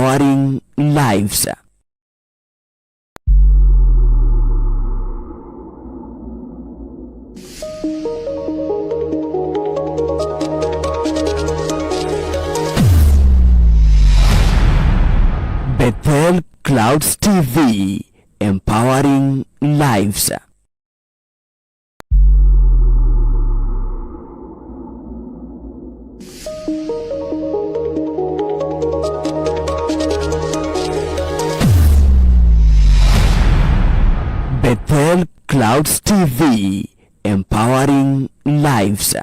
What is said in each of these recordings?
Empowering lives. Bethel Clouds TV, empowering lives. Bethel Clouds TV, empowering lives.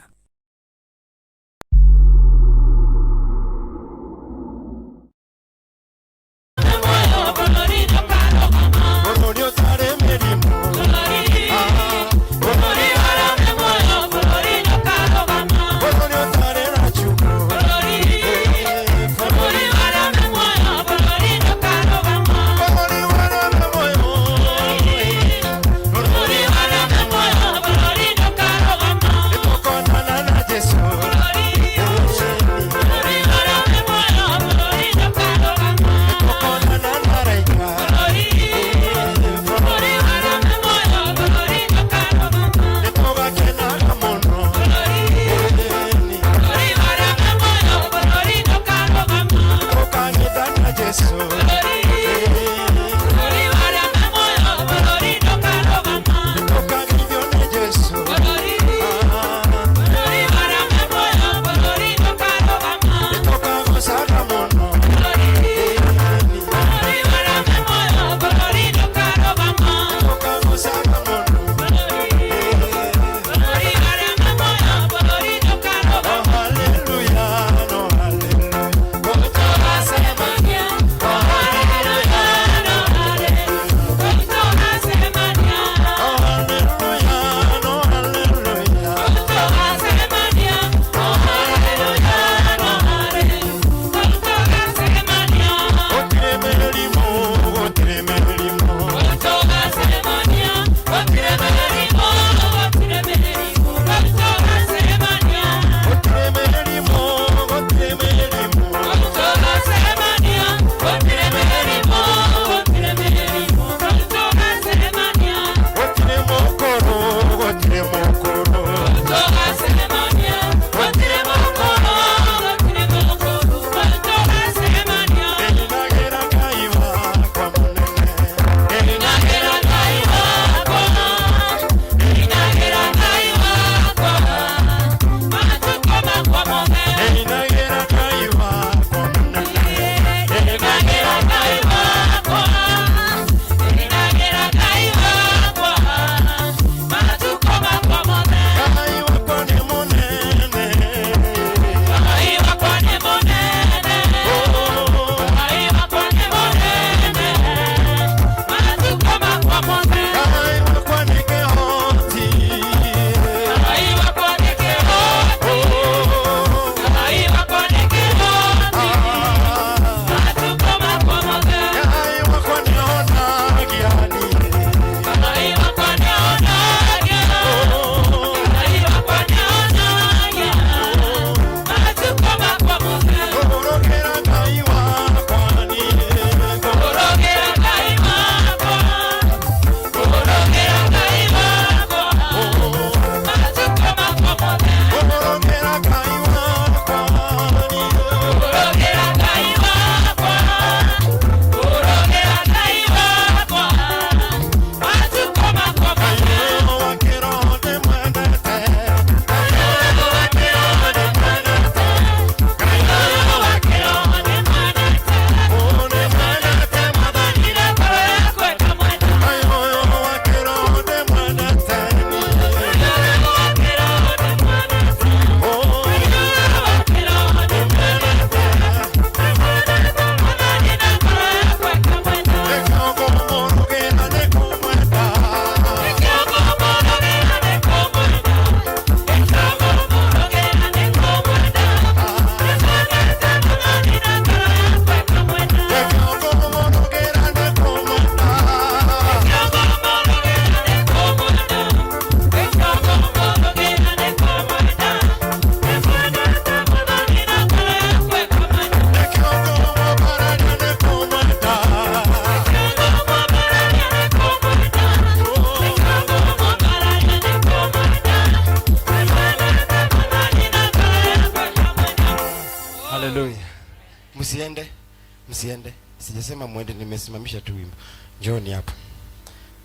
Msiende, sijasema mwende, nimesimamisha tu wimbo. Njooni hapa,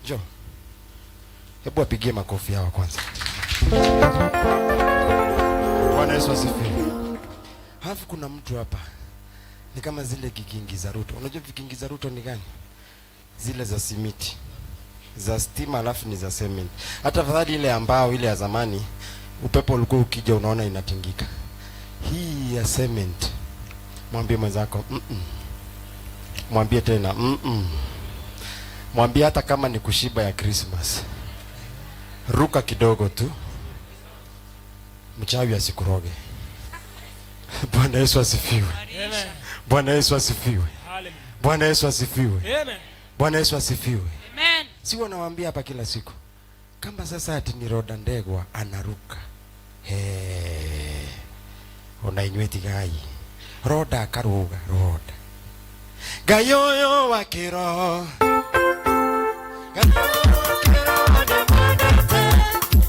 njoo. Hebu apigie makofi hawa kwanza. Bwana Yesu asifiwe. Halafu kuna mtu hapa ni kama zile kikingi za Ruto. Unajua vikingi za Ruto ni gani? Zile za simiti, za stima, alafu ni za cement. Hata afadhali ile ambao ile ya zamani, upepo ulikuwa ukija unaona inatingika. Hii ya cement, mwambie mwenzako Mwambie tena Mwambie hata kama ni kushiba ya Christmas, ruka kidogo tu, mchawi asikuroge. Bwana Yesu asifiwe. Amen. Bwana Yesu asifiwe. Hallelujah. Bwana Yesu asifiwe. Amen. Bwana Yesu asifiwe. Amen. Si wanawaambia hapa kila siku, kama sasa ati ni Roda Ndegwa anaruka, he, ona inyuĩ tigai Roda akaruga Roda Ngai ũyũ wa kĩroho. Ngai ũyũ wa kĩroho ndĩmwendete.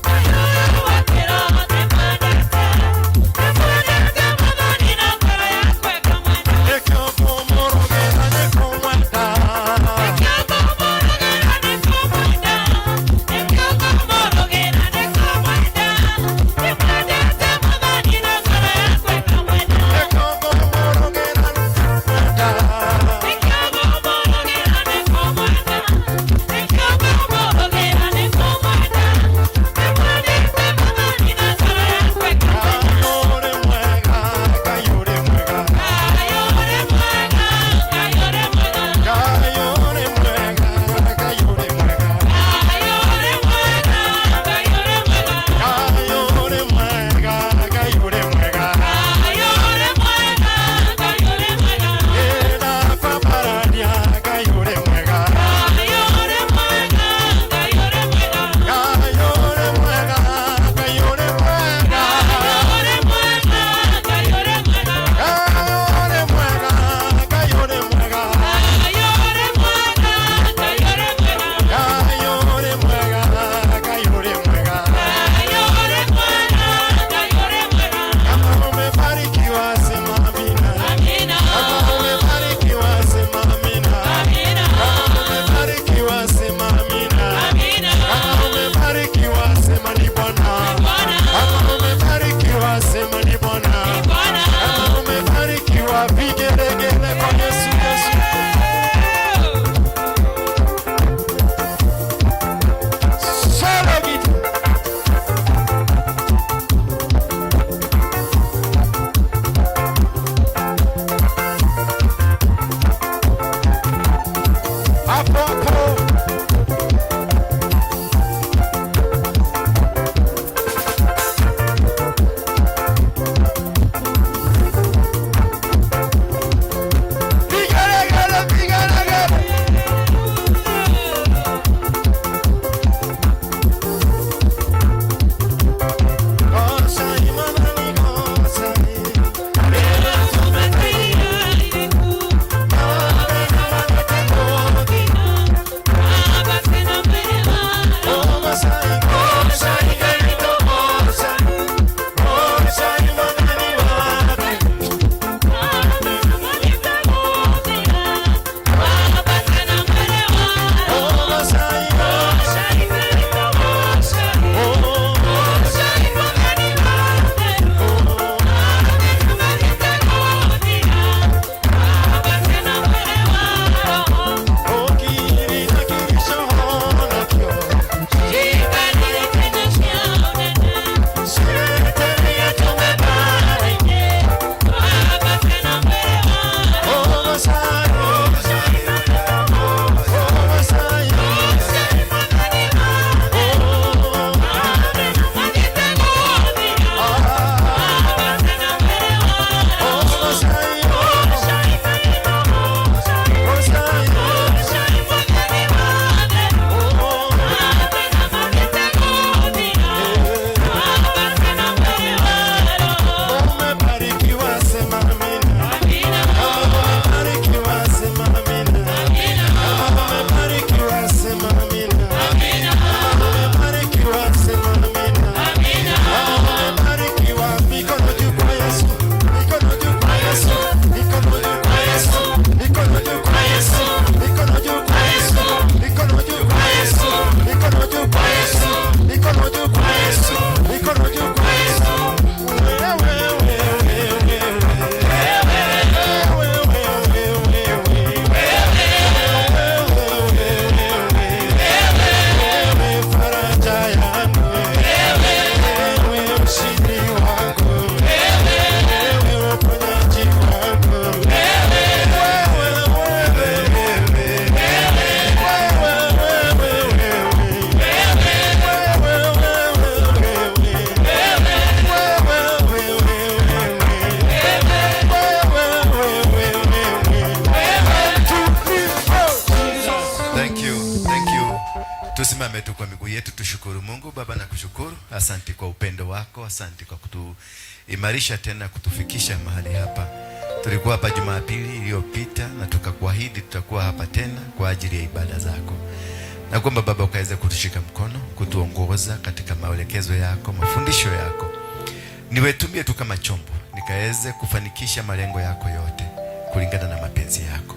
Ngai ũyũ wa kĩroho ndĩmwendete. Ndĩmwendete Mwathani na ngoro yakwa ĩkamwenda. Nĩkĩo ngũmũrũgĩra nĩ kũmwenda. Nĩkĩo ngũmũrũgĩra nĩ kũmwenda. Nĩkĩo ngũmũrũgĩra nĩ kũmwenda. Ndĩmwendete Mwathani na ngoro yakwa ĩkamwenda. Nĩkĩo ngũmũrũgĩra nĩ kũmwenda. Nĩkĩo ngũmũrũgĩra nĩ kũmwenda. Nĩkĩo ngũmũrũgĩra. Tusimame tu kwa miguu yetu, tushukuru Mungu. Baba, nakushukuru, asante kwa upendo wako, asante kwa kutuimarisha tena kutufikisha mahali hapa. Tulikuwa hapa Jumapili iliyopita na tukakuahidi tutakuwa hapa tena kwa ajili ya ibada zako, na kwamba Baba ukaweze kutushika mkono, kutuongoza katika maelekezo yako, mafundisho yako. Niwetumie tu kama chombo, nikaweze kufanikisha malengo yako yote kulingana na mapenzi yako.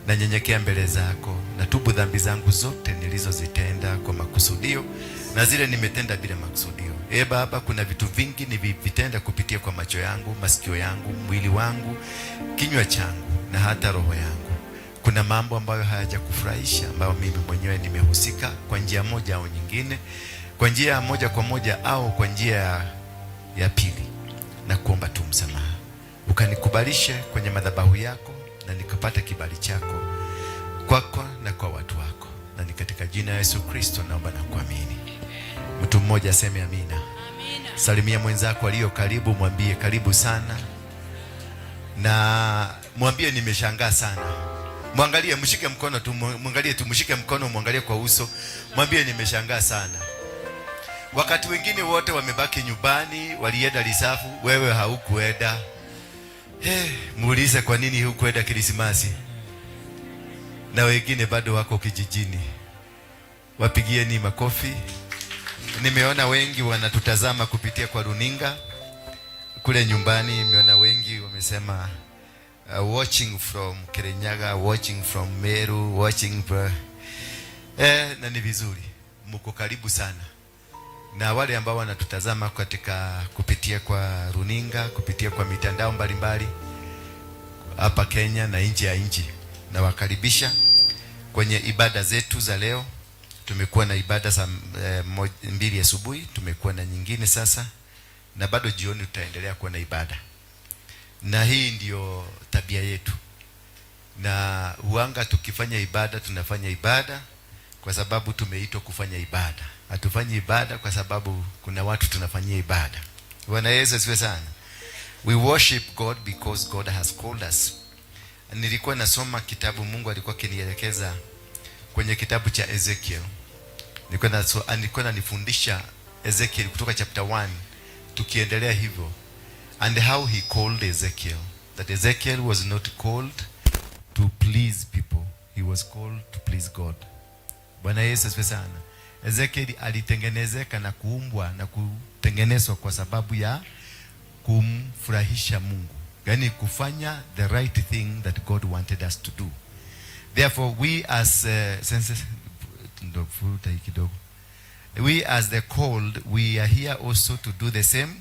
Nanyenyekea mbele zako, natubu dhambi zangu zote nilizozitenda kwa makusudio na zile nimetenda bila makusudio. E Baba, kuna vitu vingi nilivitenda kupitia kwa macho yangu, masikio yangu, mwili wangu, kinywa changu na hata roho yangu. Kuna mambo ambayo hayajakufurahisha ambayo mimi mwenyewe nimehusika kwa njia moja au nyingine, kwa njia ya moja kwa moja au kwa njia ya pili, na kuomba tu msamaha, ukanikubalishe kwenye madhabahu yako na nikapata kibali chako kwako na kwa watu wako, na ni katika jina la Yesu Kristo naomba na kuamini. Mtu mmoja aseme amina. Amina. Salimia mwenzako aliyo karibu, mwambie karibu sana, na mwambie nimeshangaa sana. Mwangalie, mshike mkono tu, mwangalie tu, mshike mkono, mwangalie kwa uso, mwambie nimeshangaa sana. Wakati wengine wote wamebaki nyumbani, walienda reserve, wewe haukuenda. Hey, muulize kwa nini hukuenda Krismasi, na wengine bado wako kijijini. Wapigieni makofi. Nimeona wengi wanatutazama kupitia kwa runinga kule nyumbani. Nimeona wengi wamesema watching from Kirinyaga, watching from Meru, watching from... Na ni vizuri, mko karibu sana na wale ambao wanatutazama katika kupitia kwa runinga, kupitia kwa mitandao mbalimbali hapa Kenya na nje ya nchi, nawakaribisha kwenye ibada zetu za leo. Tumekuwa na ibada za 2 asubuhi, tumekuwa na nyingine sasa, na bado jioni tutaendelea kuwa na ibada, na hii ndiyo tabia yetu. Na huanga tukifanya ibada, tunafanya ibada kwa sababu tumeitwa kufanya ibada. Hatufanyi ibada kwa sababu kuna watu tunafanyia ibada. Bwana Yesu asifiwe sana. We worship God because God has called us. Nilikuwa nasoma kitabu, Mungu alikuwa akinielekeza kwenye kitabu cha Ezekiel. Nilikuwa nanifundisha Ezekiel kutoka chapter 1 tukiendelea hivyo, and how he called Ezekiel. That Ezekiel was not called to please people. He was called to please God. Bwana Yesu asifiwe sana. Ezekiel alitengenezeka na kuumbwa na kutengenezwa kwa sababu ya kumfurahisha Mungu, yaani kufanya the right thing that God wanted us to do. Therefore we as senses, ndo futa hii kidogo. We as the called, we are here also to do the same,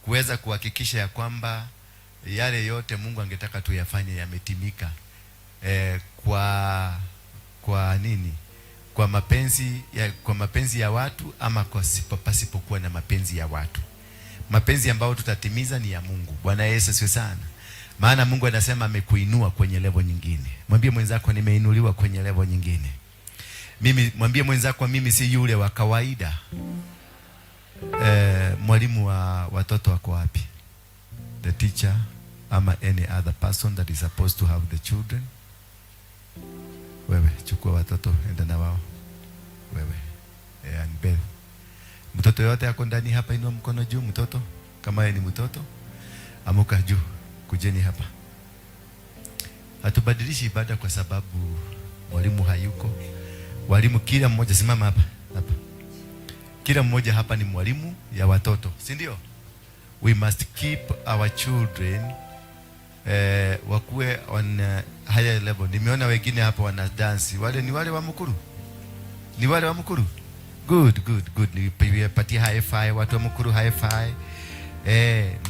kuweza kuhakikisha ya kwamba yale yote Mungu angetaka tuyafanye yametimika, kwa nini? Kwa mapenzi ya watu ama kwa pasipokuwa na mapenzi ya watu. Mapenzi ambayo tutatimiza ni ya Mungu. Bwana Yesu asifiwe sana. Maana Mungu anasema amekuinua kwenye level nyingine. Mwambie mwenzako, nimeinuliwa kwenye level nyingine. Mimi, mwambie mwenzako, mimi si yule wa kawaida. Mwalimu wa watoto wako wapi? The teacher ama any other person that is supposed to have the children. Wewe chukua watoto, enda na wao. Wewe and Beth. Mtoto yote ako ndani hapa, inua mkono juu. Mtoto kama yeye ni mtoto, amuka juu, kujeni hapa. Hatubadilishi ibada kwa sababu mwalimu hayuko. Walimu kila mmoja, simama hapa hapa. Kila mmoja hapa ni mwalimu ya watoto, si ndio? We must keep our children wakuwe on higher level. Nimeona wengine hapa wana dance. Wale ni wale wa Mukuru? Ni wale wa Mukuru? Good, good, good. Nipatie high five, watu wa Mukuru, high five.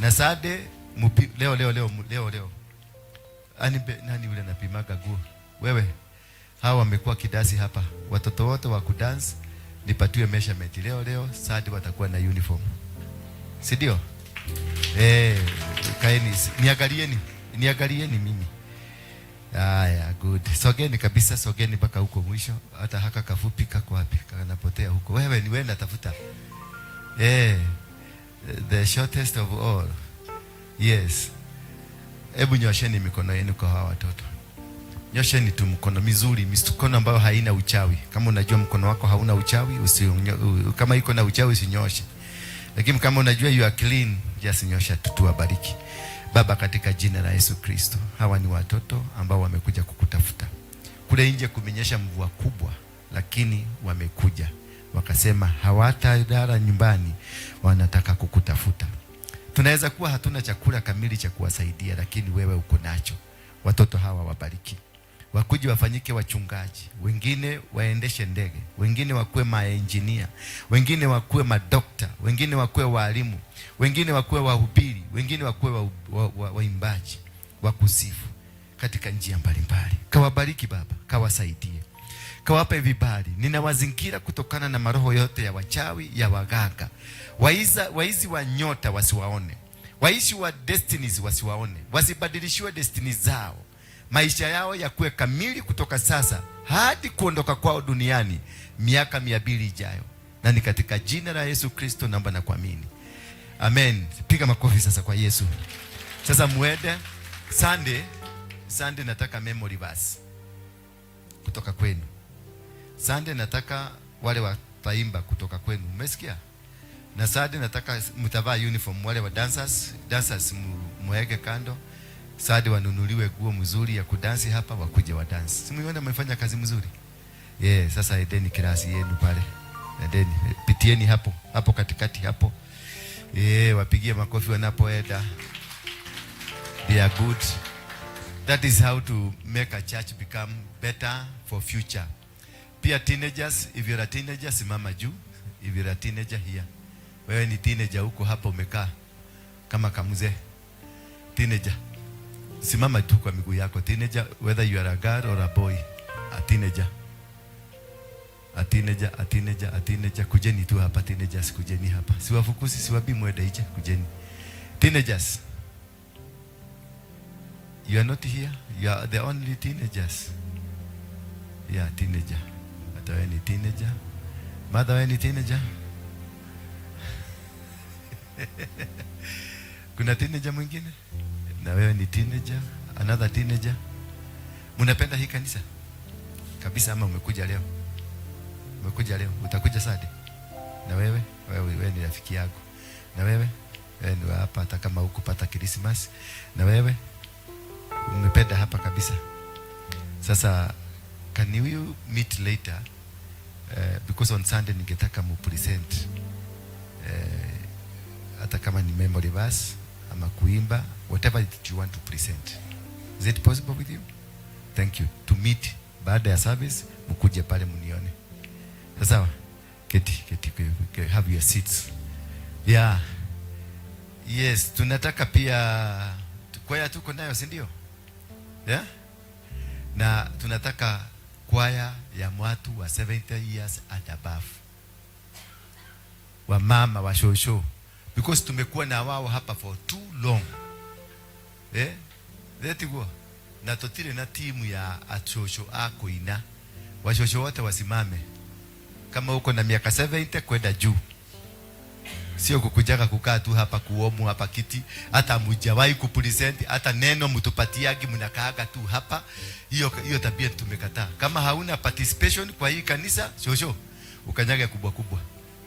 Na Sade mupi, leo leo leo leo leo. Ani nani yule anapimaga guo? Wewe. Hawa wamekuwa kidasi hapa. Watoto wote wa kudance nipatiwe measurement leo leo, Sade watakuwa na uniform. Si ndio? Kaeni, niangalieni, niangalieni mimi. Haya, good. Sogeni kabisa, sogeni mpaka huko mwisho. Hata haka kafupi kako wapi? Kanapotea huko. Wewe ni wewe natafuta. The shortest of all. Yes. Hebu nyosheni mikono yenu kwa hawa watoto. Nyosheni tu mkono mizuri, mikono ambayo haina uchawi. Kama unajua mkono wako hauna uchawi, kama iko na uchawi usinyoshe. Lakini kama unajua you are clean, just nyosha tu, tuwabariki. Baba, katika jina la Yesu Kristo, hawa ni watoto ambao wamekuja kukutafuta. Kule nje kumenyesha mvua kubwa, lakini wamekuja wakasema hawatalala nyumbani, wanataka kukutafuta. Tunaweza kuwa hatuna chakula kamili cha kuwasaidia, lakini wewe uko nacho. Watoto hawa wabariki, wakuje wafanyike wachungaji, wengine waendeshe ndege, wengine wakuwe maengineer, wengine wakuwe madokta, wengine wakuwe walimu, wengine wakuwe wahubiri, wengine wakuwe waimbaji wa kusifu katika njia mbalimbali. Kawabariki Baba, kawasaidie, kawape vibali. Ninawazingira kutokana na maroho yote ya wachawi, ya waganga, waizi wa nyota wasiwaone, waishi wa destinies wasiwaone, wasibadilishiwe destinies zao. Maisha yao yakuwe kamili kutoka sasa hadi kuondoka kwao duniani miaka 200 ijayo. Na ni katika jina la Yesu Kristo naomba na kuamini. Amen. Piga makofi sasa kwa Yesu. Sasa muende Sunday, Sunday nataka memory verse kutoka kwenu. Sunday nataka wale wataimba kutoka kwenu. Umesikia? Na Sunday nataka mtavaa uniform, wale wa dancers, dancers muweke kando. Sunday wanunuliwe nguo mzuri ya kudansi hapa, wakuje wa dance. Si mliona mmefanya kazi mzuri? Yeah, sasa endeni klasi yenu pale. Endeni, pitieni hapo, hapo katikati hapo. Yeah, wapigie makofi wanapoenda. They are good. That is how to make a church become better for future. Pia teenagers, if you're a teenager, simama juu. If you're a teenager here. Wewe ni teenager huko hapa umekaa kama kamzee. Teenager. Simama tu kwa miguu yako. Teenager, whether you are a girl or a boy, a teenager. A teenager, a teenager, a teenager. Kujeni tu hapa teenagers, kujeni hapa. Siwafukusi, siwabi mwende nje, kujeni. Teenagers. You are not here. You are the only teenagers. Yeah, teenager. Hata wewe ni teenager. Mother, wewe ni teenager. Kuna teenager mwingine? Na wewe ni teenager, another teenager. Mnapenda hii kanisa? Kabisa ama umekuja leo? Umekuja leo, utakuja Sunday? Na wewe? Wewe ni rafiki yako. Na wewe? Wewe ni hapa hata kama hukupata Christmas. Na wewe? Umependa hapa kabisa. Sasa can you meet later? Because on Sunday ningetaka mu present. Hata kama ni memory verse ama kuimba, whatever that you want to present. Is it possible with you? Thank you. To meet baada ya service, mkuje pale mnione. Sawa? Keti, keti, keti, have your seats. Yeah. Yes, tunataka pia kwaya tuko nayo, si ndio? Yeah? Na tunataka kwaya ya watu wa 70 years and above. Wa mama wa shosho. Because tumekuwa na wao hapa for too long. Letiguo. Na tutire na timu ya achosho akuina. Washosho wote wasimame. Kama uko na miaka 70 kwenda juu. Sio kukujaga kukaa tu hapa kuomu hapa kiti, hata mujawahi kupresent, hata neno mtupatiagi mnakaaga tu hapa. Hiyo tabia tumekataa. Kama hauna participation kwa hii kanisa, shosho, ukanyage kubwa kubwa.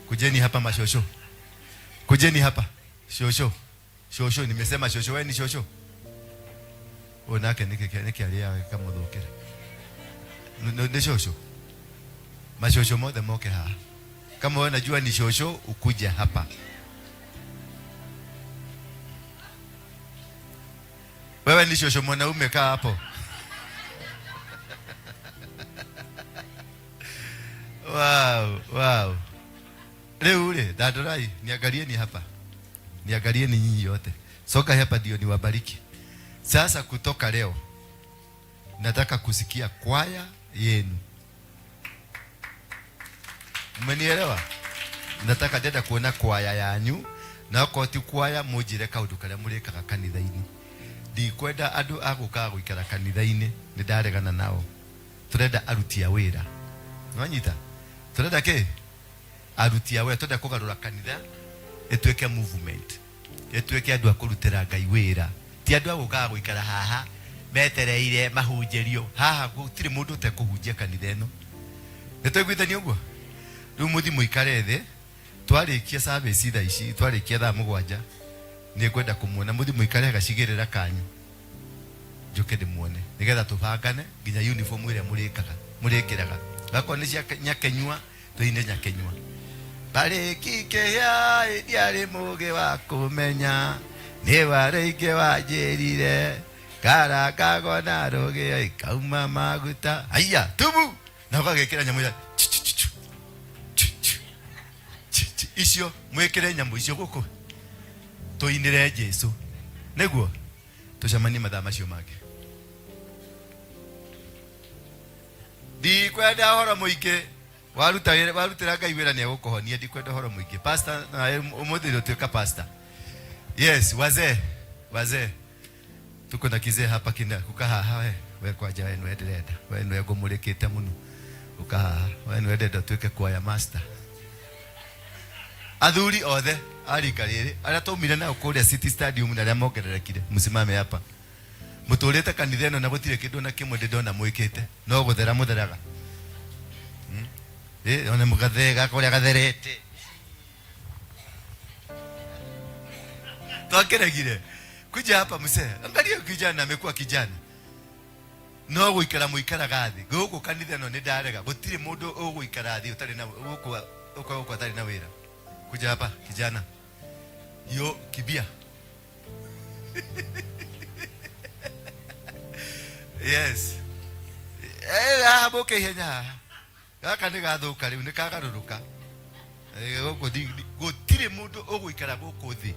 Kujeni hapa mashosho. Kujeni hapa. Shosho. Shosho, nimesema shosho, wewe ni shosho. Onake nike alia kama muthukire. Ni shosho. Mashosho mothe moke haha. Kama wewe unajua ni shosho, ukuja hapa. Wewe ni shosho mwanaume, kaa hapo. Wow, wow. Leo ule, dadorai, niangalieni hapa. Niangalieni nyinyi yote. Soka hapa ndio niwabariki. Sasa kutoka leo nataka kusikia kwaya yenu. Mmenielewa? Nataka dada kuona kwaya yanyu na koti kwaya mujire kaundu karia murikaga kanitha-ini. Ndikwenda andu a gukaga guikara kanitha-ini, ni ndaregana nao. Turenda aruti a wira. Nwanyita? Turenda ki? Aruti a wira, turenda kugarura kanitha ituike movement. Ituike andu a kurutira Ngai wira. Ti andu a gukaga guikara haha Metereire mahunjĩrio. Haha gũtirĩ mũndũ ũtekũhunjia kanitha ĩno. Nĩ twaiguithania ũguo? Rĩu mũthiĩ mũikare thĩ, twarĩkia service thaa ici, twarĩkia thaa 7, nĩ ngwenda kũmuona. Mũthiĩ mũikare gacigĩrĩra kanyu, njũke ndĩmuone nĩgetha tũbangane nginya uniform ĩrĩa mũrĩkaga mũrĩkĩraga. Gakorwo nĩ cia nyakenyua, tũine nyakenyua. Barĩki kĩhĩa ndiarĩ mũgĩ wa kũmenya, nĩ warĩingĩ wanjĩrire karangagwo na rũgĩo ikauma maguta. Haiya tubu na ũgagĩkĩra nyamũ ya chu, chu, chu, chu, chu, chu, chu. Icio mwĩkĩre nyamũ icio gũkũ tũinĩre Jesu nĩguo tũcemanie mathaa macio mangĩ. Ndikwenda ũhoro mũingĩ, waruta wĩra, warutĩra Ngai wĩra nĩ egũkũhonia. Ndikwenda ũhoro mũingĩ. Pastor, na ũmũthĩ nĩ ũtuĩka pastor. Yes, wazee, wazee, tuko na kizee hapa kina kuka haha. We kwanja we nĩwe ndĩrenda, we nĩwe ngũmũrĩkĩte mũno. Uka haha, we nĩwe ndĩrenda ũtuĩke choir master. Athuri othe a rika rĩrĩ arĩa twaumire nao kũrĩa City Stadium na arĩa mongererekire, msimame hapa. Mũtũrĩte kanitha ĩno na gũtirĩ kĩndũ na kĩmwe ndĩ ndona mwĩkĩte, no gũthera mũtheraga. Ona mũgathee gaka ũrĩa gatherete twakeregire. Kuja hapa mzee, angalia kijana amekuwa kijana. No gũikara mũikaraga thĩ gũkũ kanitha ĩno, nĩ ndarega. Gũtirĩ mũndũ ũgũikara thĩ ũtarĩ na gũkũ ũka gũkũ atarĩ na wĩra. Kuja hapa kijana, yo kibia. Yes, haha mũke ihenya haha. Gaka nĩ gathũka rĩu, nĩ kagarũrũka. Gũkũ gũtirĩ mũndũ ũgũikara gũkũ thĩ.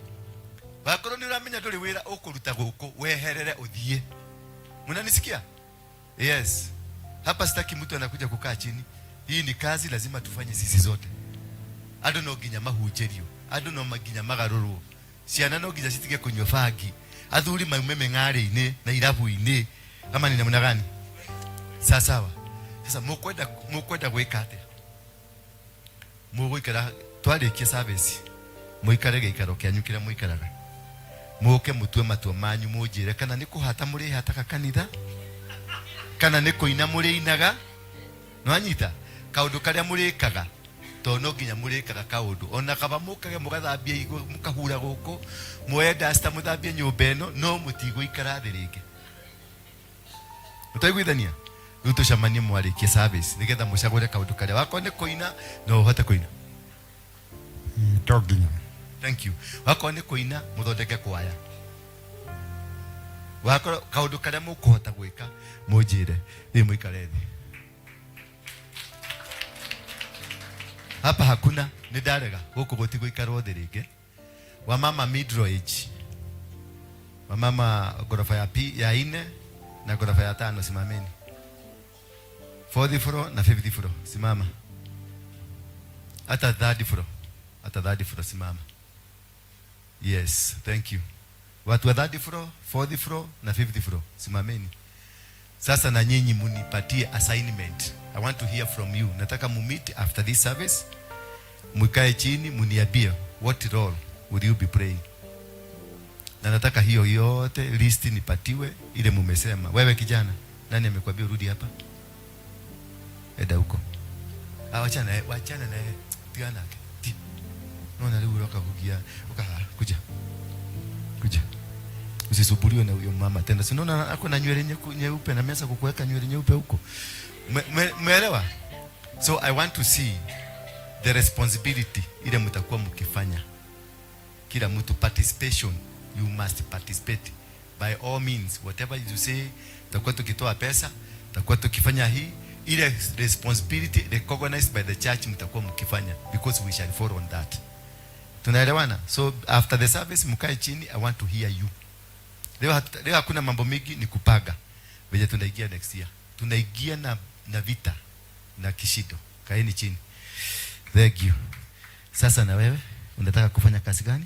Wakorwo nĩ ũramenya ndũrĩ wĩra ũkũruta gũkũ, weherere ũthiĩ. Mnanisikia? Yes, hapa sitaki mtu anakuja kukaa chini. Hii ni kazi lazima tufanye sisi zote. Andũ no nginya mahunjĩrio, andũ no nginya magarũrwo, ciana no nginya citige kũnyua bangi, athuri maume mĩng'arĩ-inĩ na irabu-inĩ, ama ni namna gani? Sawa sawa. Sasa mukwenda gwĩka atĩa? Mũgũikara twarĩkia service, mũikare gĩikaro kĩanyu kĩrĩa mũikaraga, mũke mũtue matua manyu, mũnjĩre kana nĩ kũhata mũrĩhataga kanitha kana nĩ kũina mũrĩinaga. Nwanyita kaũndũ karĩa mũrĩkaga, tondũ no nginya mũrĩkaga kaũndũ. Ona kaba mũkage mũgathambia igũ, mũkahura gũkũ, muoye duster mũthambie nyũmba ĩno, no mũtigũikara thĩ rĩngĩ. Mũtaiguithania? Rĩu tũcemanie mwarĩkia service nĩgetha mũcagũre kaũndũ karĩa. Wakorwo nĩ kũina, no ũhote kũina? To nginya. Thank you. Wakorwo nĩ kũina, mũthondeke kwaya. Wakorwo kaũndũ karĩa mũkũhota gwĩka, mũnjĩre. Thiĩ mũikare thĩ. Hapa hakuna, nĩ ndarega, gũkũ gũtigũikarwo thĩ rĩngĩ. Wamama middle age, wamama ghorofa ya pi, ya ine na ghorofa ya tano, simameni. Fourth floor na fifth floor, simama. Hata third floor, hata third floor, simama. Yes, thank you. Watu wa third floor, fourth floor na fifth floor, simameni. Sasa na nyinyi munipatie assignment. I want to hear from you. Nataka mumeet after this service, mkae chini muniambie what role will you be playing. Na nataka hiyo yote list nipatiwe ile mumesema. Wewe kijana, nani amekwambia urudi hapa? Enda huko. Ah, wachana naye, wachana naye. Tigana nake. Ti. Naona leo uroka kugia. Uka kuja. Kuja. Usisumbuliwe na huyo mama tena. Si unaona ako na nywele nyeupe na ameanza kukuweka nywele nyeupe huko. Umeelewa? So I want to see the responsibility ile mtakuwa mkifanya. Kila mtu participation, you must participate by all means. Whatever you say, tutakuwa tukitoa pesa, tutakuwa tukifanya hii ile responsibility recognized by the church mtakuwa mkifanya, because we shall follow on that. Tunaelewana? So after the service mkae chini, I want to hear you. Leo leo hakuna mambo mingi, ni kupanga venye tunaingia next year. Tunaingia na vita na kishindo. Kaeni chini. Thank you. Sasa na wewe unataka kufanya kazi gani?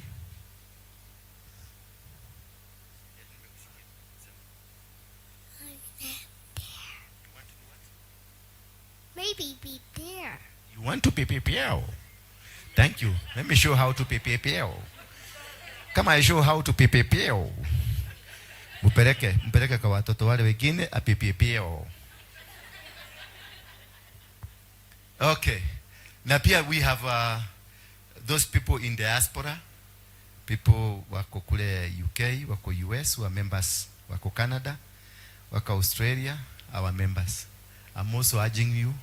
Maybe be there. You want to PPPL? Thank you. Let me show how to PPPL. Come, I show how to PPPL. Mpeleke, mpeleke kwa watoto wale wengine apipiepio. Okay. Na pia we have those people in diaspora, people wako kule UK, wako US, wa members, wako Canada, wako Australia, our members. I'm also urging you,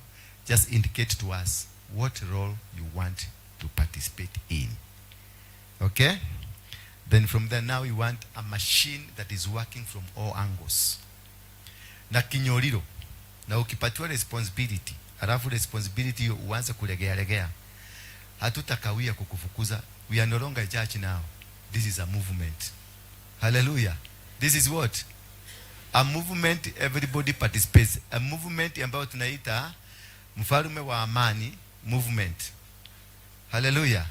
just indicate to us what role you want to participate in. Okay? Then from there now we want a machine that is working from all angles. Na kinyoriro, na ukipatiwa responsibility, alafu responsibility hiyo uanze kulegea legea, hatutakawia kukufukuza. We are no longer a church now. This is a movement. Hallelujah. This is what? A movement everybody participates. A movement ambayo tunaita mfalme wa amani movement. Hallelujah.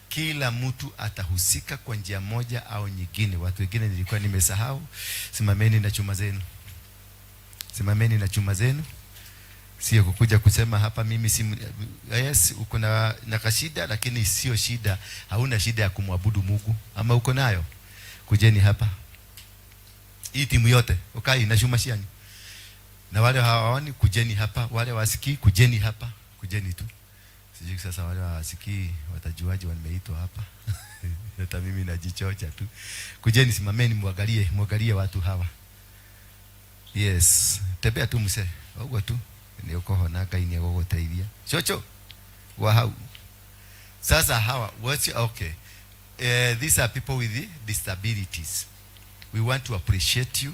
Kila mtu atahusika kwa njia moja au nyingine. Watu wengine nilikuwa nimesahau. Simameni na chuma zenu, simameni na chuma zenu, sio kukuja kusema hapa mimi si. Yes, uko na kashida, lakini sio shida. Hauna shida ya kumwabudu Mungu, ama uko nayo? Kujeni hapa, hii timu yote ukai na chuma cianyu, na wale hawaoni kujeni hapa, wale wasikii kujeni hapa, kujeni tu. Sijui sasa wale hawasikii watajuaje wameitwa hapa? Hata mimi najichocha tu. Kujeni, simameni, muangalie, muangalie watu hawa. Yes, tembea tu mse, ũguo tu nĩ ũkũhona. Ngai nĩ egũgũteithia. Coco wa hau. Sasa hawa what's okay. These are people with disabilities. We want to appreciate you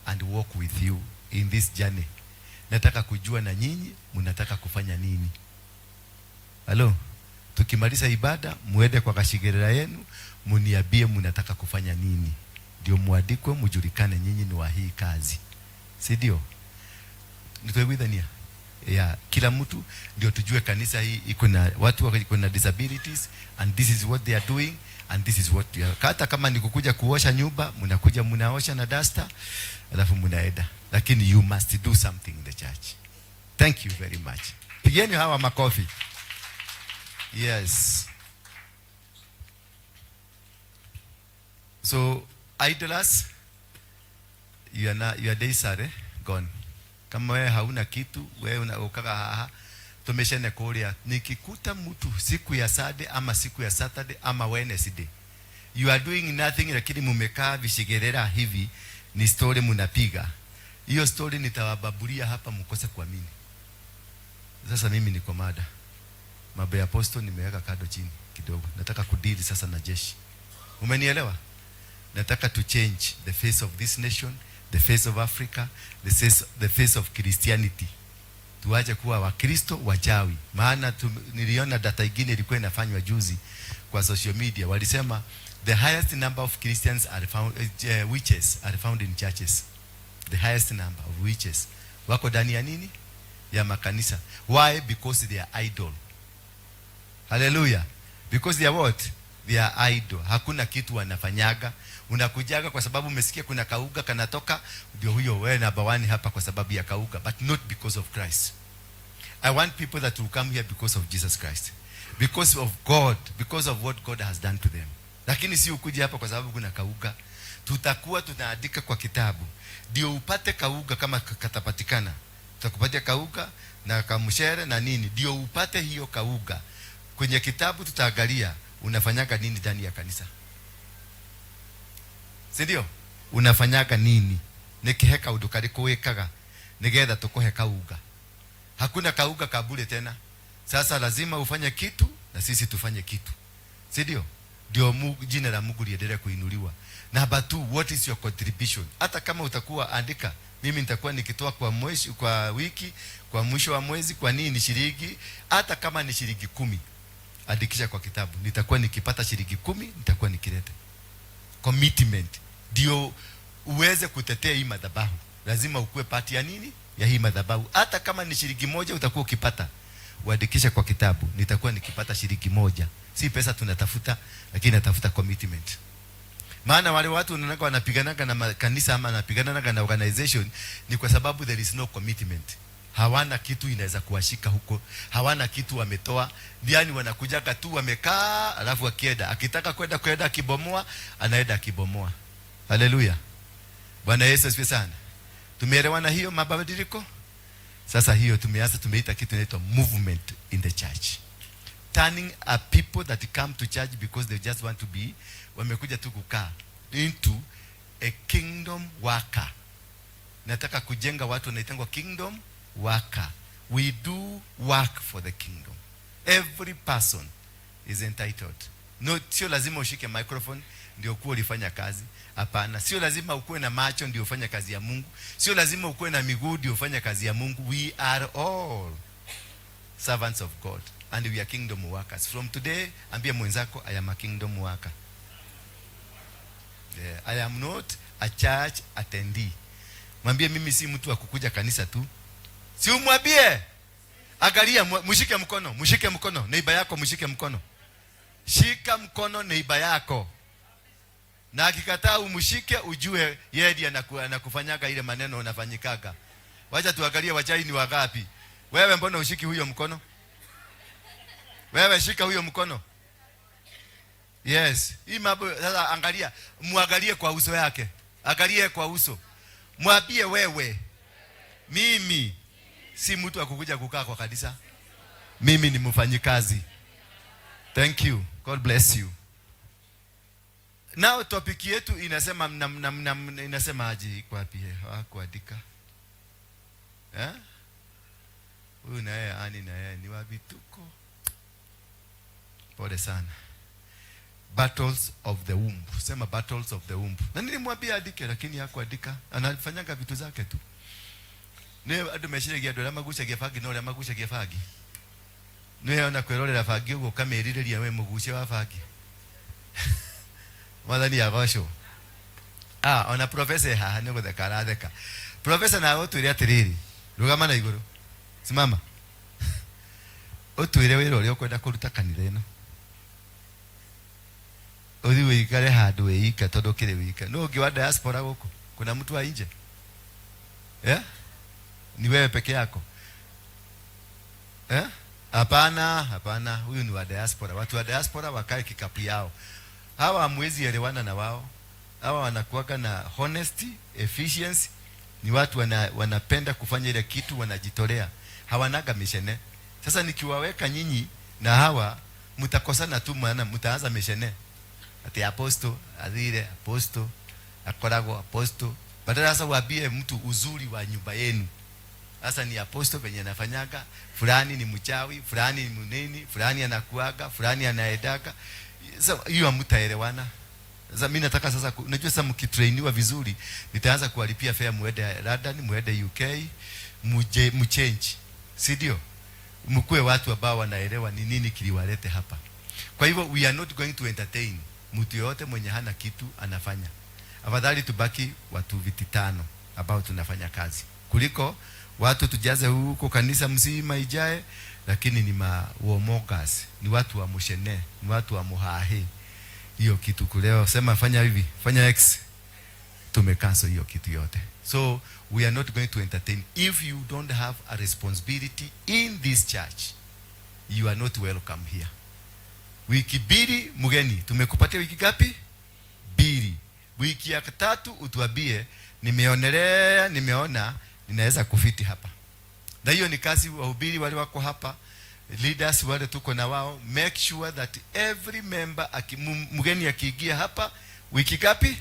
and walk with you in this journey. Nataka kujua na nyinyi mnataka kufanya nini. Halo, tukimaliza ibada muende kwa kashigerera yenu muniambie mnataka kufanya nini, ndio muandikwe mujulikane nyinyi ni wa hii kazi, si ndio? Nitwegwithania ya kila mtu ndio tujue kanisa hii iko na watu wako na disabilities and this is what they are doing and this is what they are. Hata kama ni kukuja kuosha nyumba, mnakuja mnaosha na duster, alafu mnaenda, lakini you must do something in the church. Thank you very much. Pigeni hawa makofi. Yes. So idlers, you are not, your days are gone. Kama wewe hauna kitu, wewe unaokaga haha, tumeshene kuria. Nikikuta mtu siku ya Sunday ama siku ya Saturday ama Wednesday, you are doing nothing, lakini mumekaa vishigerera hivi, ni story munapiga. Hiyo story nitawababulia hapa mkose kuamini. Sasa mimi niko mada. Mambo ya apostle nimeweka kando chini kidogo. Nataka kudeal sasa na jeshi. Umenielewa? Nataka to change the face of this nation, the face of Africa, the face of Christianity. Tuache kuwa Wakristo wachawi. Maana niliona data ingine ilikuwa inafanywa juzi kwa social media. Walisema the highest number of Christians are found, witches are found in churches. The highest number of witches wako ndani ya nini? Ya makanisa. Why? Because they are idle. Hallelujah. Because they are what? They are idle. Hakuna kitu wanafanyaga. Unakujaga kwa sababu umesikia kuna kauga kanatoka, ndio huyo wewe number one hapa kwa sababu ya kauga, but not because of Christ. I want people that will come here because of Jesus Christ. Because of God, because of what God has done to them. Lakini si ukuje hapa kwa sababu kuna kauga. Tutakuwa tunaandika kwa kitabu. Ndio upate kauga kama katapatikana. Tutakupatia kauga na kamshere na nini. Ndio upate hiyo kauga. Kwenye kitabu tutaangalia unafanyaga nini ndani ya kanisa. Si ndio? Unafanyaga nini? Nikihe kaundu kariku wikaga nigetha tukuhe kauga. Hakuna kauga kabure tena. Sasa lazima ufanye kitu na sisi tufanye kitu. Si ndio? Ndio jina la Mungu liendelee kuinuliwa. Number 2, what is your contribution? Hata kama utakuwa andika, mimi nitakuwa nikitoa kwa mwezi, kwa wiki, kwa mwisho wa mwezi, kwa nini shilingi, hata kama ni shilingi 10. Andikisha kwa kitabu. Nitakuwa nikipata shilingi 10, nitakuwa nikileta. Commitment. Ndio uweze kutetea hii madhabahu. Lazima ukuwe part ya nini? Ya hii madhabahu. Hata kama ni shilingi 1 utakuwa ukipata. Uandikishe kwa kitabu. Nitakuwa nikipata shilingi 1. Si pesa tunatafuta, lakini natafuta commitment. Maana wale watu unaona wanapiganaga na makanisa ama wanapiganaga na organization ni kwa sababu there is no commitment. Hawana kitu inaweza kuwashika huko. Hawana kitu wametoa. Yaani wanakujaga tu wamekaa, alafu akienda, akitaka kwenda kwenda akibomoa, anaenda akibomoa. Hallelujah. Bwana Yesu asifiwe sana. Tumeelewana hiyo mabadiliko? Sasa hiyo tumeanza, tumeita kitu inaitwa movement in the church. Turning a people that come to church because they just want to be, wamekuja tu kukaa, into a kingdom worker. Nataka kujenga watu wanaitangwa kingdom worker. We do work for the kingdom. Every person is entitled. No, sio lazima ushike microphone ndio kuwa ulifanya kazi. Hapana, sio lazima ukuwe na macho ndio ufanye kazi ya Mungu. Sio lazima ukuwe na miguu ndio ufanye kazi ya Mungu. We are all servants of God and we are kingdom workers. From today, ambia mwenzako, "I am a kingdom worker." Yeah, I am not a church attendee. Mwambie, "Mimi si mtu wa kukuja kanisa tu." Si umwambie? Angalia, mshike mkono, mshike mkono, neighbour yako mshike mkono. Shika mkono neighbour yako. Na akikataa umshike, ujue yeye ndiye anakufanyaga ile maneno unafanyikaga. Wacha tuangalie wachawi ni wangapi. Wewe, mbona ushiki huyo mkono? Wewe, shika huyo mkono. Yes. Hii mambo sasa, angalia, muangalie kwa uso yake. Angalie kwa uso. Mwambie, "Wewe, mimi si mtu wa kukuja kukaa kwa kanisa. Mimi ni mfanyikazi." Thank you. God bless you. Now topic yetu inasema inasema aje? Iko wapi? Hakuandika. Eh? Huyu na yeye ani na yeye ni wa vituko. Pole sana. Battles of the womb. Sema, "Battles of the womb." Na nilimwambia andike lakini hakuandika. Anafanyaga vitu zake tu. Nĩ andũ meciragia andũ arĩa magucagia bangi no ũrĩa magucagia bangi. Nĩ ona kwĩrorera bangi ũguo ũkamĩrirĩria we mũgucia wa bangi. Mwathani agocwo. Ah, ona professor haha nĩ gũtheka aratheka. Professor, nawe ũtwĩre atĩrĩrĩ, rũgama na igũrũ. Simama. Ũtwĩre wĩra ũrĩa ũkwenda kũruta kanitha ĩno. Ũthiĩ ũikare handũ wĩika tondũ ũkĩrĩ wika. Nũ ũngĩ wa diaspora gũkũ? Kuna mtu wa nje? Yeah? Ni wewe peke yako? Eh? Hapana, hapana, huyu ni wa diaspora. Watu wa diaspora wakae kikapu yao. Hawa hamwezi elewana na wao. Hawa wanakuwaga na honesty, efficiency. Ni watu wanapenda kufanya ile kitu, wanajitolea. Hawanaga mishene. Sasa nikiwaweka nyinyi na hawa, mtakosana tu, maana mtaanza mishene. Ati apostle athire, apostle akoragwo apostle. Badala sasa uambie mtu uzuri wa nyumba yenu. Sasa ni apostle venye anafanyaga, fulani ni mchawi, fulani ni munini, fulani anakuaga, fulani anaendaga. Sasa hiyo hamtaelewana. Sasa mimi nataka sasa, unajua sasa mkitrainiwa vizuri, nitaanza kuwalipia fare muende London, muende UK, muje mchange. Si ndio? Mkuwe watu ambao wanaelewa ni nini kiliwalete hapa. Kwa hivyo we are not going to entertain mtu yoyote mwenye hana kitu anafanya. Afadhali tubaki watu viti tano ambao tunafanya kazi kuliko watu tujaze huko kanisa mzima ijae, lakini ni ma warmongers, ni watu wa mushene, ni watu wa muhahe. Hiyo kitu kuleo sema fanya hivi, fanya X, tumecancel hiyo kitu yote. So we are not going to entertain. If you don't have a responsibility in this church, you are not welcome here. Wiki mbili mgeni, tumekupatia wiki ngapi? Mbili. Wiki ya tatu utuambie, "Nimeonelea, nimeona ninaweza kufiti hapa." Na hiyo ni kazi wahubiri wale wako hapa, leaders wale tuko na wao, make sure that every member mgeni akiingia hapa, wiki ngapi?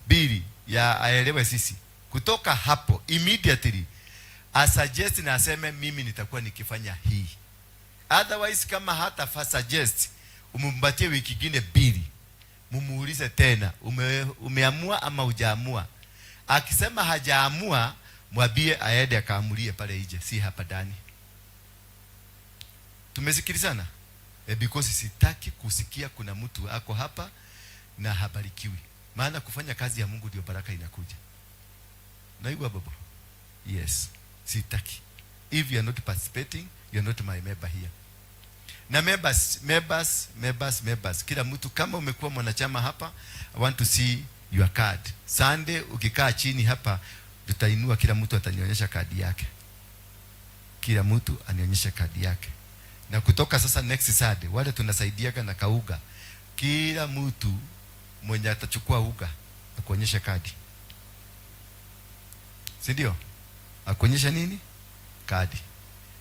Mbili, ya aelewe sisi. Kutoka hapo immediately asuggest na aseme, "Mimi nitakuwa nikifanya hii." Otherwise, kama hata fa suggest, umempatie wiki ingine mbili, mumuulize tena, "Umeamua ama hujaamua?" Akisema hajaamua, mwambie aende akaamulie pale nje, si hapa ndani. Tumesikilizana? Because sitaki kusikia kuna mtu ako hapa na habarikiwi. Maana kufanya kazi ya Mungu ndio baraka inakuja. Naigua baba? Yes, sitaki. If you are not participating, you are not my member here. Na members, members, members, members. Kila mtu kama umekuwa mwanachama hapa, I want to see your card. Sunday ukikaa chini hapa, tutainua, kila mtu atanionyesha kadi yake. Kila mtu anionyeshe kadi yake. Na kutoka sasa next Sunday, wale tunasaidiaga na kauga, kila mtu mwenye atachukua uga akuonyeshe kadi. Si ndio? Akuonyesha nini? Kadi.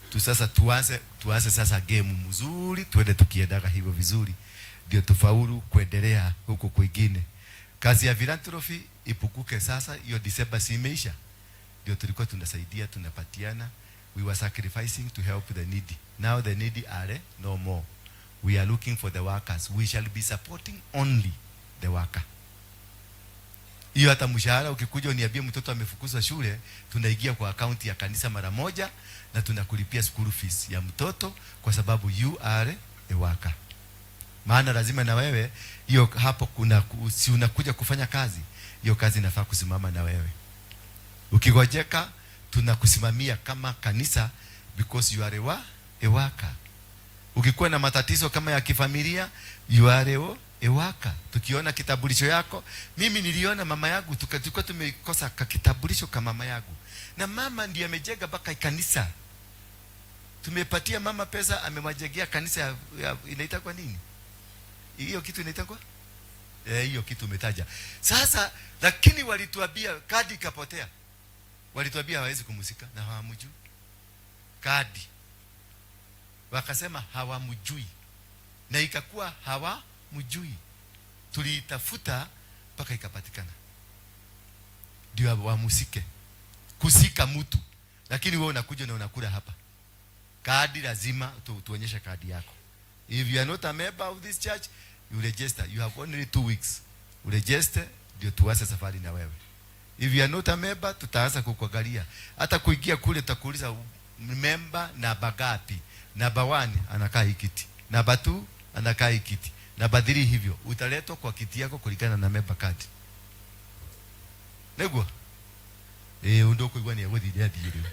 Tu sasa tuanze sasa game mzuri, tuende tukiendaga hivyo vizuri, ndio tufaulu kuendelea huko kwingine. Kazi ya philanthropy ipukuke sasa, hiyo December si imeisha. Ndio tulikuwa tunasaidia, tunapatiana. We were sacrificing to help the needy. Now the needy are no more. We are looking for the workers. We shall be supporting only the worker. Hiyo hata mshahara ukikuja uniambie mtoto amefukuzwa shule, tunaingia kwa akaunti ya kanisa mara moja na tunakulipia school fees ya mtoto kwa sababu you are a worker. Maana lazima na wewe hiyo hapo kuna si unakuja kufanya kazi, hiyo kazi inafaa kusimama na wewe. Ukigojeka tunakusimamia kama kanisa because you are a worker. Ukikuwa na matatizo kama ya kifamilia, you are a worker. Tukiona kitambulisho yako, mimi niliona mama yangu, tulikuwa tumekosa kitambulisho ka mama yangu, na mama ndiye amejenga mpaka kanisa. Tumepatia mama pesa, amewajengea kanisa ya inaitwa nini hiyo kitu inaitwa hiyo kitu umetaja sasa. Lakini walituambia kadi ikapotea, walituambia hawawezi kumzika na hawamjui kadi, wakasema hawamjui na ikakuwa hawamjui. Tuliitafuta mpaka ikapatikana, ndio wamusike kusika mtu, lakini wewe unakuja na unakula hapa. Kadi lazima tuonyeshe kadi yako. If you are not a member of this church, you register. You have only 2 weeks. Uregister ndio tuanze safari na wewe. If you are not a member, tutaanza kukuangalia. Hata kuingia kule tutakuuliza member namba gapi? Namba 1 anakaa hii kiti. Namba 2 anakaa hii kiti. Namba 3 hivyo. Utaletwa kwa kiti yako kulingana na member card. Nĩguo? Ndio kuigua ni egũthiĩ athiĩ rĩu.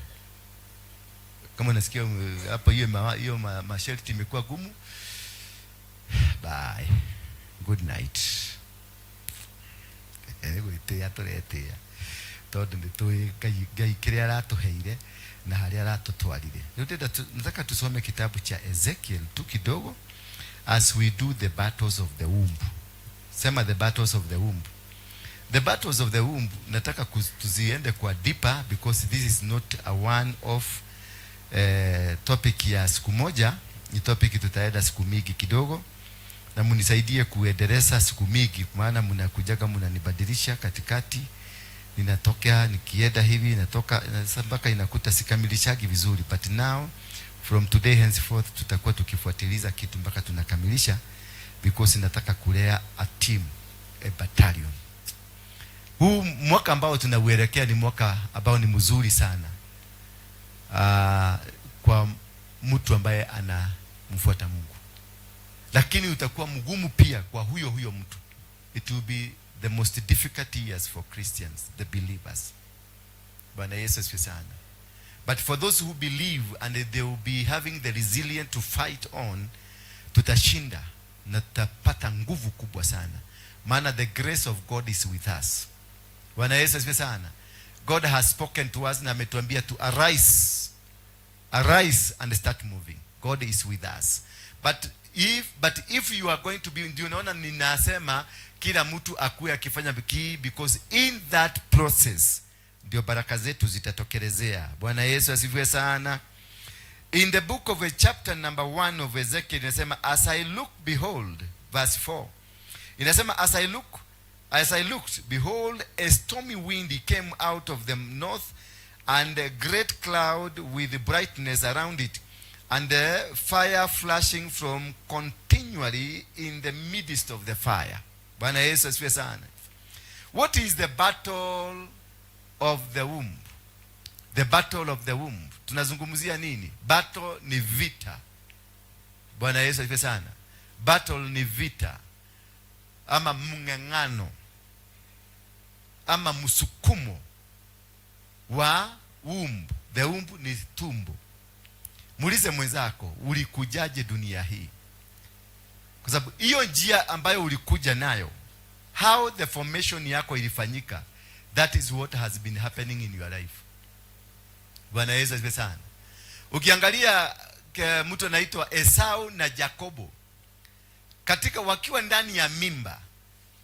Kama unasikia hapo hiyo masharti imekuwa gumu. Bye. Good night. Gwĩtĩĩa tũretĩĩa tondũ nĩ tũĩ Ngai kĩrĩa aratũheire na harĩa aratũtwarire. Rĩu nataka tusome kitabu cha Ezekiel tu kidogo as we do the battles of the womb. Sema the battles of the womb. The battles of the womb nataka tuziende kwa deeper because this is not a one off topic ya siku moja, ni topic tutaenda siku mingi kidogo, na munisaidie kuendeleza siku mingi, maana mnakujaga mnanibadilisha katikati, ninatokea nikienda hivi natoka sasa mpaka inakuta sikamilishagi vizuri, but now from today henceforth tutakuwa tukifuatiliza kitu mpaka tunakamilisha, because nataka kulea a team, a battalion. Huu mwaka ambao tunauelekea ni mwaka ambao ni mzuri sana kwa mtu ambaye anamfuata Mungu, lakini utakuwa mgumu pia kwa huyo huyo mtu. It will be the most difficult years for Christians, the believers. Bwana Yesu asifiwe sana. But for those who believe and they will be having the resilience to fight on, tutashinda na tutapata nguvu kubwa sana, maana the grace of God is with us. Bwana Yesu asifiwe sana. God has spoken to us na ametuambia to arise, arise and start moving. God is with us. But if you are going to be, ndio unaona ninasema kila mtu akuwe akifanya bidii because in that process ndio baraka zetu zitatokelezea. Bwana Yesu asifiwe sana. In the book of a chapter number 1 of Ezekiel inasema, "As I look, behold," verse 4. Inasema, As I looked, behold, a stormy wind came out of the north, and a great cloud with brightness around it, and the fire flashing from continually in the midst of the fire." Bwana Yesu asifiwe sana. What is the battle of the womb? The battle of the womb. Tunazungumzia nini? Battle ni vita. Bwana Yesu asifiwe sana. Battle ni vita ama mng'ang'ano ama msukumo wa womb. The womb ni tumbo. Muulize mwenzako, ulikujaje dunia hii? Kwa sababu hiyo njia ambayo ulikuja nayo, how the formation yako ilifanyika, that is what has been happening in your life. Bwana Yesu asifiwe sana. Ukiangalia mtu anaitwa Esau na Jakobo, katika wakiwa ndani ya mimba,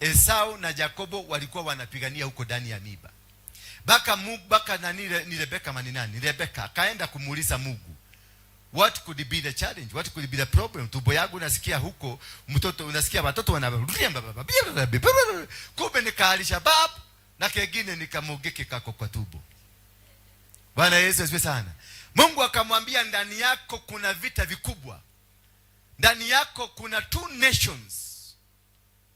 Esau na Jakobo walikuwa wanapigania huko ndani ya mimba. Baka Mungu, baka nani, ni Rebeka mani nani? Rebeka akaenda kumuuliza Mungu. What could be the challenge? What could be the problem? Tumbo yangu nasikia huko mtoto, unasikia watoto wana, kumbe ni ka Al-Shabaab na kengine ni kamugeke kako kwa tumbo. Bwana Yesu asifiwe sana. Mungu akamwambia, ndani yako kuna vita vikubwa. Ndani yako kuna two nations.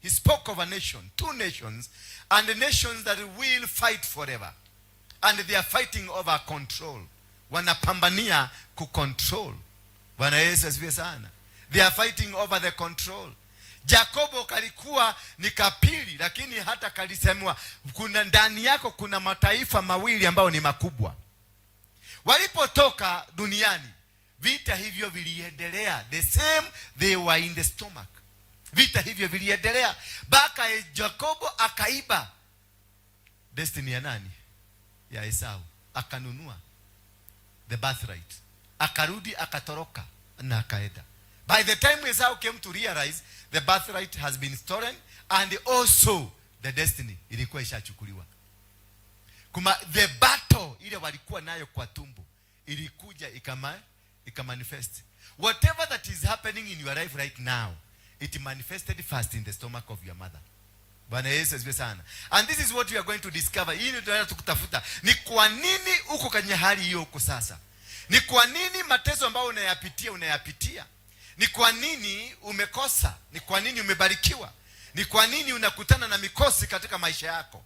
He spoke of a nation, two nations, and the nations that will fight forever. And they are fighting over control. Wanapambania kucontrol. Bwana Yesu asifiwe sana. They are fighting over the control. Jakobo kalikuwa ni kapili, lakini hata kalisemwa kuna ndani yako kuna mataifa mawili ambayo ni makubwa. Walipotoka duniani, vita hivyo viliendelea. The same, they were in the stomach. Vita hivyo viliendelea mpaka Jakobo akaiba destiny ya nani? Ya Esau, akanunua the birthright, akarudi, akatoroka na akaenda. By the time Esau came to realize the birthright has been stolen and also the destiny ilikuwa ishachukuliwa. Kuma the battle ile walikuwa nayo kwa tumbo ilikuja ikamanifest. Whatever that is happening in your life right now, it manifested first in the stomach of your mother. Bwana Yesu asifiwe sana. And this is what we are going to discover. Hii ndio tunaenda tukutafuta. Ni kwa nini uko kwenye hali hiyo uko sasa? Ni kwa nini mateso ambayo unayapitia unayapitia? Ni kwa nini umekosa? Ni kwa nini umebarikiwa? Ni kwa nini unakutana na mikosi katika maisha yako?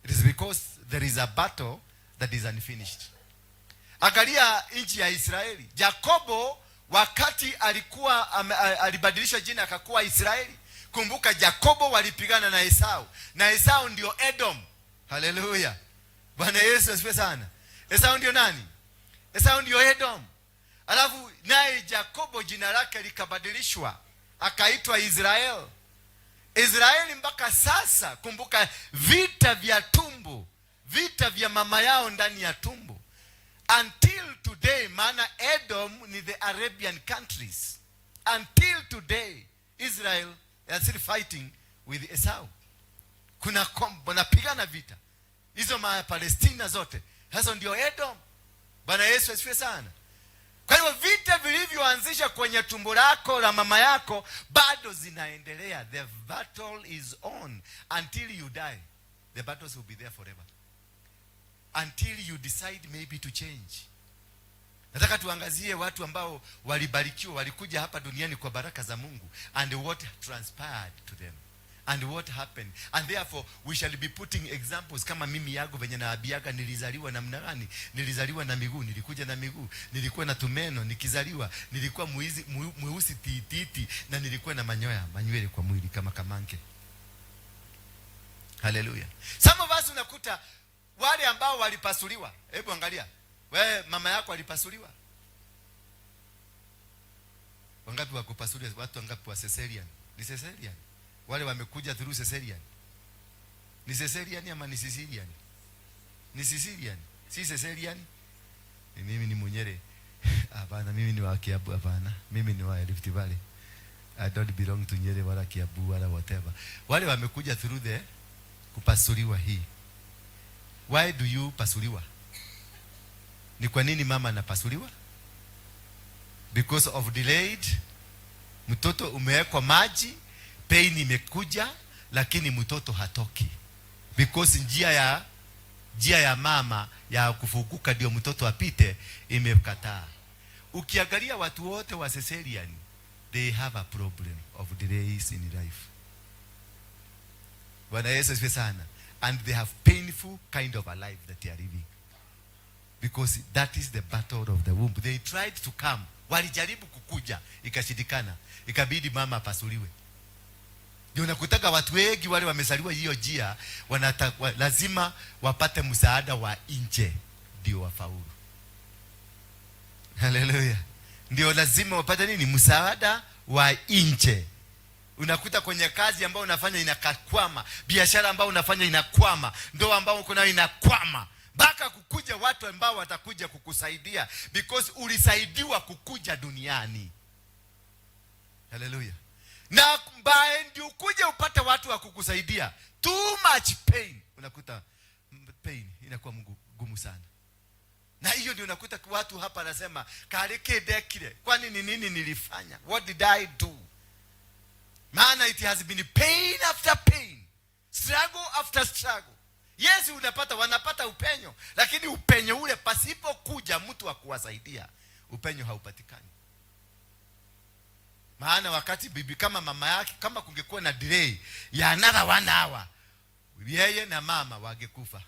It is because there is a battle that is unfinished. Angalia nchi ya Israeli. Jakobo wakati alikuwa alibadilisha jina akakuwa Israeli. Kumbuka Jakobo walipigana na Esau, na Esau ndio Edom. Haleluya, Bwana Yesu asifiwe sana. Esau ndio nani? Esau ndio Edom. Alafu naye Jakobo jina lake likabadilishwa akaitwa Israel. Israeli mpaka sasa, kumbuka vita vya tumbo, vita vya mama yao ndani ya tumbo until today, maana Edom ni the Arabian countries. Until today Israel are still fighting with Esau. Kuna wanapigana vita hizo ma Palestina zote, sasa ndio Edom. Bwana Yesu asifiwe sana. Kwa hivyo vita vilivyoanzisha kwenye tumbo lako la mama yako bado zinaendelea. The battle is on until you die. The battles will be there forever until you decide maybe to change. Nataka tuangazie watu ambao walibarikiwa, walikuja hapa duniani kwa baraka za Mungu, and what transpired to them and what happened, and therefore we shall be putting examples kama mimi yangu venye naabiaga nilizaliwa namna gani. Nilizaliwa na miguu, nilikuja na miguu, nilikuwa na tumeno nikizaliwa, nilikuwa mweusi tititi na nilikuwa na manyoya, manywele kwa mwili kama kamanke. Haleluya. Some of us, unakuta wale ambao walipasuliwa, hebu angalia wewe, mama yako alipasuliwa. Wangapi wa kupasuliwa? Watu wangapi wa cesarean? Ni cesarean, wale wamekuja through cesarean. Ni cesarean ama ni Sicilian? Ni Sicilian, si cesarean. Ni mimi ni Munyere? Hapana, mimi ni wa Kiambu. Hapana, mimi ni wa Rift Valley. I don't belong to Nyeri wala Kiambu wala whatever. Wale wamekuja through the kupasuliwa hii, why do you pasuliwa? Ni kwa nini mama anapasuliwa? Because of delayed. Mtoto umewekwa maji, pain imekuja, lakini mtoto hatoki because njia ya mama ya kufunguka ndio mtoto apite imekataa. Ukiangalia watu wote wa cesarean, they have a problem of delays in life. Bwana Yesu asifiwe sana. And they have painful kind of a life that they are living because that is the battle of the womb. They tried to come, walijaribu kukuja, ikashindikana, ikabidi mama apasuliwe. Ndio nakutaka watu wengi wale wamezaliwa hiyo njia lazima wapate msaada wa nje ndio wafaulu. Haleluya! Ndio lazima wapate nini? Msaada wa nje. Unakuta kwenye kazi ambayo unafanya inakakwama, biashara ambayo unafanya inakwama, ndoa ambayo uko nayo inakwama, mpaka kukuja watu ambao watakuja kukusaidia because ulisaidiwa kukuja duniani. Haleluya! Na mbaye ndio ukuje upate watu wa kukusaidia, too much pain. Unakuta Pain inakuwa gumu sana. Na hiyo ndio unakuta watu hapa anasema, "Kareke ndekire, kwani ni nini nilifanya? What did I do?" Maana it has been pain after pain, struggle after struggle. Yes, unapata, wanapata upenyo, lakini upenyo ule, pasipokuja mtu wa kuwasaidia, upenyo haupatikani. Maana wakati bibi kama mama yake, kama kungekuwa na delay ya another one hour, yeye na mama wangekufa.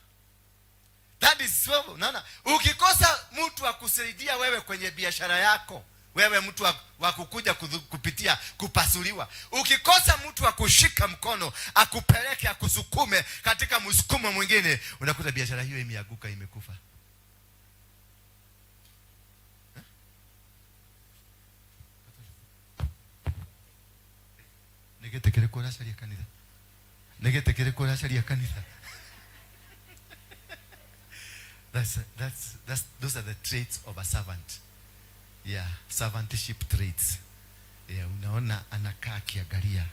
That is so. Unaona, ukikosa mtu wa kusaidia wewe kwenye biashara yako, wewe mtu wa kukuja kupitia kupasuliwa, ukikosa mtu wa kushika mkono akupeleke, akusukume katika msukumo mwingine, unakuta biashara hiyo imeanguka, imekufa. Eh? Nĩ gĩtĩ kĩrĩkũ ũracaria kanitha? Nĩ gĩtĩ kĩrĩkũ ũracaria kanitha? Those are the traits of a servant. Yeah, servantship traits. Yeah, unaona anakaa akiangalia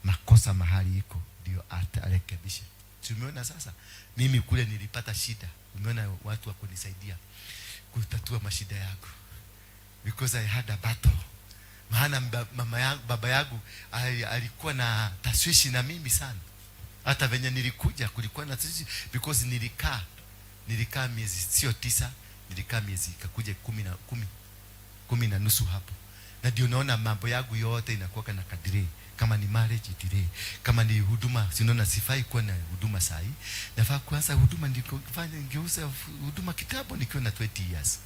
makosa mahali iko ndio arekebishe. Tumeona sasa, mimi kule nilipata shida. Umeona watu wa kunisaidia kutatua mashida yangu because I had a battle. Maana mama yangu, baba yangu alikuwa na tashwishi na mimi sana. Hata venye nilikuja kulikuwa na tashwishi because nilikaa miezi sio 9, nilikaa miezi ikakuja 10 na 10.5 hapo. Na ndio naona mambo yangu yote inakuwa na kadiri. Kama ni marriage, delay, kama ni huduma, si unaona sifai kuwa na huduma sahi. Nafaa kuanza huduma, ndiko fanya ngeuza huduma kitambo nikiwa na 20 years.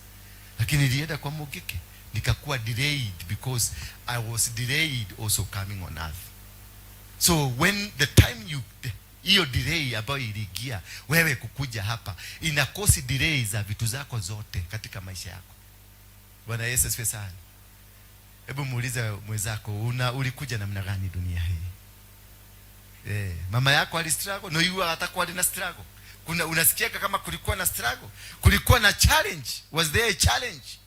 Lakini nilienda kwa Mugike nikakuwa delayed because I was delayed also coming on earth. So when the time you, hiyo delay ambayo iliingia wewe kukuja hapa, inakosi delay za vitu zako zote katika maisha yako. Bwana Yesu asifiwe sana. Hebu muulize mwenzako, ulikuja namna gani dunia hii? Mama yako ali struggle, no you atakuwa na struggle. Kuna, unasikia kama kulikuwa na struggle, kulikuwa na challenge. Was there a challenge?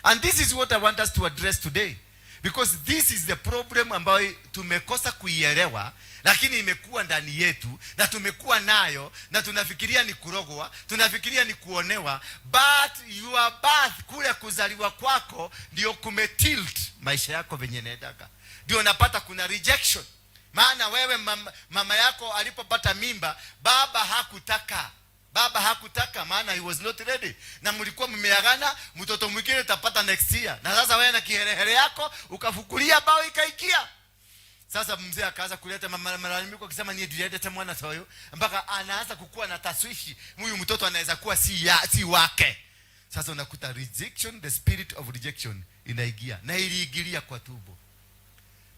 And this is what I want us to address today. Because this is the problem ambayo tumekosa kuielewa, lakini imekuwa ndani yetu na tumekuwa nayo na tunafikiria ni kurogwa, tunafikiria ni kuonewa, but your birth, kule kuzaliwa kwako ndio kumetilt maisha yako venye inaendaga. Ndio unapata kuna rejection. Maana wewe mama yako alipopata mimba, baba hakutaka. Baba hakutaka maana he was not ready. Na mlikuwa mmeagana mtoto mwingine utapata next year. Na sasa wewe na kiherehere yako ukafukulia bao ikaikia. Sasa mzee akaanza kuleta malalamiko akisema, "Ni nilileta mwana toyo," mpaka anaanza kukua na taswishi, huyu mtoto anaweza kuwa si wake. Sasa unakuta rejection, the spirit of rejection inaingia na iliingilia kwa tumbo.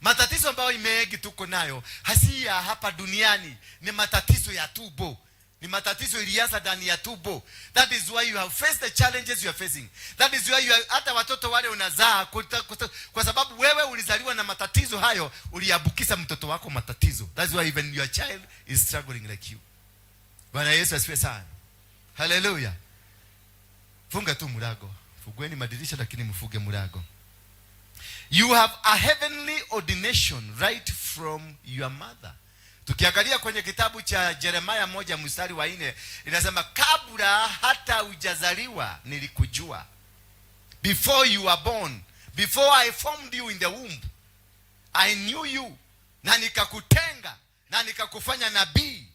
Matatizo ambayo mengi tuko nayo hasi ya hapa duniani, ni matatizo ya tumbo. Ni matatizo ilianza ndani ya tumbo. That is why you have faced the challenges you are facing. That is why you are, hata watoto wale unazaa kwa sababu wewe ulizaliwa na matatizo hayo, uliambukiza mtoto wako matatizo. That's why even your child is struggling like you. Bwana Yesu asifiwe sana. Hallelujah. Funga tu mlango. Fungueni madirisha lakini mfunge mlango. You have a heavenly ordination right from your mother. Tukiangalia kwenye kitabu cha Jeremiah 1 mstari wa 4, inasema, "Kabla hata hujazaliwa nilikujua." Before you were born, before I formed you in the womb, I knew you. Na nikakutenga na nikakufanya nabii.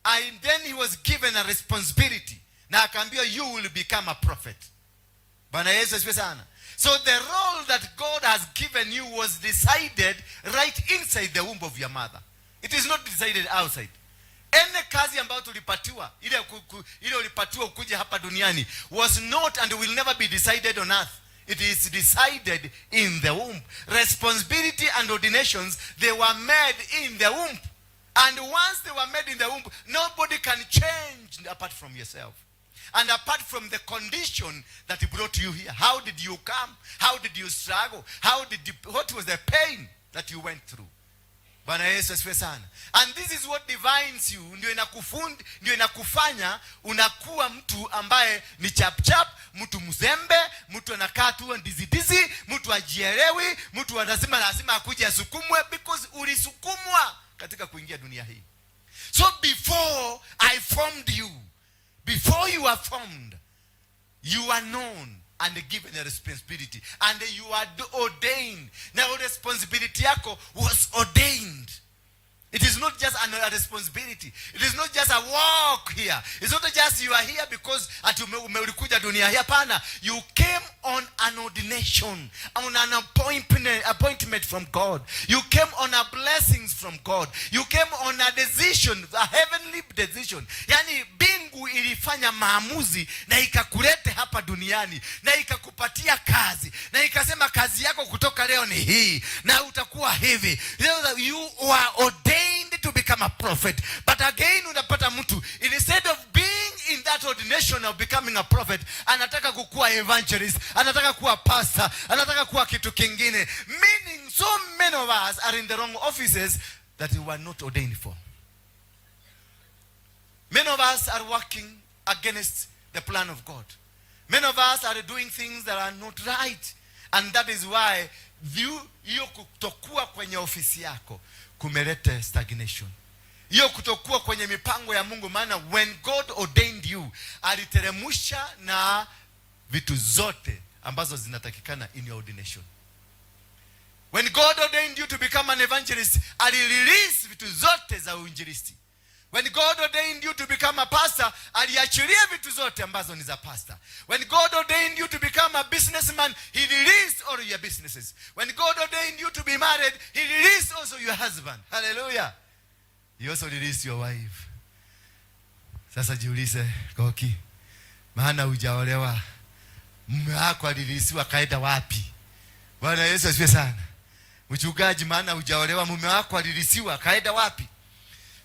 And then he was given a responsibility. Na akaambiwa, "You will become a prophet." Bwana Yesu asifiwe sana. So the role that God has given you was decided right inside the womb of your mother. It is not decided outside. Any kazi ambayo tulipatiwa, ile ulipatiwa ukuja hapa duniani, was not and will never be decided on earth. It is decided in the womb. Responsibility and ordinations, they were made in the womb. And once they were made in the womb, nobody can change apart from yourself. And apart from the condition that brought you here. How did you come? How did you struggle? What was the pain that you went through? Bwana Yesu asifiwe sana. And this is what defines you, ndio inakufanya unakuwa mtu ambaye ni chap chap, mtu mzembe, mtu anakaa tu ndizi dizi, mtu ajielewi, mtu anasema lazima akuje asukumwe because ulisukumwa katika kuingia dunia hii. So before I formed you, Before you are formed, you are known and given a responsibility and you are ordained. Now responsibility yako was ordained. It is not just a responsibility. It is not just a walk here. It's not just you are here because ati ulikuja dunia hii. Hapana. You came on an ordination, on an appointment from God. You came on a blessings from God. You came on a decision, a heavenly decision. Yani mbingu ilifanya maamuzi na ikakulete hapa duniani na ikakupatia kazi na ikasema kazi yako kutoka leo ni hii na utakuwa hivi. You were ordained to become a prophet. But again unapata mtu, instead of being in that ordination of becoming a prophet, anataka kukuwa evangelist, anataka kuwa pastor, anataka kuwa kitu kingine. Meaning so many of us are in the wrong offices that we were not ordained for. Many of us are working against the plan of God. Many of us are doing things that are not right. And that is why hiyo kutokuwa kwenye ofisi yako kumeleta stagnation. Hiyo kutokuwa kwenye mipango ya Mungu, maana when God ordained you, aliteremusha na vitu zote ambazo zinatakikana in your ordination. When God ordained you to become an evangelist, alirelease vitu zote za uinjilisti. When God ordained you to become a pastor, aliachilia vitu zote ambazo ni za pastor. When God ordained you to become a businessman, he released all your businesses. When God ordained you to be married, he released also your husband. Hallelujah. He also released your wife. Sasa jiulize, Koki, maana hujaolewa, mume wako alireleasiwa kaenda wapi? Bwana Yesu asifiwe sana. Mchungaji, maana hujaolewa, mume wako alireleasiwa kaenda wapi?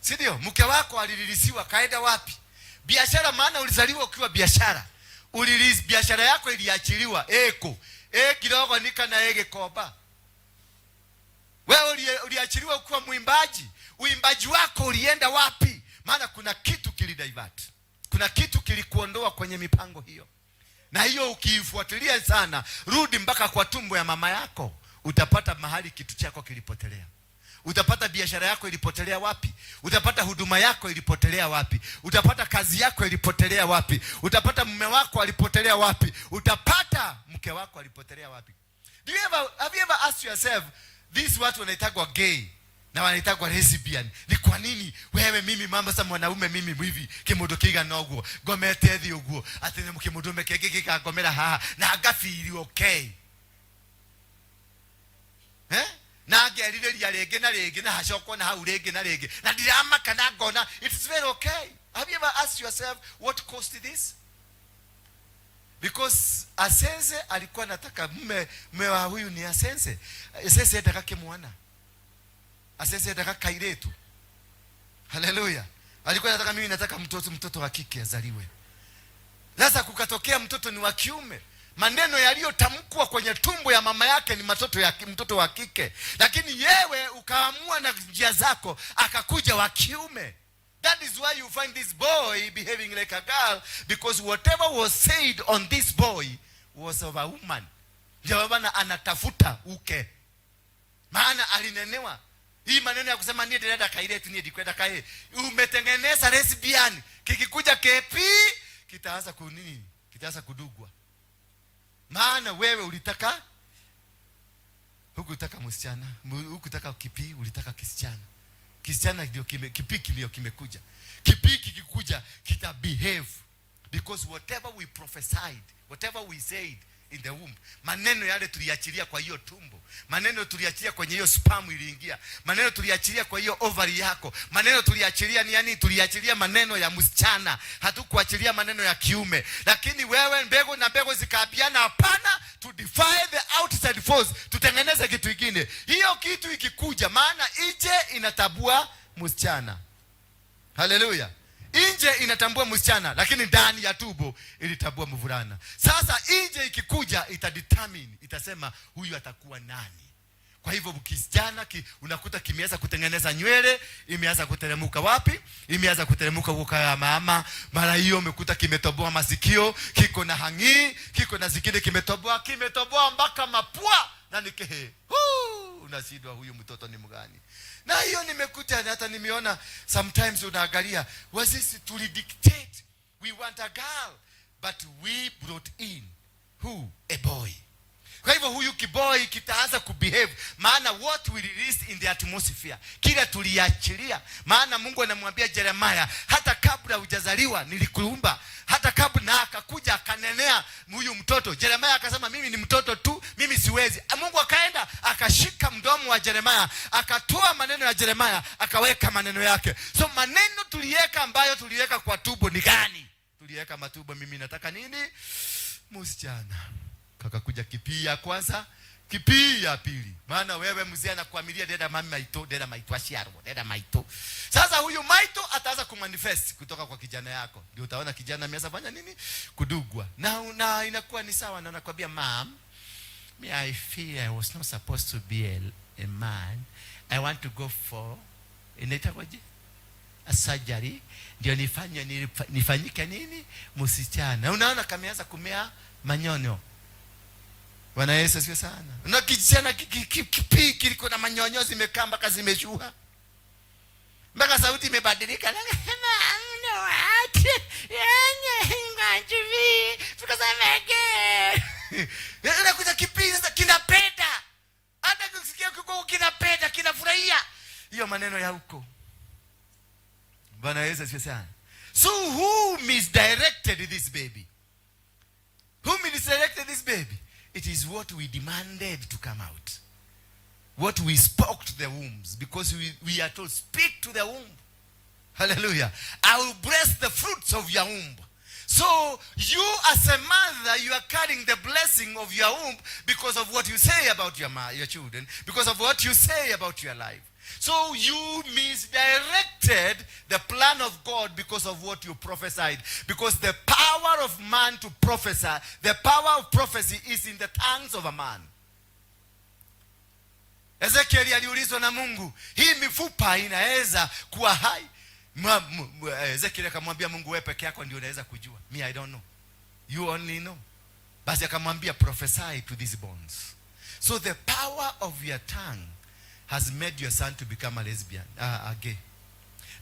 Si ndio? Mke wako alireleasiwa kaenda wapi? Biashara, maana ulizaliwa ukiwa biashara. Urelease biashara yako iliachiliwa eko. E kidogo nika na ege koba. Wewe uliachiliwa ukiwa mwimbaji. Uimbaji wako ulienda wapi? Maana kuna kitu kilidivert. Kuna kitu kilikuondoa kwenye mipango hiyo. Na hiyo ukiifuatilia sana, rudi mpaka kwa tumbo ya mama yako, utapata mahali kitu chako kilipotelea. Utapata biashara yako ilipotelea wapi? Utapata huduma yako ilipotelea wapi? Utapata kazi yako ilipotelea wapi? Utapata mume wako alipotelea wapi? Utapata mke wako alipotelea wapi? Have you ever asked yourself, these watu wanaitagwa gay na wanaitagwa lesbian, ni kwa nini wewe mimi mama sasa mwanaume mimi hivi kimundu kiga noguo ngomete thi uguo ati ni kimundu kingi gikangomera haha na ngafeel okay, eh? Na ngerirĩria rĩngĩ na rĩngĩ na hacokwo na hau rĩngĩ na rĩngĩ na ndiramaka na ngona it is very okay. Have you ever asked yourself what caused this? Because Asense alikuwa anataka mume wa huyu ni Asense. Asense endaga kimwana, Asense endaga kairetu. Haleluya. Alikuwa anataka, mimi nataka mtoto wa kike azaliwe. Sasa kukatokea mtoto ni wa kiume. Maneno yaliyotamkwa kwenye tumbo ya mama yake ni mtoto wa kike, lakini yewe ukaamua na njia zako akakuja wa kiume. That is why you find this boy behaving like a girl, because whatever was said on this boy was of a woman. Ndio maana anatafuta uke, maana alinenewa hii maneno ya kusema niĩ ndĩrenda kairĩtu, niĩ ndikwenda kaĩ. Umetengeneza lesbian, kikikuja kepi kitaanza kunini, kitaanza kudugwa, maana wewe ulitaka, hukutaka msichana, hukutaka kipi, ulitaka kisichana. Kisichana ndio kipi ndio kimekuja. Kipi kikikuja kita behave, because whatever we prophesied, whatever we said in the womb, maneno yale tuliachilia kwa hiyo tumbo, maneno tuliachilia kwenye hiyo sperm iliingia, maneno tuliachilia kwa hiyo ovary yako, maneno tuliachilia ni yani, tuliachilia maneno ya msichana, hatukuachilia maneno ya kiume. Lakini wewe mbegu na mbegu zikaapiana, hapana, to defy the outside force, tutengeneze kitu kingine. Hiyo kitu ikikuja, maana nje inatambua msichana. Haleluya. Nje inatambua msichana, lakini ndani ya tumbo ilitambua mvulana. Sasa nje ikikuja itadetermine, itasema huyu atakuwa nani. Kwa hivyo kisichana unakuta kimeanza kutengeneza nywele, imeanza kuteremuka wapi? Imeanza kuteremuka huko ya mama. Mara hiyo umekuta kimetoboa masikio, kiko na hangi, kiko na zingine kimetoboa, kimetoboa mpaka mapua na nikehe. Huu, unashindwa huyu mtoto ni mgani? Na hiyo nimekuta hata nimeona sometimes unaangalia wasisi tulidictate. We want a girl, but we brought in who? A boy. Kwa hivyo huyu kiboy kitaanza kubehave, maana what we released in the atmosphere, kile tuliachilia. Maana Mungu anamwambia Jeremiah, hata kabla hujazaliwa nilikuumba, hata kabla, na akakuja akanenea huyu mtoto. Jeremiah akasema, mimi ni mtoto tu, mimi siwezi. Mungu akaenda akashika mdomo wa Jeremiah, akatoa maneno ya Jeremiah, akaweka maneno yake. So maneno tuliweka, ambayo tuliweka kwa tumbo ni gani? Tuliweka matumbo, mimi nataka nini? Msichana. Kakakuja kipii ya kwanza, kipii ya pili. Maana wewe mzee anakuamilia deda mami maito, deda maito ashiaro, deda maito. Sasa huyu maito ataanza kumanifest kutoka kwa kijana yako. Ndio utaona kijana ameanza fanya nini? Kudugwa. Na inakuwa ni sawa, na anakuambia, "Mom, me I feel I was not supposed to be a man. I want to go for, inaitwaje? A surgery ndio nifanye nifanyike nini? Msichana." Unaona kameanza kumea manyonyo. Bwana Yesu asifiwe sana. Na kijana kipi kiliko na manyonyo zimekaa mpaka zimeshuha. Mpaka sauti imebadilika. No, what? Because I'm a gay. Inakuja kipi sasa kinapenda. Hata kusikia kiko kinapenda, kinafurahia. Hiyo maneno ya huko. Bwana Yesu asifiwe sana. So who misdirected this baby? Who misdirected this baby? It is what we demanded to come out. What we spoke to the wombs. Because we are told, speak to the womb. Hallelujah. I will bless the fruits of your womb. So you as a mother, you are carrying the blessing of your womb because of what you say about your children, because of what you say about your life. So you misdirected the plan of God because of what you prophesied. Because the power of man to prophesy, the power of prophecy is in the tongues of a man. Ezekiel aliulizwa na Mungu, hii mifupa inaweza kuwa hai? Ezekiel akamwambia Mungu, wewe peke yako ndio unaweza kujua. Me, I don't know. You only know. Basi akamwambia, prophesy to these bones. So the power of your tongue has made your son to become a lesbian, a gay.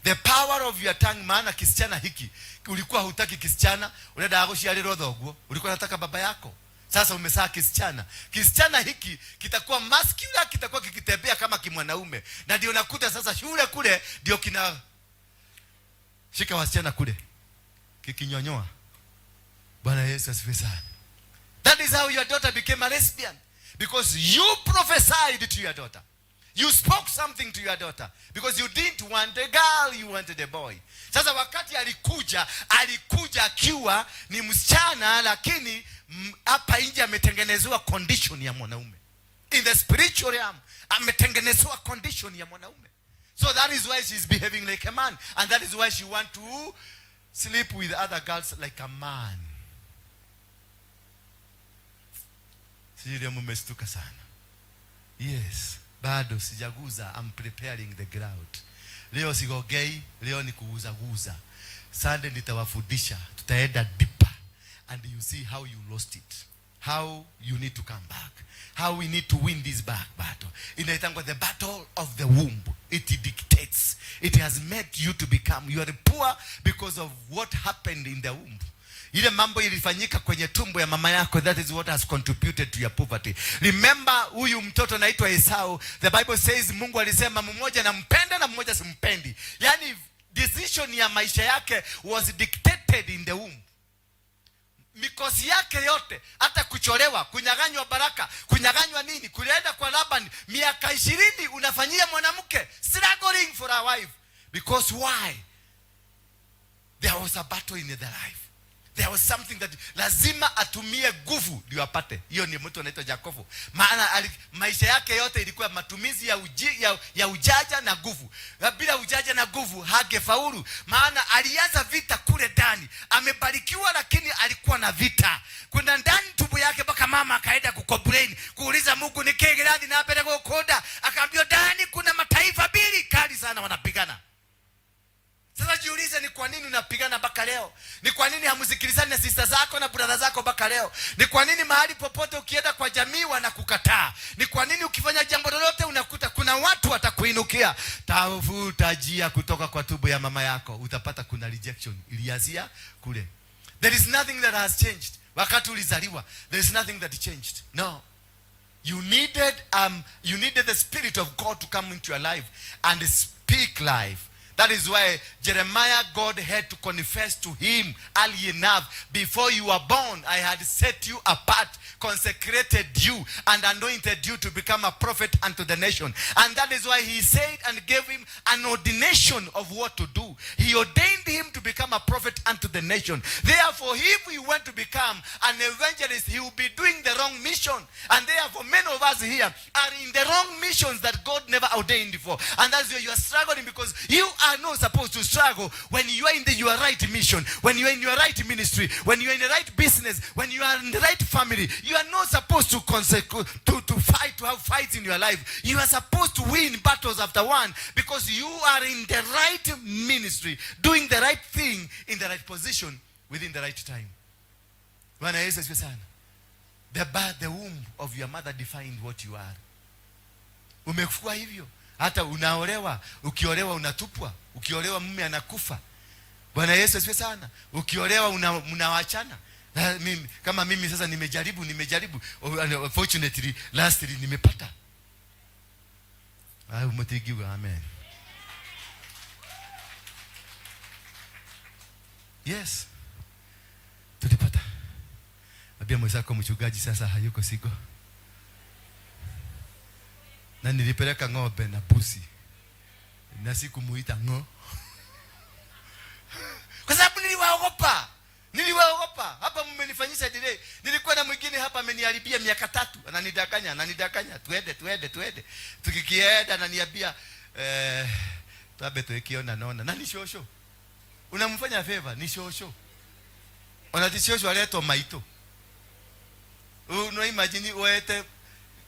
The power of your tongue, maana kisichana hiki ulikuwa hutaki kisichana, unaenda guciarirwo thoguo, ulikuwa unataka baba yako. Sasa umezaa kisichana. Kisichana hiki kitakuwa muscular, kitakuwa kikitembea kama kimwanaume. Na ndio nakuta sasa shule kule ndio kina shika wasichana kule kikinyonyoa. Bwana Yesu asifiwe sana. That is how your daughter became a lesbian, because you prophesied to your daughter. You spoke something to your daughter because you didn't want a girl, you wanted a boy. Sasa wakati alikuja, alikuja akiwa ni msichana, lakini hapa nje ametengenezewa condition ya mwanaume. In the spiritual realm, ametengenezewa condition ya mwanaume. So that is why she's behaving like a man, and that is why she want to sleep with other girls like a man. Sijui mmestuka sana. Yes, bado sijaguza. I'm preparing the ground. Leo sigogei, leo ni kuguzaguza. Sunday nitawafundisha, tutaenda deeper and you see how you lost it. How you need to come back. How we need to win this back battle. Inaitangwa the battle of the womb. It dictates. It has made you to become. You are poor because of what happened in the womb. Ile mambo ilifanyika kwenye tumbo ya mama yako, that is what has contributed to your poverty. Remember, huyu mtoto anaitwa Esau. The Bible says Mungu alisema mmoja nampenda na mmoja simpendi. Yani decision ya maisha yake was dictated in the womb. Mikosi yake yote, hata kucholewa, kunyang'anywa baraka, kunyang'anywa nini, kuenda kwa Laban miaka 20 unafanyia mwanamke, struggling for a wife. Because why? There was a battle in the life. There was something that lazima atumie nguvu ndio apate. Hiyo ni mtu anaitwa Yakobo. Maana maisha yake yote ilikuwa matumizi ya ujaja na nguvu. Na bila ujaja na nguvu hangefaulu. Maana alianza vita kule ndani. Amebarikiwa lakini alikuwa na vita. Kuna ndani tumbo yake mpaka mama akaenda kucomplain, kuuliza Mungu ni kile gani na mbele gukonda. Akaambiwa ndani kuna mataifa mbili kali sana wanapigana. Sasa jiulize, ni kwa nini unapigana mpaka leo? Ni kwa nini hamsikilizani na sister zako na brother zako mpaka leo? Ni kwa nini mahali popote ukienda kwa jamii wanakukataa? Ni kwa nini ukifanya jambo lolote unakuta kuna watu watakuinukia? Tafuta njia kutoka kwa tumbo ya mama yako, utapata kuna rejection ilianzia kule. There is nothing that has changed. Wakati ulizaliwa, there is nothing that changed. No. You needed the Spirit of God to come into your life and speak life. That is why Jeremiah, God had to confess to him early enough. "Before you were born, I had set you apart, consecrated you, and anointed you to become a prophet unto the nation." And that is why he said and gave him an ordination of what to do. He ordained him to become a prophet unto the nation. Therefore, if he went to become an evangelist, he will be doing the wrong mission. And therefore, many of us here are in the wrong missions that God never ordained for. And that's why you are struggling, because you are not supposed to struggle when you are in your right mission, when you are in your right ministry, when you are in the right business, when you are in the right family. You are not supposed to fight, to have fights in your life. You are supposed to win battles after one because you are in the right ministry, doing the right thing in the right position within the right time. Bwana Yesu asifiwe sana. The womb of your mother defined what you are. Umekuwa hivyo. Hata unaolewa, ukiolewa unatupwa, ukiolewa mume anakufa. Bwana Yesu asifiwe sana. Ukiolewa mnawachana. Na mimi, kama mimi sasa nimejaribu, nimejaribu. Oh, and unfortunately, lastly nimepata. Ah, umetigiwa, amen. Yes. Tulipata. Ambia mwenzako, mchungaji sasa hayuko siko. Na nilipeleka ng'ombe na pusi. Na sikumuita ng'o. Kwa sababu niliwaogopa. Niliwaogopa. Hapa mmenifanyisha delay. Nilikuwa na mwingine hapa ameniharibia miaka 3. Ananidanganya, ananidanganya. Tuende, tuende, tuende. Tukikienda ananiambia, tuabe tukiona naona. Na ni shosho. Unamfanya favor, ni shosho. Ona ti shosho aletwo maito. No imagine wete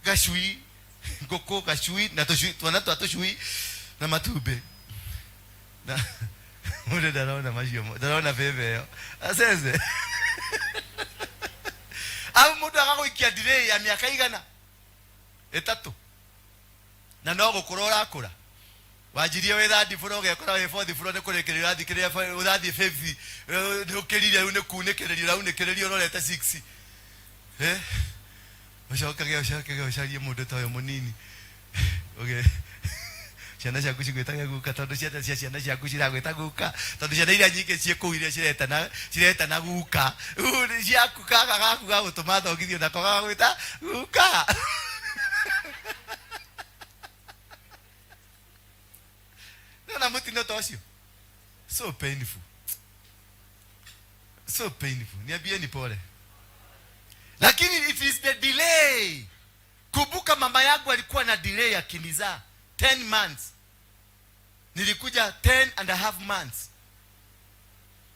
gacui, ngũkũ gacui na tũcui, twana twa tũcui na matumbĩ. Na mũndũ ndarona macio, ndarona bebe ĩyo. Acece. Au mũndũ agagũikia delay ya miaka igana 3. Na no gũkũra ũrakũra. Wanjirie wĩ third floor, ũgekora wĩ fourth floor, nĩ kũrĩkĩrĩria ũrathikĩrĩria, ũrathiĩ fifth, nĩ ũkĩrire rĩu, nĩ kunĩkĩrĩria ũraunĩkĩrĩria ũrorete 6. Ũcokage ũcokage ũcarie mũndũ ta ũyũ mũnini. Ũge ciana ciaku cigwĩtage guka, tondũ ciana cia ciana ciaku ciragwĩta guka, tondũ ciana iria nyingĩ ciĩ kũu iria ciretana guka, rĩu nĩ ciaku kaga gaku ga gũtũma thongithio nako gagwĩta guka. Nĩwona mũtino ta ũcio? So painful. So painful. Niambieni pole. Lakini it is the delay. Kumbuka mama yangu alikuwa na delay akinizaa 10 months. Nilikuja 10 and a half months.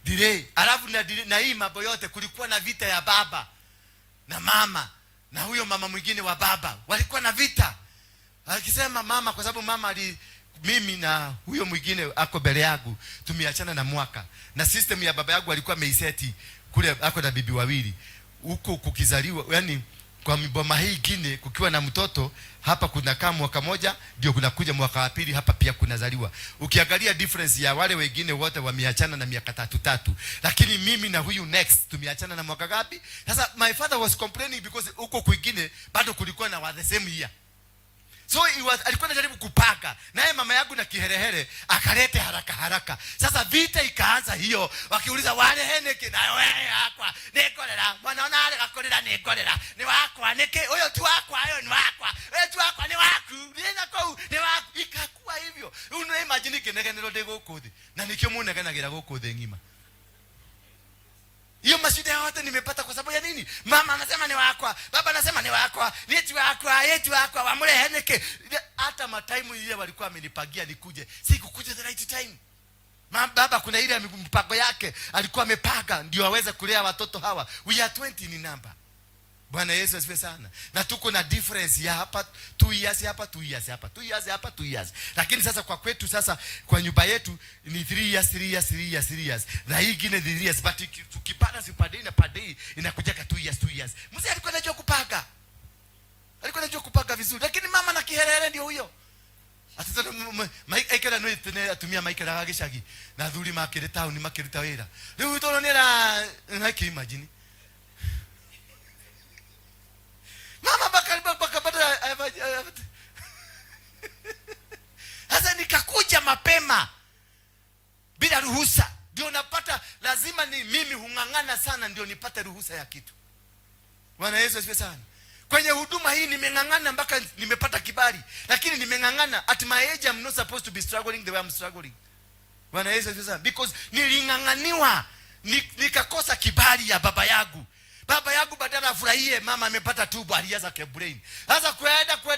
Delay. Alafu na delay, na hii mambo yote kulikuwa na vita ya baba na mama na huyo mama mwingine wa baba. Walikuwa na vita. Akisema mama, kwa sababu mama ali, mimi na huyo mwingine ako mbele yangu tumeachana na mwaka. Na system ya baba yangu alikuwa ameiseti kule, ako na bibi wawili. Huko kukizaliwa, yani kwa boma hii ingine kukiwa na mtoto hapa kuna kama mwaka moja ndio kunakuja mwaka wa pili hapa pia kunazaliwa. Ukiangalia difference ya wale wengine wote wameachana na miaka tatu tatu, lakini mimi na huyu next tumeachana na mwaka gapi? Sasa my father was complaining because huko kwingine bado kulikuwa na wa the same year. So alikuwa anajaribu kupanga. Naye mama yangu na kiherehere akalete haraka haraka. Sasa vita ikaanza hiyo. Wakiuliza wale heneke na wewe yakwa. Nikolera. Mwana ona ale gakorera nikolera. Ni wakwa niki huyo tu wakwa huyo ni wakwa. Wewe tu wakwa ni waku. Nina kou ni waku. Ikakuwa hivyo. Una imagine kinegenero ndi guku thi. Na nikio munegenagira guku thi ng'ima. Hiyo mashida yote nimepata kwa sababu ya nini? Mama anasema ni wakwa, baba anasema ni wakwa, ni wakwa, yetu wakwa, wamule heneke. Hata mataimu ile walikuwa wamenipangia nikuje, sikukuja the right time. Mama, baba kuna ile mpango yake alikuwa amepanga ndio aweze kulea watoto hawa. We are 20 in number. Bwana Yesu asifiwe sana. Na tuko na difference ya hapa 2 years hapa 2 years hapa 2 years hapa 2 years. Lakini sasa kwa kwetu sasa kwa nyumba yetu ni 3 years 3 years 3 years 3 years. Na hii ingine 3 years, but tukipata si per day na per day inakuja ka 2 years 2 years. Mzee alikuwa anajua kupanga. Alikuwa anajua kupanga vizuri. Lakini mama na kiherehere ndio huyo. Atĩ tondũ aikara nĩ tene atumia maikaraga gĩcagi na athuri makĩrĩ taũni makĩruta wĩra. Rĩu tondũ nĩ ara I imagine. Mama baka bado. Sasa nikakuja mapema bila ruhusa, ndio napata, lazima ni mimi hung'ang'ana sana ndio nipate ruhusa ya kitu. Bwana Yesu asifiwe sana. Kwenye huduma hii nimeng'ang'ana mpaka nimepata kibali, lakini nimeng'ang'ana. At my age I'm not supposed to be struggling the way I'm struggling. Bwana Yesu asifiwe sana, because niling'ang'aniwa, nikakosa kibali ya baba yangu. Baba yangu badala afurahie mama amepata tumbo, alianza brain. Sasa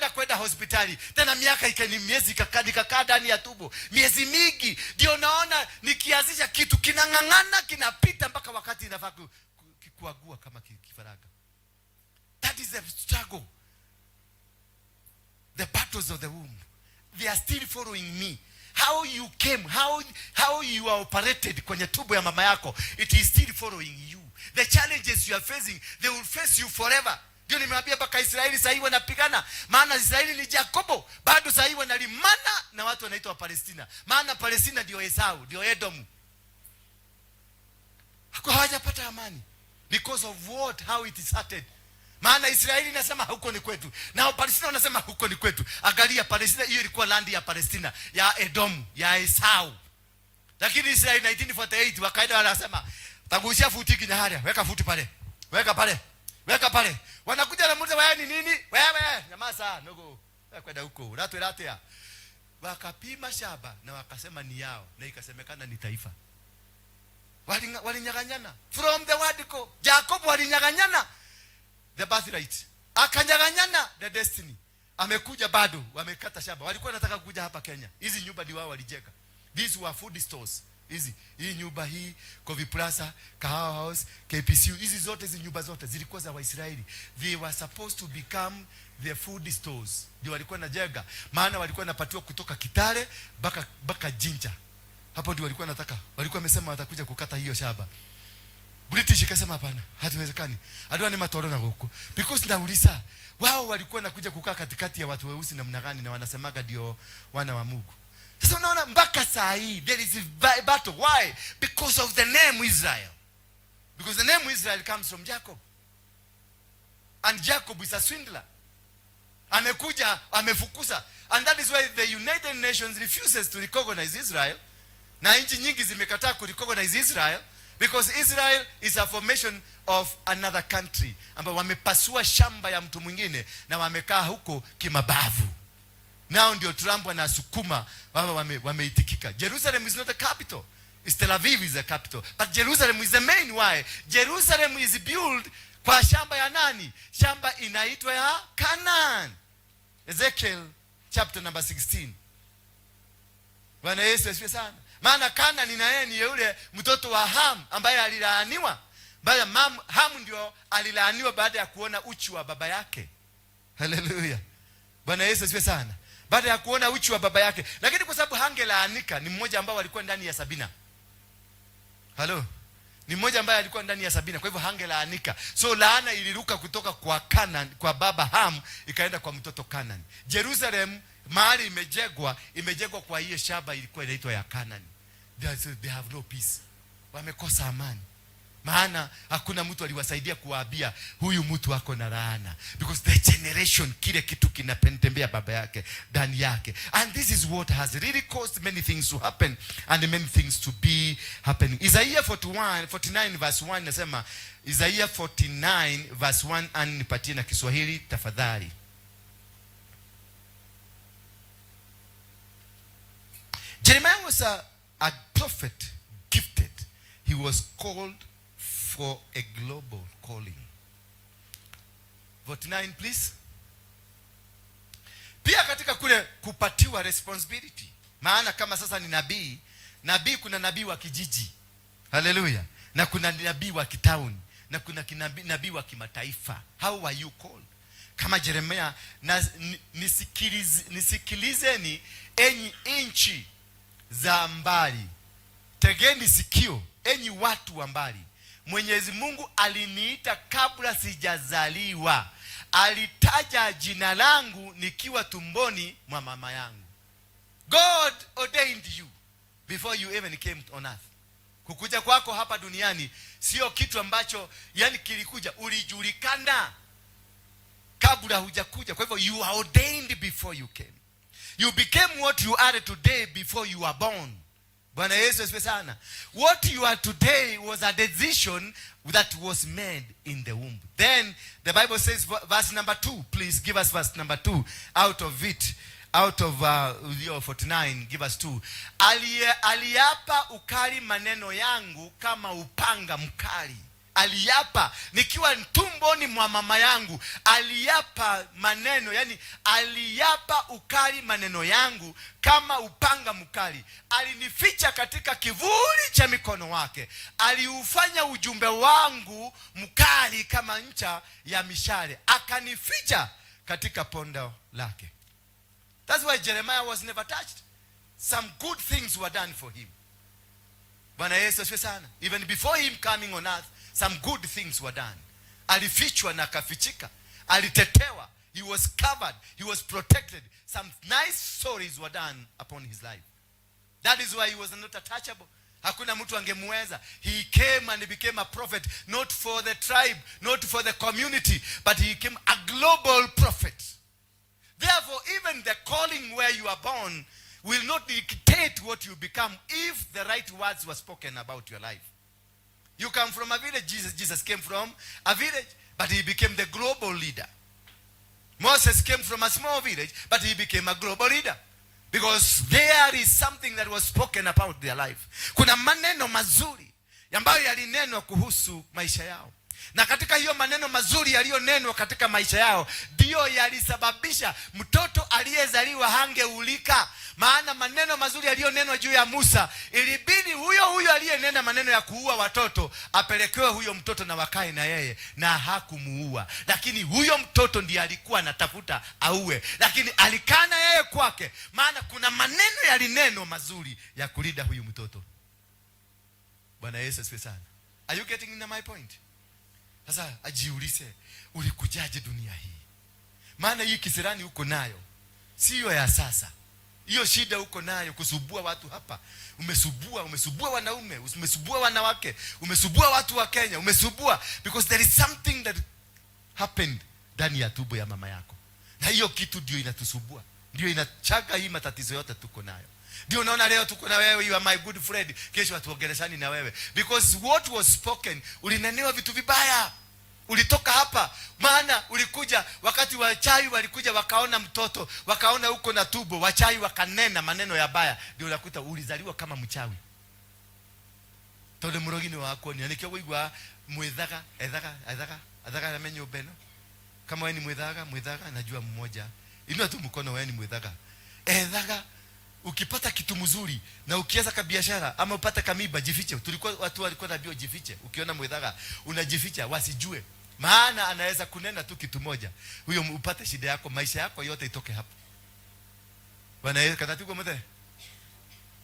kwenda hospitali tena, miaka ikani miezi ikakaa, nikakaa ndani ya tumbo miezi mingi. Ndio naona nikianzisha kitu kinang'ang'ana, kinapita mpaka wakati inafaa kuagua kama kifaranga. That is the struggle. The battles of the womb. They are still following me. How you came, how you are operated kwenye tumbo ya mama yako, it is still following you. The challenges you are facing, they will face you forever. Ndio nimewaambia mpaka Israeli sasa hivi wanapigana. Maana Israeli ni Jakobo, bado sasa hivi wanalimana na watu wanaitwa Palestina. Maana Palestina ndio Esau, ndio Edom. Hawajapata amani because of what, how it started. Maana Israeli inasema huko ni kwetu, na Palestina wanasema huko ni kwetu. Angalia Palestina, hiyo ilikuwa land ya Palestina, ya Edom, ya Esau. Lakini Israeli 1948 wakaenda wanasema tagusia futi kinya haria, weka futi pale, weka pale, weka pale. Wanakuja na muuliza, wewe ni nini? Wewe nyamaza nogo, wewe kwenda huko, uratwira atia? Wakapima shamba na wakasema ni yao, na ikasemekana ni taifa. Walinyang'anyana from the word go. Jacob walinyang'anyana the birthright, akanyang'anyana the destiny. Amekuja bado wamekata shamba. Walikuwa wanataka kuja hapa Kenya. Hizi nyumba ndio wao walijenga. These were food stores. Hizi, hii nyumba hii, Coffee Plaza, Kahawa House, KPCU, hizi zote, hizi nyumba zote zilikuwa za Waisraeli. They were supposed to become the food stores. Ndio walikuwa wanajenga. Maana walikuwa wanapatiwa kutoka Kitale mpaka Jinja. Hapo ndio walikuwa wanataka. Walikuwa wamesema watakuja kukata hiyo shamba. British ikasema hapana, hatuwezekani. Adua ni matoro na huko. Because nauliza, wao walikuwa wanakuja kukaa katikati ya watu weusi namna gani na wanasemaga ndio wana wa Mungu? Sasa unaona mpaka saa hii there is a battle. Why? Because of the name Israel. Because the name Israel comes from Jacob. And Jacob is a swindler. Amekuja, amefukuza. And that is why the United Nations refuses to recognize Israel. Na nchi nyingi zimekataa ku recognize Israel because Israel is a formation of another country ambao wamepasua shamba ya mtu mwingine na wamekaa huko kimabavu. Nao ndio Trump anasukuma wao wameitikika. Jerusalem is not the capital. It's Tel Aviv is the capital. But Jerusalem is the main. Why? Jerusalem is built kwa shamba ya nani? Shamba inaitwa ya Canaan. Ezekiel chapter number 16. Bwana Yesu asifiwe sana. Maana Canaan na yeye ni yule mtoto wa Ham ambaye alilaaniwa. Baada Ham ndio alilaaniwa baada ya kuona uchi wa baba yake. Hallelujah. Bwana Yesu asifiwe sana. Baada ya kuona uchi wa baba yake. Lakini kwa sababu hangelaanika, ni mmoja ambao walikuwa ndani ya Sabina. Hello. Ni mmoja ambaye alikuwa ndani ya Sabina, kwa hivyo hangelaanika. So laana iliruka kutoka kwa Canaan, kwa baba Ham ikaenda kwa mtoto Canaan. Jerusalem mahali imejengwa, imejengwa kwa hiyo shamba ilikuwa inaitwa ya Canaan. They have no peace. Wamekosa amani. Maana hakuna mtu aliwasaidia kuwaambia huyu mtu ako na laana, because the generation, kile kitu kinatembea baba yake ndani yake. And this is what has really caused many things to happen and many things to be happening. Isaiah 49 verse 1 nasema, Isaiah 49 verse 1, and nipatie na Kiswahili tafadhali. Jeremiah was a prophet gifted. He was called for a global calling. 49 please. Pia katika kule kupatiwa responsibility. Maana kama sasa ni nabii, nabii kuna nabii wa kijiji. Hallelujah. Na kuna nabii wa kitauni, na kuna nabii wa kimataifa. How are you called? Kama Jeremiah, na, nisikilizeni enyi nchi za mbali. Tegeni sikio enyi watu wa mbali. Mwenyezi Mungu aliniita kabla sijazaliwa. Alitaja jina langu nikiwa tumboni mwa mama yangu. God ordained you before you even came on earth. Kukuja kwako hapa duniani sio kitu ambacho yani kilikuja, ulijulikana kabla hujakuja. Kwa hivyo you are ordained before you came. You became what you are today before you were born. Bwana Yesu asifiwe sana. What you are today was a decision that was made in the womb. Then the Bible says, verse number 2, please give us verse number 2 out of it. Out of your 49, give us 2. Aliapa ukali maneno yangu kama upanga mkali. Aliapa nikiwa tumboni mwa mama yangu, aliapa maneno, yani aliapa ukali maneno yangu kama upanga mkali. Alinificha katika kivuli cha mikono wake, aliufanya ujumbe wangu mkali kama ncha ya mishale, akanificha katika pondo lake. That's why Jeremiah was never touched. Some good things were done for him. Bwana Yesu asifiwe sana. Even before him coming on earth, some good things were done. Alifichwa na akafichika. Alitetewa. He was covered. He was protected. Some nice stories were done upon his life. That is why he was not attachable. Hakuna mtu angemuweza. He came and became a prophet, not for the tribe, not for the community, but he became a global prophet. Therefore, even the calling where you are born will not dictate what you become if the right words were spoken about your life. You come from a village. Jesus came from a village, but he became the global leader. Moses came from a small village, but he became a global leader. Because there is something that was spoken about their life. Kuna maneno mazuri ambayo yalinenwa kuhusu maisha yao. Na katika hiyo maneno mazuri yaliyonenwa katika maisha yao ndiyo yalisababisha mtoto aliyezaliwa hangeulika. Maana maneno mazuri yaliyonenwa juu ya Musa, ilibidi huyo huyo aliyenena maneno ya kuua watoto apelekewe huyo mtoto na wakae na yeye, na hakumuua. Lakini huyo mtoto ndiye alikuwa anatafuta auwe, lakini alikaa na yeye kwake, maana kuna maneno yalinenwa mazuri ya kulinda huyu mtoto. Bwana Yesu asifiwe sana. Are you getting in my point? Sasa ajiulize, ulikujaje dunia hii? Maana hii kisirani uko nayo siyo ya sasa. Hiyo shida uko nayo kusubua watu hapa, umesubua, umesubua wanaume, umesubua wanawake, umesubua watu wa Kenya, umesubua because there is something that happened ndani ya tumbo ya mama yako, na hiyo kitu ndio inatusubua, ndio inachaga hii matatizo yote tuko nayo. Ndio unaona leo tuko na wewe, you are my good friend, kesho hatuongeleshani na wewe because what was spoken, ulinenewa vitu vibaya. Ulitoka hapa maana ulikuja wakati wachawi walikuja wakaona mtoto, wakaona huko na tumbo, wachawi wakanena maneno ya baya, ndio unakuta ulizaliwa kama mchawi. Tondu murogi ni wakuonia nikio guigua mwithaga ethaga ethaga ethaga na nyumba ĩno. Kama wewe ni mwithaga, mwithaga, najua mmoja, inua tu mkono, wewe ni mwithaga. Ethaga ukipata kitu mzuri na ukianza ka biashara ama upate kamiba, jifiche. Tulikuwa watu walikuwa naambiwa jifiche. Ukiona mwithaga unajificha wasijue, maana anaweza kunena tu kitu moja, huyo upate shida yako, maisha yako yote itoke hapo. Bwana Yesu katatigwo muthe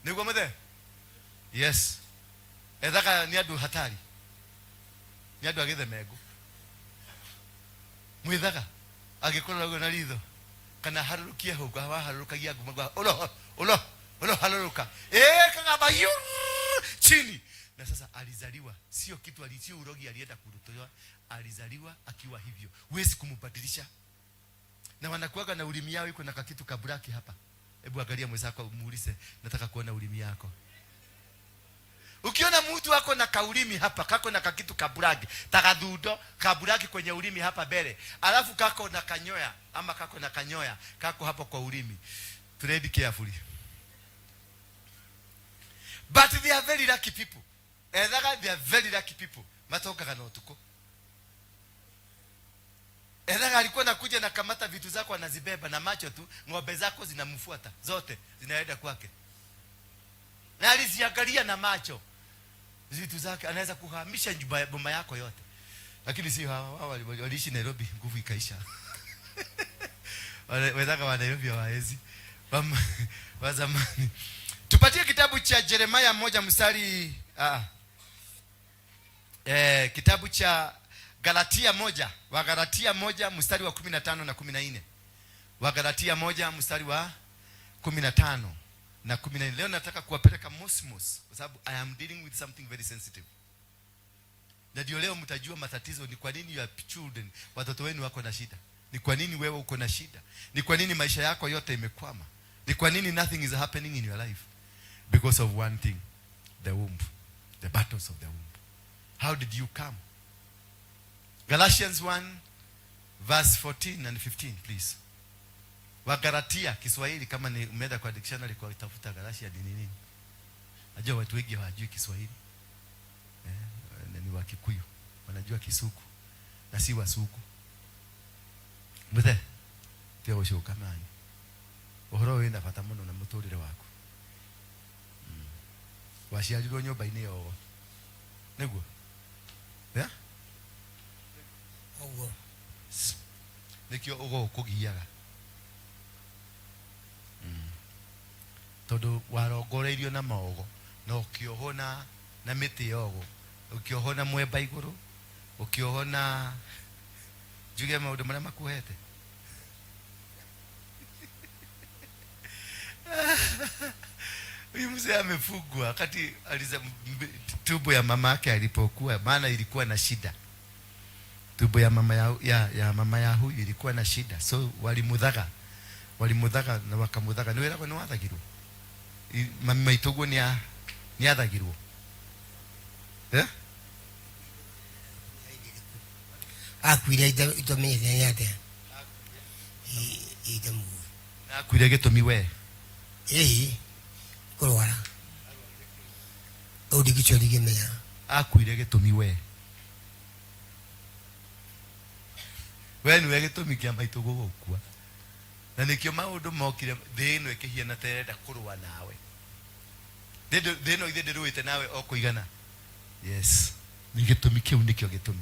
niguo muthe. Yes, ethaga ni andu hatari, ni andu agĩthemengo. Mwithaga angĩkorwo na ritho kana harũrũkie hau waharũrũkagia nguma ulo ulo ulo harũrũka kagamba chini. Na sasa alizaliwa sio kitu, sio urogi alienda kurutoa, alizaliwa akiwa hivyo, huwezi kumbadilisha. Na wanakuwaga na ulimi yao iko na kakitu kaburaki hapa. Hebu angalia mwenzako muulize, nataka kuona ulimi yako. Ukiona mtu ako na kaulimi hapa, kako na kakitu kaburaki, takathundo kaburaki kwenye ulimi hapa mbele, alafu kako na kanyoya ama kako na kanyoya kako hapo kwa ulimi, tread carefully. But they are very lucky people. Ethaga they are very lucky people. Matokaga na utuko. Ethaga alikuwa nakuja na kamata vitu zako anazibeba na macho tu, ng'ombe zako zinamfuata zote zinaenda kwake. Na aliziangalia na macho vitu zake, anaweza kuhamisha nyumba boma yako yote. Lakini si hawa, hawa waliishi Nairobi, nguvu ikaisha. Wale wenzako wa Nairobi hawawezi. Wa zamani. Tupatie kitabu cha Jeremiah 1 mstari, kitabu cha Galatia 1, wa Galatia 1 mstari wa 15 na 14. Wa Galatia 1 mstari wa 15. na 14. Leo nataka kuwapeleka mosmos kwa sababu I am dealing with something very sensitive. Na ndio leo mtajua matatizo ni kwa nini your children, watoto wenu wako na shida. Ni kwa nini wewe uko na shida. Ni kwa nini maisha yako yote imekwama. Ni kwa nini nothing is happening in your life. Because of one thing, the womb. The battles of the womb. How did you come? Galatians 1 verse 14 and 15, please. Wagalatia Kiswahili, kama ni umeenda kwa dictionary kwa kutafuta Galatia ni nini? Najua watu wengi hawajui Kiswahili. Ni wa Kikuyu. Wanajua Kisuku na si Wasuku. Muthe tiga gucoka mani. Uhoro wina bata muno na muturire waku. Waciarirwo nyumba-inĩ yogo. Nĩguo? Yeah? Ũguo. Nĩkĩo ũgo ũkũgiaga. Tondũ warongoreirio na mogo na ũkĩohwo na mĩtĩ yogo, ũkĩohwo na mwemba igũrũ, ũkĩohwo na njuge maũndũ marĩa makuohete. Huyu mzee amefungwa wakati tumbo ya mama yake alipokuwa, maana ilikuwa na shida. Tumbo ya mama ya, ya, ya mama ya huyu ilikuwa na shida. So walimudhaga. Walimudhaga na wakamudhaga. Ni wera ni wathagirwo. Mami maitũguo ni athagirwo. Eh? Akuire itomenyete nĩ atĩa? Ite mũguo. Na akuire gĩtũmi we. Ĩĩ, kũrwara. Ũũ ndingĩcoria ndingĩmenya. Akuire gĩtũmi we. We nĩwe gĩtũmi kĩa maitũguo gũkua. Na nĩkĩo maũndũ mokire thĩ ĩno ĩkĩhiana ta ĩrenda kũrũa nawe. Thĩ ĩno ithe ndĩrũĩte nawe o kũigana. Yes. Nĩ gĩtũmi kĩu nĩkĩo gĩtũmi.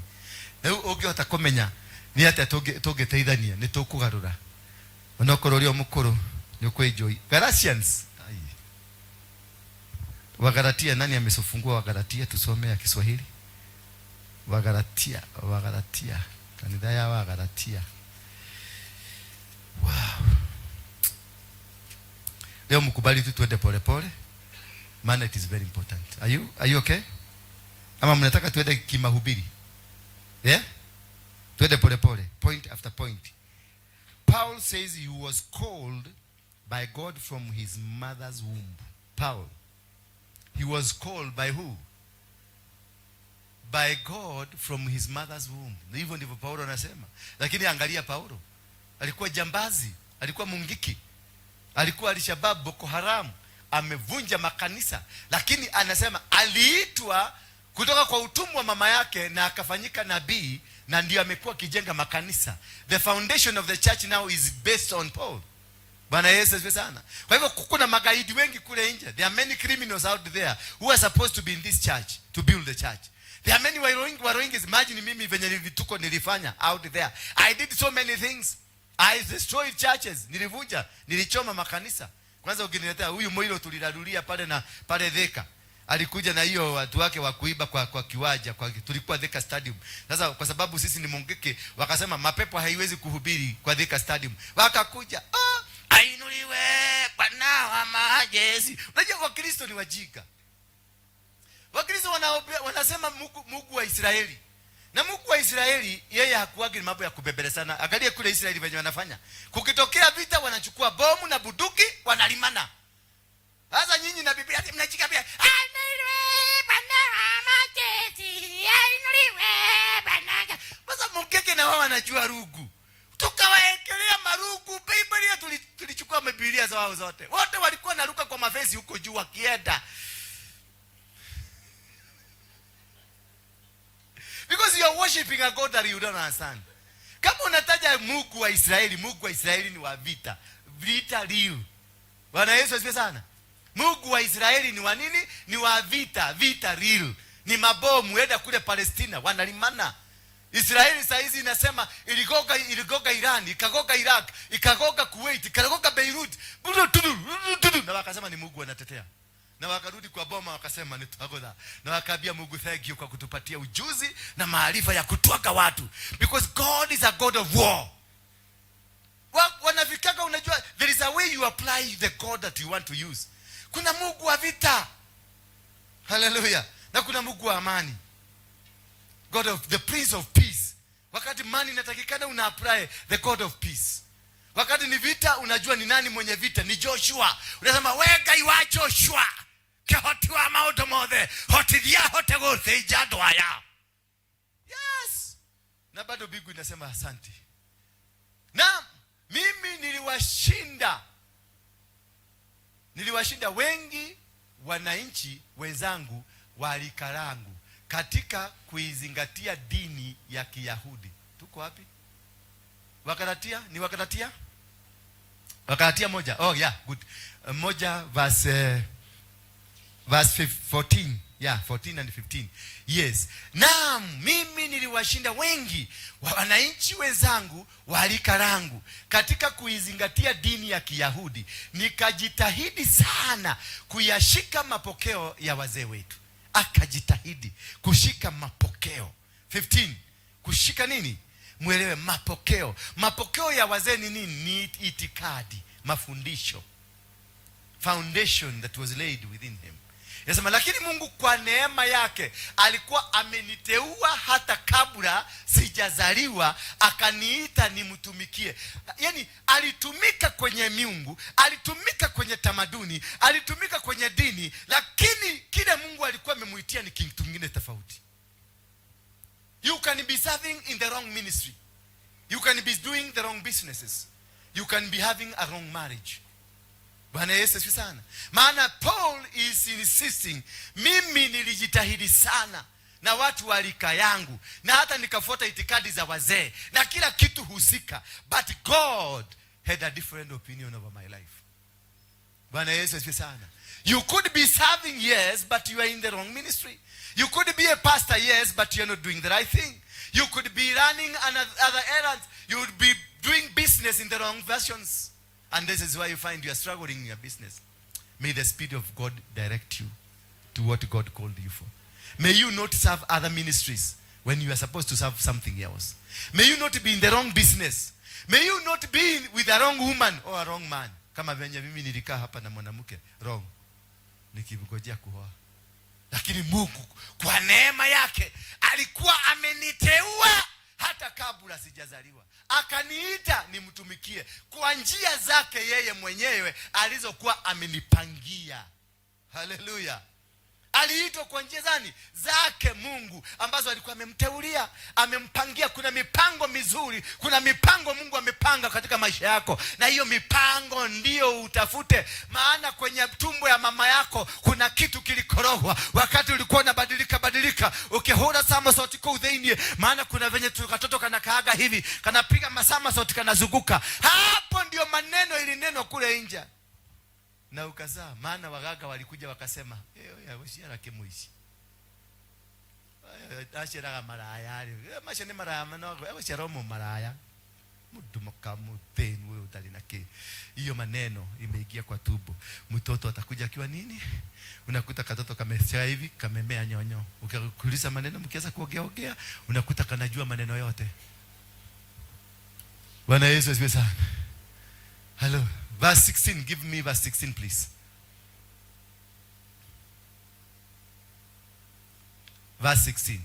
Rĩu ũngĩhota kũmenya nĩ atĩa tũngĩteithania, nĩ tũkũgarũra. Onokorwo ũrĩ o mũkũrũ, nĩ ũkwenjoy. Galatians. Ai. Wagalatia, nani amesofungua Wagalatia? Tusome ya Kiswahili. Wagalatia, Wagalatia. Kanitha ya Wagalatia. Wow. Leo mkubali tu tuende pole pole. Maana it is very important. Are you okay? Ama mnataka tuende kimahubiri? Yeah? Tuende pole pole, point after point. Paul says he was called by God from his mother's womb. Paul. He was called by who? By God from his mother's womb. Hivyo ndivyo Paulo anasema. Lakini angalia Paulo. Alikuwa jambazi, alikuwa mungiki, alikuwa Al-Shabaab, Boko Haram, amevunja makanisa. Lakini anasema aliitwa kutoka kwa utumwa wa mama yake na akafanyika nabii, na ndio amekuwa akijenga makanisa. The foundation of the church now is based on Paul. Bwana Yesu asifiwe sana. Kwa hivyo kuna magaidi wengi kule nje. There are many criminals out there who are supposed to be in this church to build the church. There are many Waroingi. Imagine mimi venye vituko nilifanya out there. I did so many things. I destroyed churches. Nilivunja, nilichoma makanisa. Kwanza ukiniletea huyu Moiro tulilalulia pale na pale Thika. Alikuja na hiyo watu wake wa kuiba kwa kiwanja, tulikuwa Thika Stadium. Sasa kwa sababu sisi ni Mungiki, wakasema mapepo haiwezi kuhubiri kwa Thika Stadium. Wakakuja, ainuliwe Bwana wa majeshi. Unajua Wakristo ni wajinga. Wakristo wanasema Mungu wa Israeli. Na Mungu wa Israeli yeye hakuagi mambo ya kubembelezana. Angalia kule Israeli venye wanafanya. Kukitokea vita wanachukua bomu na bunduki wanalimana. Sasa nyinyi na Biblia ati mnachika pia. Ainuliwe Bwana wa majeshi, ainuliwe Bwana. Sasa mkeke na wao wanajua rugu. Tukawaekelea marugu. Biblia tulichukua Biblia zao zote. Wote walikuwa naruka kwa mafesi huko juu wakienda. Because you are worshiping a God that you don't understand. Kama unataja Mungu wa Israeli, Mungu wa Israeli ni wa vita. Vita real. Bwana Yesu asifiwe sana. Mungu wa Israeli ni wa nini? Ni wa vita, vita real. Ni mabomu, enda kule Palestina, wanalimana. Israeli saa hizi inasema iligoga Iran, ikagoga Iraq, ikagoga Kuwait, ikagoga Beirut. Na wakasema ni Mungu anatetea. Na wakarudi kwa boma wakasema ni twagoda. Na wakaambia Mungu thank you kwa kutupatia ujuzi na maarifa ya kutwaka watu. Because God is a God of war. Wanafikaka, unajua there is a way you apply the God that you want to use. Kuna Mungu wa vita, haleluya, na kuna Mungu wa amani, God of the Prince of Peace. Wakati amani inatakikana, una apply the God of Peace. Wakati ni vita, unajua ni nani mwenye vita, ni Joshua. Unasema, "We Ngai wa Joshua, kihoti wa maundu mothe, hotithia hote guthinja andu aya." Yes, na bado mbingu inasema asante. Na mimi niliwashinda wengi wananchi wenzangu wa rika langu katika kuizingatia dini ya Kiyahudi. Tuko wapi? Wagalatia, ni Wagalatia? Wagalatia 1. Oh yeah, good. 1 verse 14. Yeah, 14 and 15. Yes. Naam, mimi niliwashinda wengi wa wananchi wenzangu wa rika langu katika kuizingatia dini ya Kiyahudi, nikajitahidi sana kuyashika mapokeo ya wazee wetu. Akajitahidi kushika mapokeo. 15. Kushika nini? Mwelewe mapokeo. Mapokeo ya wazee ni nini? Ni itikadi, mafundisho, foundation that was laid within him. Inasema, lakini Mungu kwa neema yake alikuwa ameniteua hata kabla sijazaliwa, akaniita nimtumikie. Yaani alitumika kwenye miungu, alitumika kwenye tamaduni, alitumika kwenye dini, lakini kile Mungu alikuwa amemuitia ni kitu kingine tofauti. You can be serving in the wrong ministry. You can be doing the wrong businesses. You can be having a wrong marriage. Bwana Yesu asifiwe sana. Maana Paul is insisting, mimi nilijitahidi sana na watu wa rika yangu na hata nikafuata itikadi za wazee na kila kitu husika, but God had a different opinion over my life. Bwana Yesu asifiwe sana. You could be serving, yes, but you are in the wrong ministry. You could be a pastor, yes, but you are not doing the right thing. You could be running other errands. You would be doing business in the wrong versions. And this is why you find you are struggling in your business. May the Spirit of God direct you to what God called you for. May you not serve other ministries when you are supposed to serve something else. May you not be in the wrong business. May you not be with a wrong woman or a wrong man. Kama venye mimi nilikaa hapa na mwanamke wrong, nikingojea kuoa. Lakini Mungu kwa neema yake alikuwa ameniteua hata kabla sijazaliwa, akaniita nimtumikie kwa njia zake yeye mwenyewe alizokuwa amenipangia. Haleluya! Aliitwa kwa njia zani zake Mungu ambazo alikuwa amemteulia, amempangia. Kuna mipango mizuri, kuna mipango Mungu amepanga katika maisha yako, na hiyo mipango ndiyo utafute, maana kwenye tumbo ya mama yako kuna kitu kilikorogwa wakati ulikuwa unabadilika badilika, ukihura somersault kuu thĩinĩ, maana kuna venye tu katoto kanakaaga hivi, kanapiga masomersault, kanazunguka. Hapo ndio maneno ilinenwa kule nje na ukazaa. Maana waganga walikuja wakasema, "Gũciara kĩmũici aciaraga maraya rĩ, macio nĩ maraya no egũciara ũmũ maraya mũndũ mũkamuthĩnu ũyũ ũtarĩ na kĩ." Hiyo maneno imeingia kwa tumbo, mtoto atakuja akiwa nini? Unakuta katoto kamesha hivi, kamemea nyonyo. Ukikuuliza maneno, mkianza kuongea ongea, unakuta kanajua maneno yote. Bwana Yesu asifiwe sana. Hello. Verse 16, give me verse 16, please. Verse 16.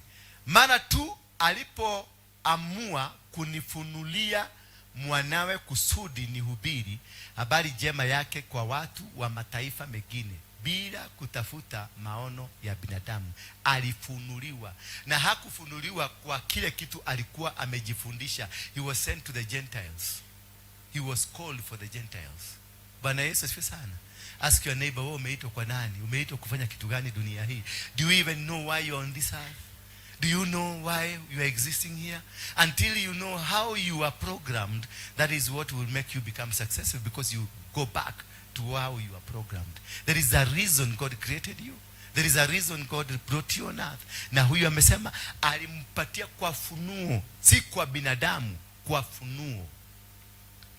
Mara tu alipoamua kunifunulia mwanawe kusudi nihubiri habari njema yake kwa watu wa mataifa mengine bila kutafuta maono ya binadamu. Alifunuliwa, na hakufunuliwa kwa kile kitu alikuwa amejifundisha. He was sent to the Gentiles. He was called for the Gentiles. Bwana Yesu asifiwe sana. Ask your neighbor, wewe umeitwa kwa nani? Umeitwa kufanya kitu gani dunia hii? Do you even know why you're on this earth? Do you know why you are existing here? Until you know how you are programmed, that is what will make you become successful, because you go back to how you are programmed. There is a reason God created you. There is a reason God brought you on earth. Na huyu amesema alimpatia kwa funuo, si kwa binadamu, kwa funuo.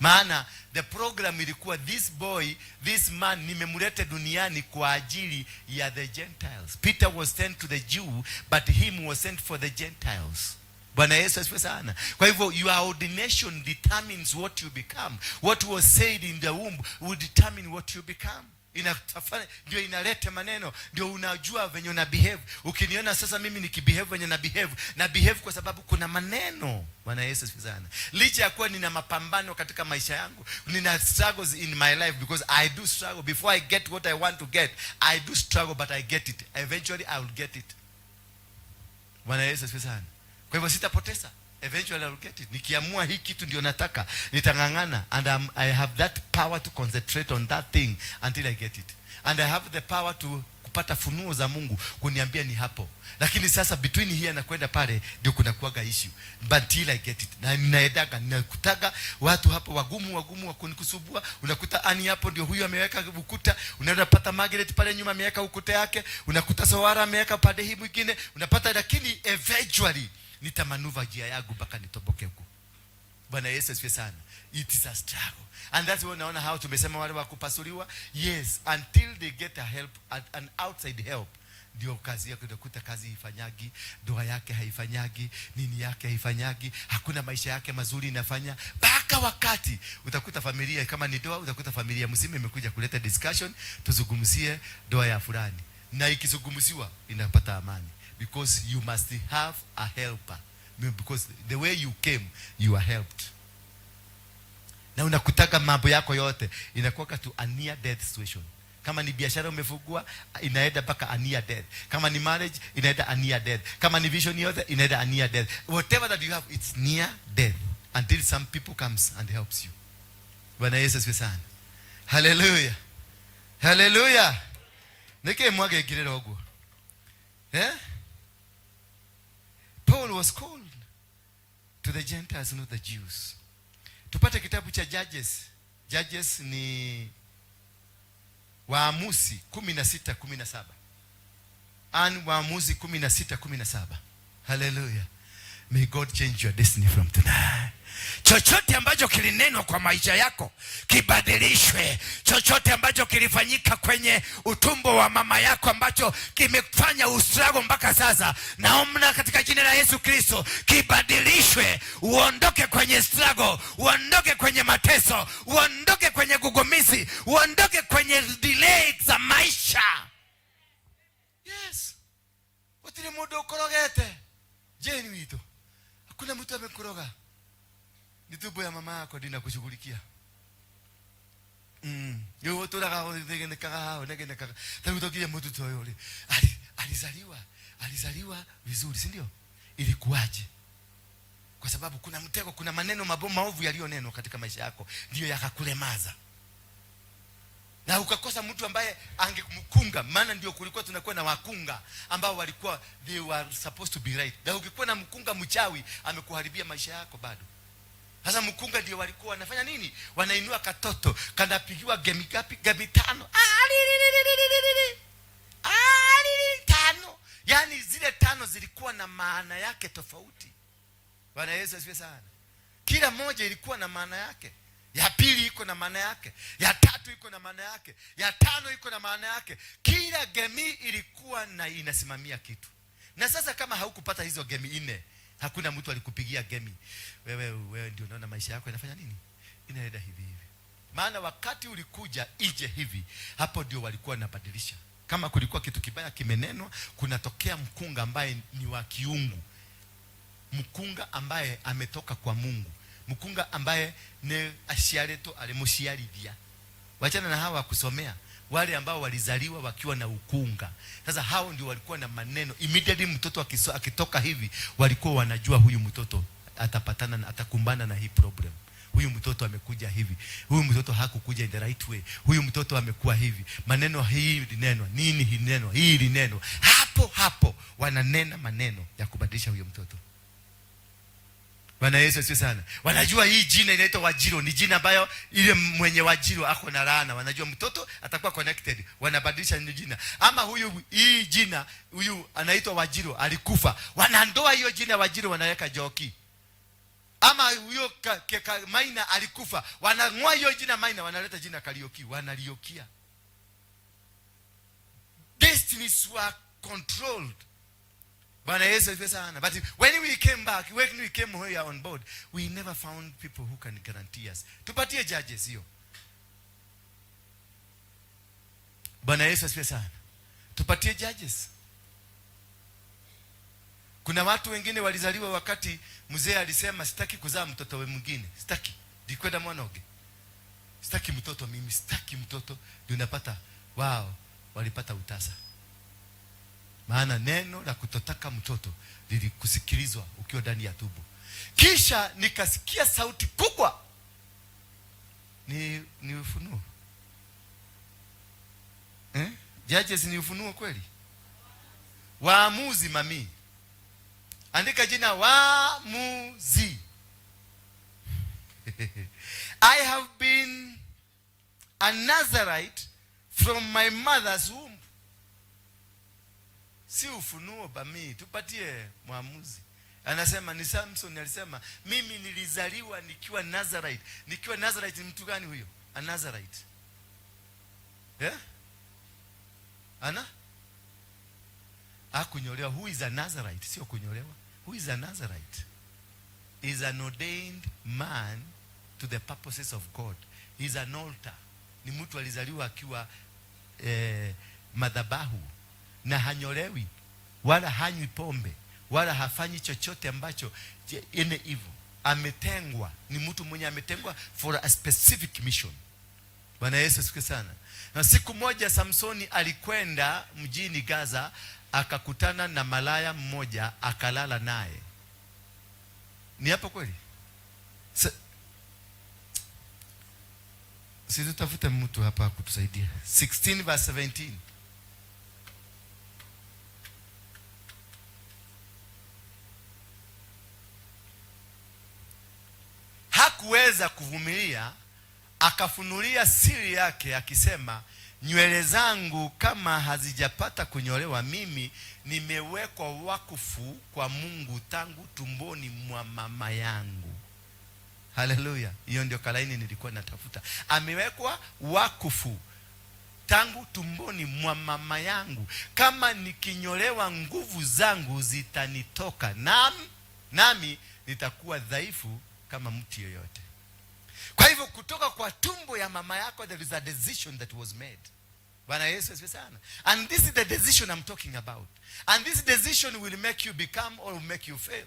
Maana the program ilikuwa, this boy, this man nimemleta duniani kwa ajili ya the Gentiles. Peter was sent to the Jew, but him was sent for the Gentiles. Bwana Yesu asifiwe sana. Kwa hivyo your ordination determines what you become. What was said in the womb will determine what you become. Inatafanya ndio inaleta maneno, ndio unajua venye una behave. Ukiniona sasa mimi nikibehave venye na behave, na behave kwa sababu kuna maneno. Bwana Yesu asifiwe sana. Licha ya kuwa nina mapambano katika maisha yangu, nina struggles in my life, because I do struggle before I get what I want to get. I do struggle, but I get it. Eventually I will get it. Bwana Yesu asifiwe sana. Kwa hivyo sitapoteza. Eventually I will get it. Nikiamua hii kitu ndio nataka, nitang'ang'ana, and I have that power to concentrate on that thing until I get it. And I have the power to kupata funuo za Mungu kuniambia ni hapo. Lakini sasa between here na kwenda pale ndio kuna kuwaga issue. But till I get it. Na ninaendaga, ninakutaga watu hapo wagumu wagumu wa kunikusumbua. Unakuta ani hapo ndio huyu ameweka ukuta, unaenda pata Margaret pale nyuma ameweka ukuta yake, unakuta Sowara ameweka pande hii mwingine, unapata, lakini eventually nitamaneuver njia yangu mpaka nitoboke huko. Bwana Yesu asifiwe sana. It is a struggle. And that's why unaona how tumesema wale wa kupasuliwa, yes, until they get a help, an outside help, ndio kazi yake utakuta kazi haifanyagi, ndoa yake haifanyagi, nini yake haifanyagi, hakuna maisha yake mazuri inafanya, mpaka wakati utakuta familia, kama ni ndoa, utakuta familia mzima imekuja kuleta discussion, tuzungumzie ndoa ya fulani, na ikizungumziwa inapata amani, because you must have a helper, because the way you came, you are helped. Na unakutaka mambo yako yote inakuwa tu a near death situation. Kama ni biashara umefungua, inaenda mpaka a near death. Kama ni marriage, inaenda a near death. Kama ni vision yote, inaenda a near death. Whatever that you have, it's near death until some people comes and helps you. Bwana Yesu asifiwe sana. Haleluya, haleluya. Niki mwagekirira uguo, eh? Paul was called to the Gentiles, not the Jews. Tupate kitabu cha Judges. Judges ni Waamuzi 16:17. An Waamuzi 16:17. Haleluya. May God change your destiny from tonight. Chochote ambacho kilinenwa kwa maisha yako kibadilishwe. Chochote ambacho kilifanyika kwenye utumbo wa mama yako ambacho kimefanya ustruggle mpaka sasa, naomba katika jina la Yesu Kristo kibadilishwe. Uondoke kwenye struggle, uondoke kwenye mateso, uondoke kwenye gugumizi, uondoke kwenye delay za maisha. Yes. Gutiri mundu ukurogete. Jane witũ. Hakuna mtu amekuroga. Ni tumbo ya mama yako ndio inakushughulikia. Yo uturaga uthegenekaga haha unegenekaga. Tarĩu tokire mũtu ta ũyũ rĩ. Alizaliwa vizuri, si ndio? Ilikuwaje? Kwa sababu kuna mtego, kuna maneno maovu yaliyonenwa katika maisha yako ndio yakakulemaza. Na ukakosa mtu ambaye angemkunga, maana ndio kulikuwa tunakuwa na wakunga ambao walikuwa, they were supposed to be right. Na ukikuwa na mkunga mchawi, amekuharibia maisha yako bado. Sasa mkunga ndio walikuwa wanafanya nini? Wanainua katoto, kanapigiwa gemi gapi? Gemi tano. Ah, li, li, li, li, li, li, li. Ah, li, li, tano. Yaani zile tano zilikuwa na maana yake tofauti. Bwana Yesu asifiwe sana. Kila moja ilikuwa na maana yake. Ya pili iko na maana yake, ya tatu iko na maana yake, ya tano iko na maana yake. Kila gemi ilikuwa na inasimamia kitu. Na sasa kama haukupata hizo gemi nne, hakuna mtu alikupigia gemi, wewe ndio unaona maisha yako inafanya nini? Inaenda hivi hivi. Maana wakati ulikuja nje hivi, hapo ndio walikuwa wanabadilisha. Kama kulikuwa kitu kibaya kimenenwa, kunatokea mkunga ambaye ni wa kiungu, mkunga ambaye ametoka kwa Mungu, mkunga ambaye ne aciarĩtwo arĩ mũciarithia. Wachana na hawa wa kusomea, wale ambao walizaliwa wakiwa na ukunga. Sasa hao ndio walikuwa na maneno. Immediately mtoto akitoka hivi, walikuwa wanajua huyu mtoto atapatana na, atakumbana na hii problem. Huyu mtoto amekuja hivi, huyu mtoto hakukuja in the right way, huyu mtoto amekuwa hivi, maneno hii ilinenwa, nini ilinenwa, hii ilinenwa. Hapo hapo wananena maneno ya kubadilisha huyo mtoto. Bwana Yesu asifiwe sana. Wanajua hii jina inaitwa Wajiro, ni jina ambayo ile mwenye Wajiro ako na laana. Wanajua mtoto atakuwa connected, wanabadilisha hilo jina. Ama huyu, hii jina, huyu anaitwa Wajiro alikufa, wanandoa hiyo jina Wajiro, wanaweka Joki. Ama huyo Maina alikufa, wanang'oa hiyo jina Maina, wanaleta jina Kariuki, wanaliokia. Destinies were controlled. Bwana Yesu asifiwe sana. But when we came back, when we came here on board, we never found people who can guarantee us. Tupatie Judges hiyo. Bwana Yesu asifiwe sana. Tupatie Judges. Kuna watu wengine walizaliwa wakati mzee alisema sitaki kuzaa mtoto we mwingine, sitaki ndikwenda mwanoge, sitaki mtoto mimi, sitaki mtoto. Ndio unapata wao walipata utasa, maana neno la kutotaka mtoto lilikusikilizwa ukiwa ndani ya tumbo. Kisha nikasikia sauti kubwa, ni Ufunuo, eh? Judges ni Ufunuo kweli? Waamuzi mami, andika jina Waamuzi. I have been a Nazarite from my mother's womb. Si Ufunuo bami, tupatie Mwamuzi. Anasema ni Samson alisema mimi nilizaliwa nikiwa Nazarite. Nikiwa Nazarite ni mtu gani huyo? A Nazarite. Yeah? Ana? Hakunyolewa. Who is a Nazarite? Sio kunyolewa. Who is a Nazarite? Is an ordained man to the purposes of God. He is an altar. Ni mtu alizaliwa akiwa madhabahu na hanyolewi wala hanywi pombe wala hafanyi chochote ambacho ene hivyo. Ametengwa, ni mtu mwenye ametengwa for a specific mission. Bwana Yesu asifiwe sana. Na siku moja Samsoni alikwenda mjini Gaza, akakutana na malaya mmoja akalala naye. Ni hapo kweli? Si tutafute mtu hapa kutusaidia. 16 verse 17. Hakuweza kuvumilia, akafunulia siri yake akisema, nywele zangu kama hazijapata kunyolewa, mimi nimewekwa wakfu kwa Mungu tangu tumboni mwa mama yangu. Haleluya. Hiyo ndio kalaini nilikuwa natafuta. Amewekwa wakfu tangu tumboni mwa mama yangu. Kama nikinyolewa nguvu zangu zitanitoka, nami nitakuwa dhaifu kama mtu yoyote. Kwa hivyo kutoka kwa tumbo ya mama yako there is a decision that was made. Bwana Yesu asifiwe sana. And this is the decision I'm talking about. And this decision will make you become or make you fail.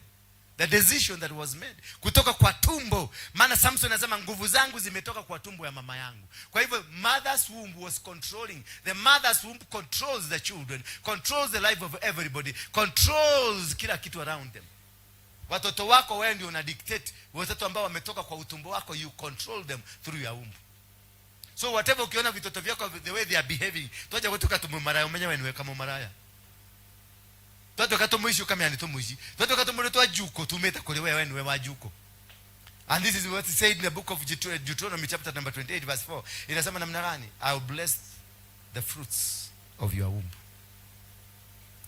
The decision that was made kutoka kwa tumbo. Maana Samson anasema nguvu zangu zimetoka kwa tumbo ya mama yangu. Kwa hivyo mother's womb was controlling. The mother's womb controls the children, controls the life of everybody, controls kila kitu around them. Watoto wako wewe ndio una dictate. Watoto ambao wametoka kwa utumbo wako, you control them through your womb. So whatever ukiona vitoto vyako the way they are behaving, toja kutoka tumumaraya umenye wewe kama maraya. Toto katumuishi kama yani tumuishi. Toto katumuri juko tumeta kule wewe ni wa juko. And this is what he said in the book of Deuteronomy chapter number 28 verse 4. Inasema namna gani? I will bless the fruits of your womb.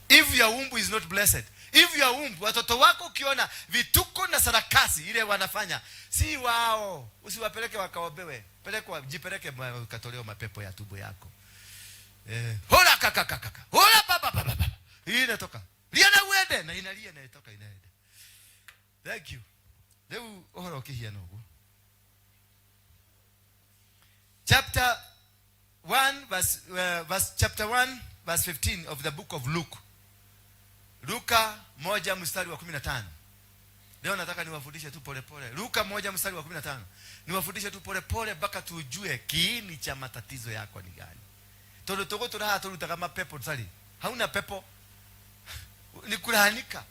If your womb is not blessed, if your womb, watoto wako ukiona vituko na sarakasi ile wanafanya, si wao, usiwapeleke wakaobewe. Pelekwa, jipeleke ukatolewe mapepo ya tumbo yako. Hola kaka kaka kaka. Hola baba baba baba. Hii inatoka. Lia na uende na inalia na inatoka inaenda. Thank you. Leo ohoro kihiano uguo. Chapter 1 verse chapter 1 verse 15 of the book of Luke. Luka 1 mstari wa 15. Leo nataka niwafundishe tu pole pole. Luka 1 mstari wa 15. Niwafundishe tu pole pole mpaka tujue kiini cha matatizo yako ni gani. Tondu tugo turaha turutaga mapepo tsali. Hauna pepo. Ni kulahanika.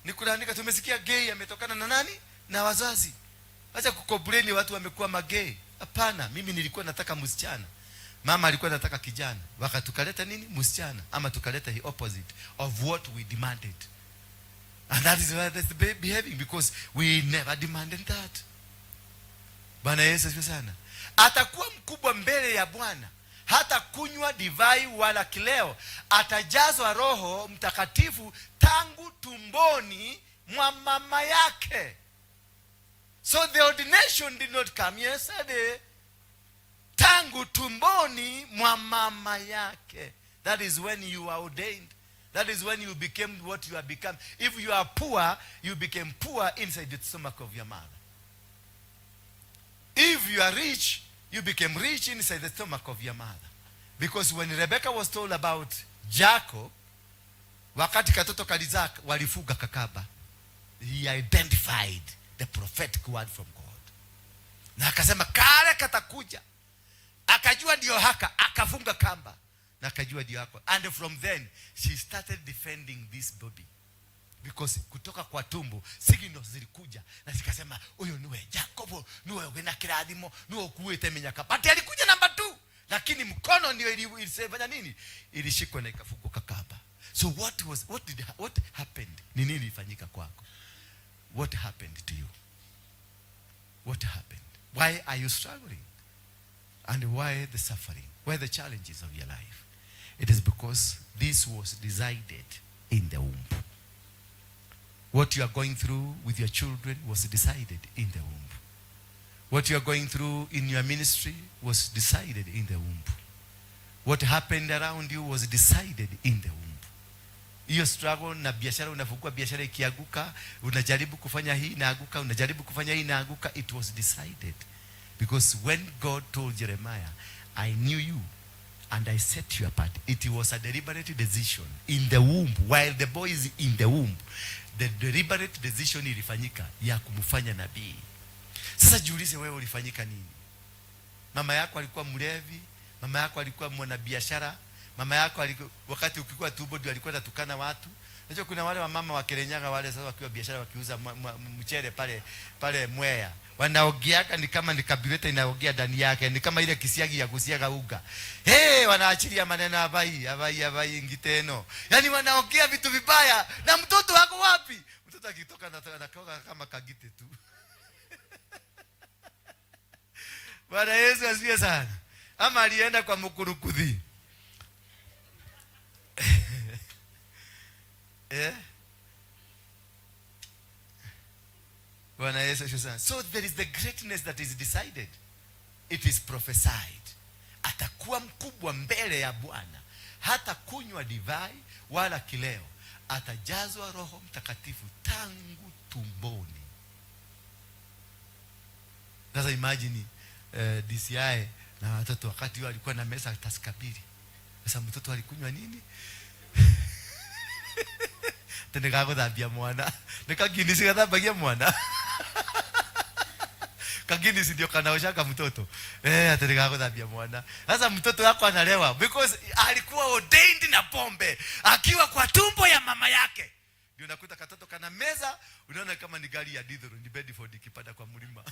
Ni kulahanika. Tumesikia gay ametokana na nani? Na wazazi. Acha kukomplain watu wamekuwa magay. Hapana, mimi nilikuwa nataka msichana. Mama alikuwa anataka kijana. Wakatukaleta nini? Msichana. Ama tukaleta the opposite of what we demanded. And that is why that's the behaving, because we never demanded that. Bwana Yesu asifiwe sana. Atakuwa mkubwa mbele ya Bwana, hata kunywa divai wala kileo, atajazwa Roho Mtakatifu tangu tumboni mwa mama yake. So the ordination did not come yesterday. Tangu tumboni mwa mama yake. That is when you are ordained. That is when you became what you have become. If you are poor, you became poor inside the stomach of your mother. If you are rich, you became rich inside the stomach of your mother. Because when Rebecca was told about Jacob, wakati katoto kalizaa walifuga kakaba. He identified the prophetic word from God. Na akasema kale katakuja. Akajua ndio haka, akafunga kamba. Na akajua ndio hako. And from then she started defending this baby. Because kutoka kwa tumbo signals zilikuja na zikasema huyu niwe Jacobo, niwe wina kirathimo, niwe ukuite minyaka. But alikuja namba 2, lakini mkono ndio ilifanya nini? Ilishikwa na ikafungwa kakamba. So what happened? Ni nini ilifanyika kwako? What happened to you? What happened? Why are you struggling? And why the suffering? Why the challenges of your life? It is because this was decided in the womb. What you are going through with your children was decided in the womb. What you are going through in your ministry was decided in the womb. What happened around you was decided in the womb. Hiyo struggle na biashara, unafungua biashara ikianguka, unajaribu kufanya hii inaanguka, unajaribu kufanya hii inaanguka. It was decided. Because when God told Jeremiah, I knew you and I set you apart, it was a deliberate decision in the womb. While the boy is in the womb, the deliberate decision ilifanyika ya kumfanya nabii. Sasa jiulize wewe ulifanyika nini? Mama yako alikuwa mlevi, mama yako alikuwa mwanabiashara, mama yako alikuwa, wakati ukikuwa tumbo ndio alikuwa anatukana watu. Unajua kuna wale wamama wa Kirinyaga wale sasa wakiwa biashara wakiuza mchele pale pale Mwea. Wanaogeaka ni kama ni kabileta inaogea ndani yake, ni kama ile kisiagi ya kusiaga uga. Hey, wanaachilia maneno abai, abai, abai ngiteno. Yaani wanaongea vitu vibaya na mtoto wako wapi? Mtoto akitoka anatoka kama kagite tu. Bwana Yesu asifiwe sana. Ama alienda kwa mkurukuthi. Bwana Yesu asifiwe sana. So there is the greatness that is decided. It is prophesied. Atakuwa mkubwa mbele ya Bwana. Hata kunywa divai wala kileo. Atajazwa Roho Mtakatifu tangu tumboni. Sasa imagine DCI na watoto wakati wao walikuwa na meza taskabili. Sasa mtoto alikunywa nini? Tene gaguthambia mwana. Nĩ kaginisi gathambagia mwana. Kaginisi ndio kanaoshaka mtoto. Ati nĩ gaguthambia mwana. Sasa mtoto wako analewa because alikuwa ordained na pombe akiwa kwa tumbo ya mama yake. Ndio unakuta katoto kana meza, unaona kama ni gari ya diesel, ni Bedford ikipanda kwa mlima.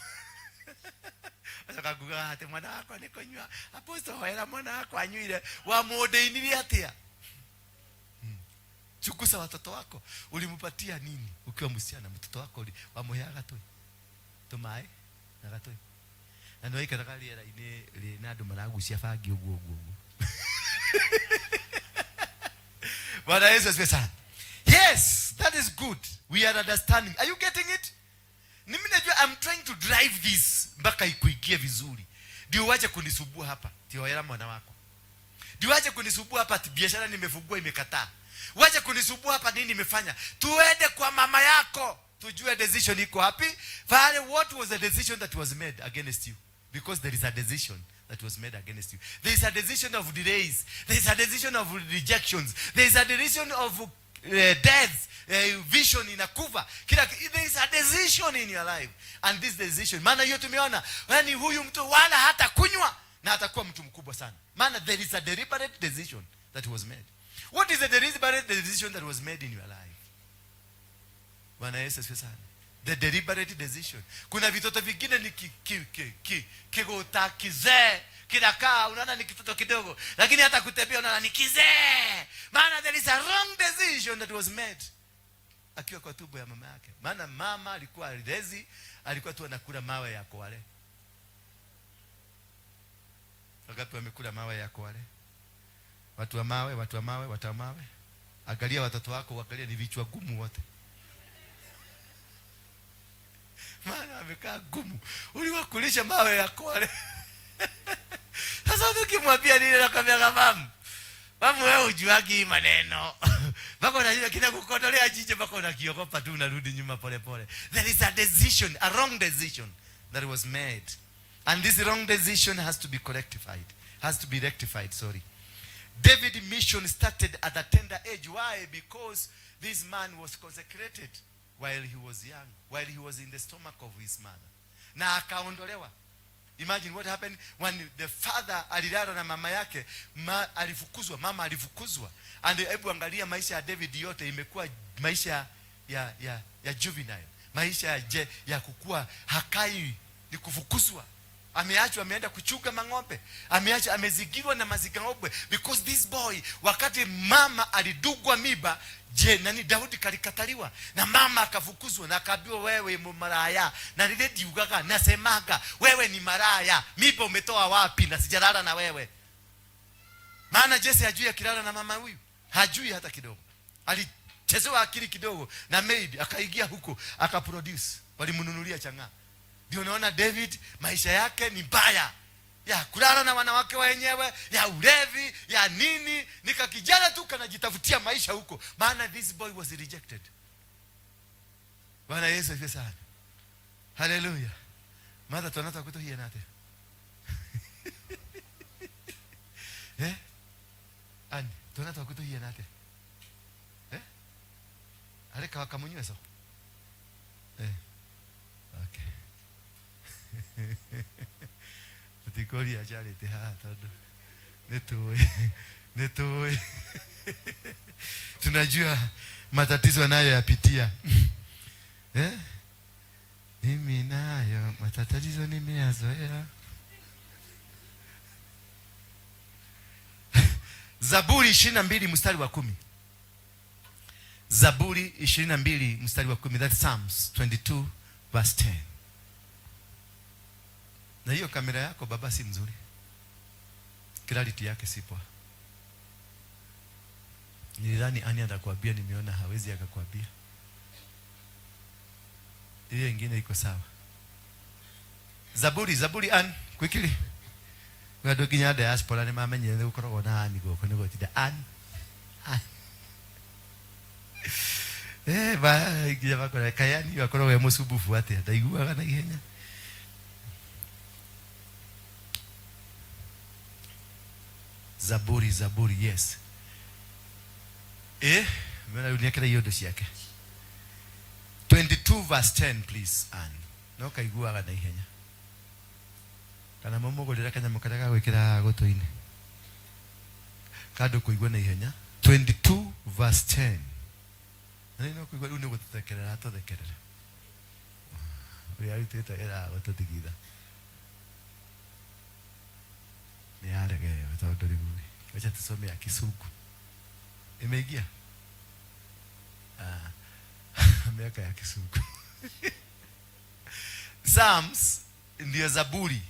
Sasa kakuga ati mwana wako nĩ kũnyua. Apostle hoera mwana wako anyuire. Wamuordainirie atia? Chukusa watoto wako. Ulimpatia nini ukiwa msichana? Mtoto wako wamuheaga tu tumae na gatui. Na nĩ waikaraga rĩera-inĩ rĩna andũ maragucia bangi ũguo ũguo ũguo. Bwana Yesu asifiwe sana. Yes, that is good. We are understanding. Are you getting it? Mimi najua I'm trying to drive this mpaka ikuingie vizuri. Ndio uache kunisumbua hapa. Tioera mwana wako. Ndio uache kunisumbua hapa ati biashara nimefungua imekataa. Uache kunisumbua hapa nini nimefanya. Tuende kwa mama yako. Tujue decision iko wapi. Pale what was the decision that was made against you? Because there is a decision that was made against you. There is a decision of delays. There is a decision of rejections. There is a decision of death. Vision inakufa. Kila there is a decision in your life. And this decision, maana hiyo tumeona, yaani huyu mtu wala hata kunywa na atakuwa mtu mkubwa sana. Maana there is a deliberate decision that was made. What is the deliberate decision that was made in your life? Bwana Yesu asifiwe sana. The deliberate decision. Kuna vitoto vingine ni kigota kizee kinakaa, unaona ni kitoto kidogo, lakini hata kutembea unaona ni kizee. Maana there is a wrong decision that was made akiwa kwa tumbo ya mama yake. Maana mama alikuwa lezi, alikuwa tu anakula mawe ya kwale. Wangapi wamekula mawe ya kwale? Watu wa mawe, watu wa mawe, watu wa mawe. Angalia watoto wako, angalia ni vichwa gumu wote. Maana wamekaa gumu. Uliwakulisha mawe ya kwale. Sasa ukimwambia nini anakuambia mamu? Mamu wewe hujuagi hii maneno. Mpaka unajua kinakukodolea jicho mpaka unakiogopa tu unarudi nyuma pole pole. There is a decision, a wrong decision that was made. And this wrong decision has to be rectified. Has to be rectified, sorry. David mission started at a tender age. Why? Because this man was consecrated while he was young, while he was in the stomach of his mother. Na akaondolewa. Imagine what happened when the father alilala na mama yake, alifukuzwa, mama alifukuzwa. And hebu angalia maisha ya David yote imekuwa maisha ya juvenile, maisha ya kukua, hakai, ni kufukuzwa. Ameachwa, ameenda kuchunga mang'ombe, ameachwa, amezingirwa na mazingaumbwe, because this boy, wakati mama alidugwa miba, je, nani Daudi kalikataliwa na mama akafukuzwa na akaambiwa wewe maraya, na lile ndiugaga nasemaga wewe ni maraya, miba umetoa wapi na sijalala na wewe? Maana Jesse hajui akilala na mama huyu, hajui hata kidogo. Alichezewa akili kidogo na maid, akaingia huko akaproduce, walimnunulia chang'aa. Ndio unaona David maisha yake ni mbaya, ya kulala na wanawake wenyewe, ya ulevi, ya nini. Nika kijana tu kanajitafutia maisha huko, maana this boy was rejected. Bwana Yesu asifiwe sana. Haleluya. Mother tuanata kutuhia nate. Eh? Ani, tuanata kutuhia nate. Eh? Areka wakamunywe so. Eh. Okay. Tutikoria charity haha tondu nituĩ nituĩ tunajua matatizo anayoyapitia. Eh? Mimi nayo matatizo nimeyazoea. Zaburi 22 mstari wa 10. Zaburi 22 mstari wa 10, that's Psalms 22 verse 10. Na hiyo kamera yako baba si mzuri. Clarity yake si poa. Nilidhani Ani atakwambia, nimeona hawezi akakwambia. Ile nyingine iko sawa. Zaburi, Zaburi Ann, quickly. Kwa nginya diaspora ni mamenyere nĩ gũkoragwo na Ani gũkũ nĩ gũtinda Ann. Ann. Ba nginya bakora kayani akoragwo e mũcumbubu atĩa, ndaiguaga na ihenya. Zaburi, Zaburi, yes. Mwana rĩu nĩekĩra iũndũ ciake. 22 verse 10 please, Ann. No kaiguaga na ihenya. Kana mũmũgũrĩre kanyamũ karĩa ga gwĩkĩra gũtũ-inĩ. Kandũ kũigua na ihenya. 22 verse 10. Na nĩ no kũigua rĩu nĩ gũtũthekerera atũthekerera. Ũrĩa arutĩte wĩra wa gũtũthigitha. Nĩ aregeo tondũ rĩu rĩ. Wacha tusome ya Kisugu. Imeingia? Miaka ya Kisugu. Psalms ndio Zaburi.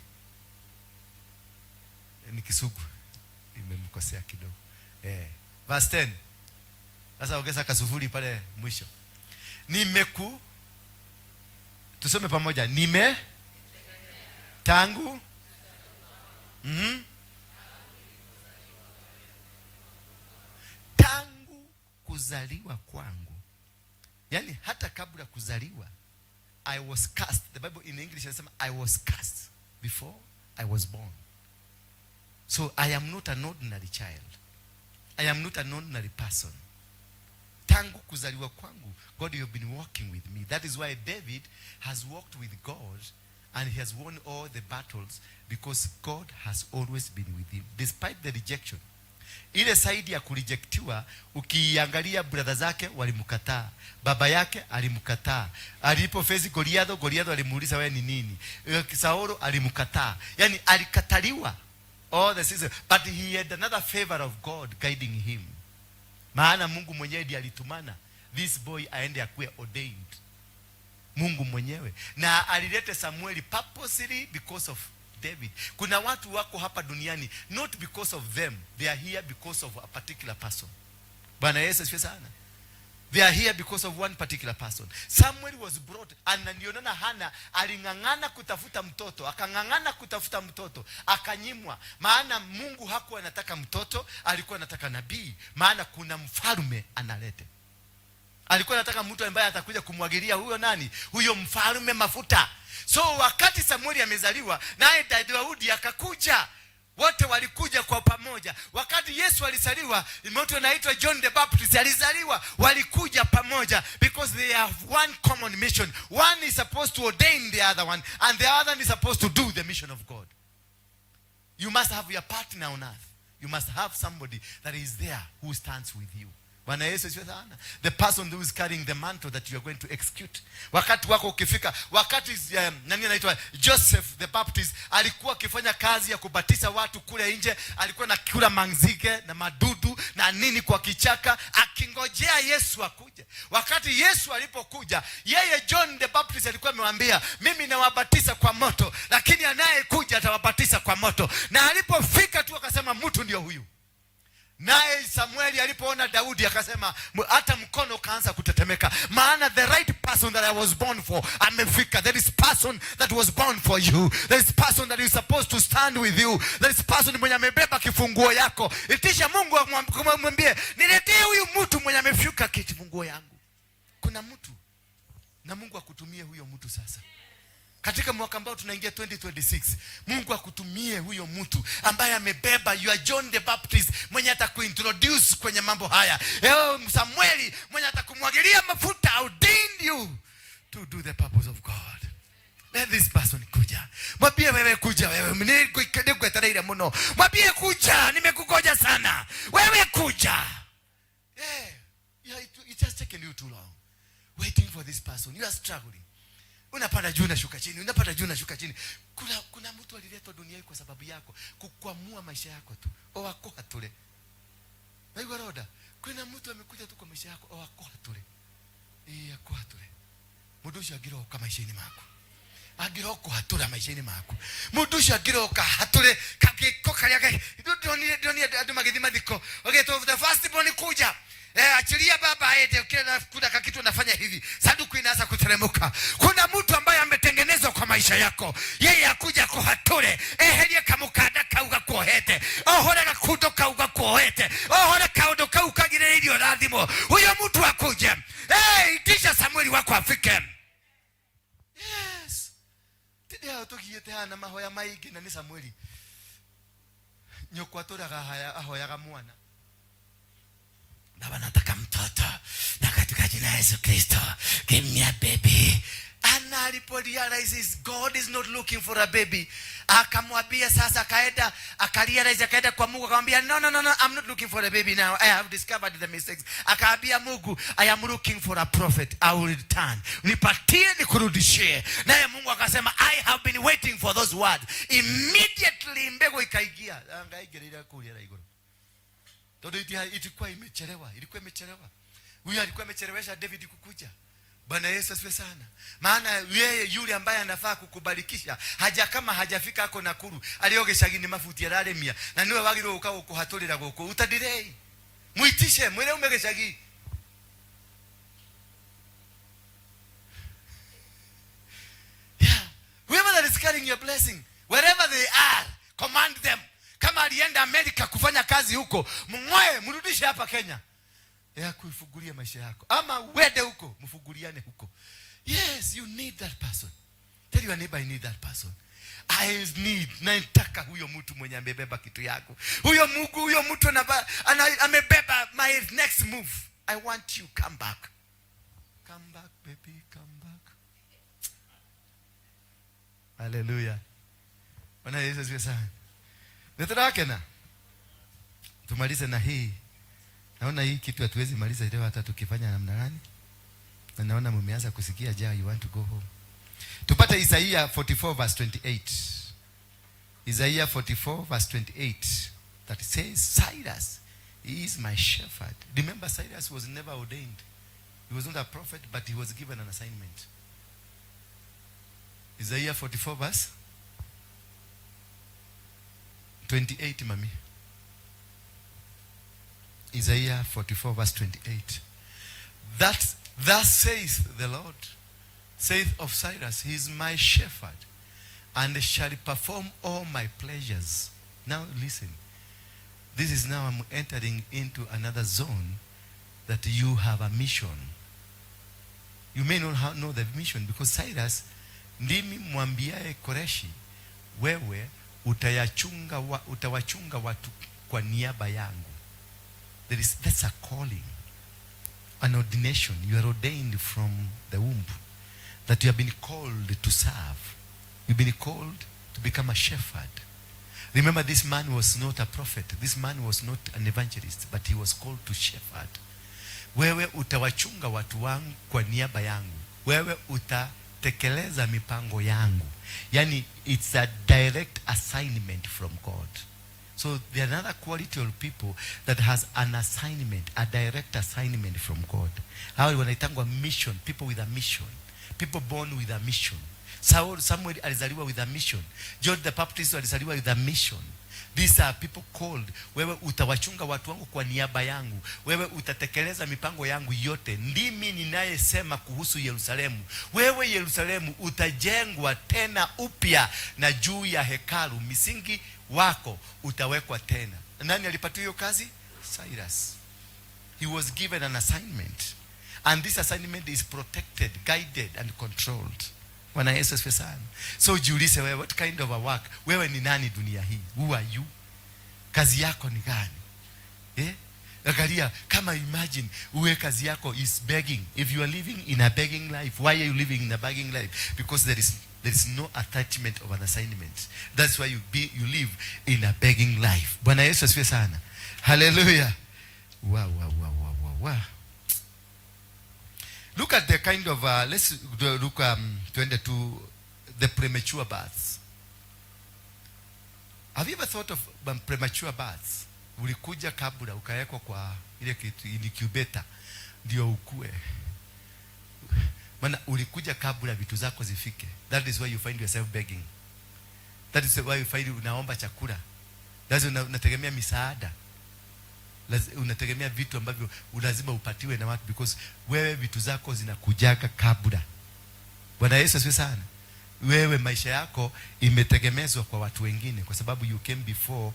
Ni Kisugu. Imemkosea kidogo. Verse 10. Sasa ongeza kasufuri pale mwisho. Nimeku, tusome pamoja. Nime tangu tangu kuzaliwa kwangu. Yaani hata kabla kuzaliwa I was cast. The Bible in English inasema I was cast before I was born. So I am not an ordinary child. I am not an ordinary person. Tangu kuzaliwa kwangu, God, you have been walking with me. That is why David has walked with God and he has won all the battles, because God has always been with him despite the rejection. Ile side ya kurejectiwa, ukiangalia brother zake walimkataa, baba yake alimkataa. Alipo face Goliath, Goliath alimuuliza wewe ni nini? Saulo alimkataa. Yaani alikataliwa all the season, but he had another favor of God guiding him. Maana Mungu mwenyewe ndiye alitumana this boy aende akuwe ordained. Mungu mwenyewe. Na alilete Samueli purposely because of David. Kuna watu wako hapa duniani not because of them, they are here because of a particular person. Bwana Yesu asifiwe sana. They are here because of one particular person. Samuel was brought, and ndio naona Hana aling'ang'ana kutafuta mtoto, akang'ang'ana kutafuta mtoto, akanyimwa. Maana Mungu hakuwa anataka mtoto, alikuwa anataka nabii. Maana kuna mfalme analete. Alikuwa anataka mtu ambaye atakuja kumwagilia huyo nani? Huyo mfalme mafuta. So wakati Samuel amezaliwa, naye Daudi akakuja. Wote walikuja kwa pamoja. Wakati Yesu alizaliwa, mtu anaitwa John the Baptist alizaliwa, walikuja pamoja because they have one common mission. One is supposed to ordain the other one and the other is supposed to do the mission of God. You must have your partner on earth. You must have somebody that is there who stands with you. Bwana Yesu asifiwe sana. The person who is carrying the mantle that you are going to execute. Wakati wako ukifika, wakati nani anaitwa Joseph the Baptist alikuwa akifanya kazi ya kubatisa watu kule nje, alikuwa na kula manzige na madudu na nini kwa kichaka, akingojea Yesu akuje. Wakati Yesu alipokuja, yeye John the Baptist alikuwa amewaambia, mimi nawabatiza kwa moto, lakini anayekuja atawabatiza kwa moto. Na alipofika tu akasema, mtu ndio huyu. Naye Samueli alipoona Daudi akasema, hata mkono ukaanza kutetemeka, maana the right person that I was born for amefika. There is person that was born for you. There is person that is supposed to stand with you. There is person mwenye amebeba kifunguo yako. Itisha Mungu amwambie, niletee huyu mtu mwenye amefyuka kifunguo yangu. Kuna mtu na Mungu akutumie huyo mtu sasa katika mwaka ambao tunaingia 2026. Mungu akutumie huyo mtu ambaye amebeba, you are John the Baptist mwenye atakuintroduce kwenye mambo haya. Ewe Samueli mwenye atakumwagilia mafuta, ordained you to do the purpose of God. Let this person kuja. Mwambie, wewe kuja, wewe nĩngwetereire mũno. Mwambie, kuja, nimekugoja sana, wewe kuja. Yeah, it has taken you too long waiting for this person. You are struggling. Unapanda juu, unashuka chini, unapanda juu, unashuka chini. Kuna mtu aliletwa duniani kwa sababu yako, kukwamua maisha yako tu o akuhatule. Waigua roda, kuna mtu amekuja tu kwa maisha yako o akuhatule, ĩ akuhatule. Mũndũ ũcio angĩroka maisha-inĩ maku, angĩroka hatũra maisha-inĩ maku, mũndũ ũcio angĩroka hatũre kagĩko karĩa ndĩronire andũ magĩthiĩ mathiko, wagetwo the first born kuja. Achilia baba aende. Kila kuna kakitu anafanya hivi, sanduku inaanza kuteremuka. Kuna mtu ambaye ametengenezwa kwa maisha yako, yeye akuja kuhature, eherie kamukanda kau gakuohete, ohore gakundo kau gakuohete, ohore kaundu kau kagirĩrĩirio rathimo. Huyo mtu akuje. Hey, itisha Samueli wako afike. Yes, tindĩ hao tũgiĩte haha na mahoya maingĩ, na nĩ Samueli nyũkwa tũraga ahoyaga mwana. Baba, nataka mtoto, na katika jina la Yesu Kristo, give me a baby. Ana alipo realize God is not looking for a baby, akamwambia sasa, akaenda akarealize, akaenda kwa Mungu akamwambia, "No, no, no, no, I'm not looking for a baby now. I have discovered the mistakes." Akaambia Mungu, "I am looking for a prophet. I will return, nipatie nikurudishie." Naye Mungu akasema, "I have been waiting for those words." Immediately mbegu ikaingia, angaingĩrĩire kũrĩa igũrũ tondu ilikuwa imechelewa, ilikuwa imechelewa. Huyu alikuwa amechelewesha David kukuja. Bwana Yesu asifiwe sana. Maana yeye yule ambaye anafaa kukubarikisha haja kama hajafika ako Nakuru, arĩ o gĩcagi nĩ mabuti ararĩmia, na niwe wagĩrĩirwo gũka gũkũhatũrĩra gũkũ utadirei. Muitishe, mwĩre ume gĩcagi. Yeah. Whoever that is carrying your blessing, wherever they are, command them. Kama alienda Amerika kufanya kazi huko, mng'oe, mrudishe hapa Kenya ya kuifungulia maisha yako, ama uende huko mfunguliane huko. Yes, you need that person. Tell your neighbor, "I need that person." I need, nataka huyo mtu mwenye amebeba kitu yako, huyo Mungu, huyo mtu amebeba my next move. I want you, come back, come back, baby, come back. Haleluya! Bwana Yesu asifiwe sana. Nĩtũrakena. Tumalize na hii. Naona hii kitu hatuwezi maliza leo hata tukifanya namna gani, na naona mumeanza kusikia njaa, you want to go home. Tupate Isaiah 44 verse 28. Isaiah 44 verse 28 that says, "Cyrus, he is my shepherd." Remember, Cyrus was never ordained. He was not a prophet, but he was given an assignment. Isaiah 44 verse 28, mami. Isaiah 44 verse 28. That thus saith the Lord, saith of Cyrus, "He is my shepherd, and shall perform all my pleasures." Now listen. This is now I'm entering into another zone that you have a mission. You may not know the mission because Cyrus, ndimi mwambiaye Koreshi, wewe Utawachunga watu kwa niaba yangu. That's a calling, an ordination. You are ordained from the womb, that you have been called to serve. You've been called to become a shepherd. Remember, this man was not a prophet. This man was not an evangelist, but he was called to shepherd. Wewe utawachunga watu wangu kwa niaba yangu. Wewe utatekeleza mipango yangu. Yani, it's a direct assignment from God. So there are another quality of people that has an assignment, a direct assignment from God. Hao wanaitangwa mission, people with a mission. People born with a mission. Saul, Samuel alizaliwa with a mission. John the Baptist alizaliwa with a mission. These are people called. Wewe utawachunga watu wangu kwa niaba yangu. Wewe utatekeleza mipango yangu yote. Ndimi ninayesema kuhusu Yerusalemu. Wewe Yerusalemu utajengwa tena upya, na juu ya hekalu misingi wako utawekwa tena. Nani alipatiwa hiyo kazi? Cyrus. He was given an assignment. And this assignment is protected, guided and controlled. Bwana Yesu asifiwe sana. So jiulize wewe, what kind of a work? Wewe ni nani dunia hii? Who are you? Kazi yako ni gani? Eh? Angalia, kama imagine uwe kazi yako is begging. If you are living in a begging life, why are you living in a begging life? Because there is no attachment of an assignment. That's why you live in a begging life. Bwana Yesu asifiwe sana. Hallelujah. Wow. Look at the kind of, let's look, tuende to the premature births. Have you ever thought of premature births? Ulikuja kabla ukawekwa kwa ile kitu incubator ndio ukue. Maana ulikuja kabla vitu zako zifike. That is why you find yourself begging. That is why you find unaomba chakula. That's unategemea misaada. Unategemea vitu ambavyo lazima upatiwe na watu, because wewe vitu zako zinakujaga kabla. Bwana Yesu asifiwe sana. Wewe maisha yako imetegemezwa kwa watu wengine, kwa sababu you came before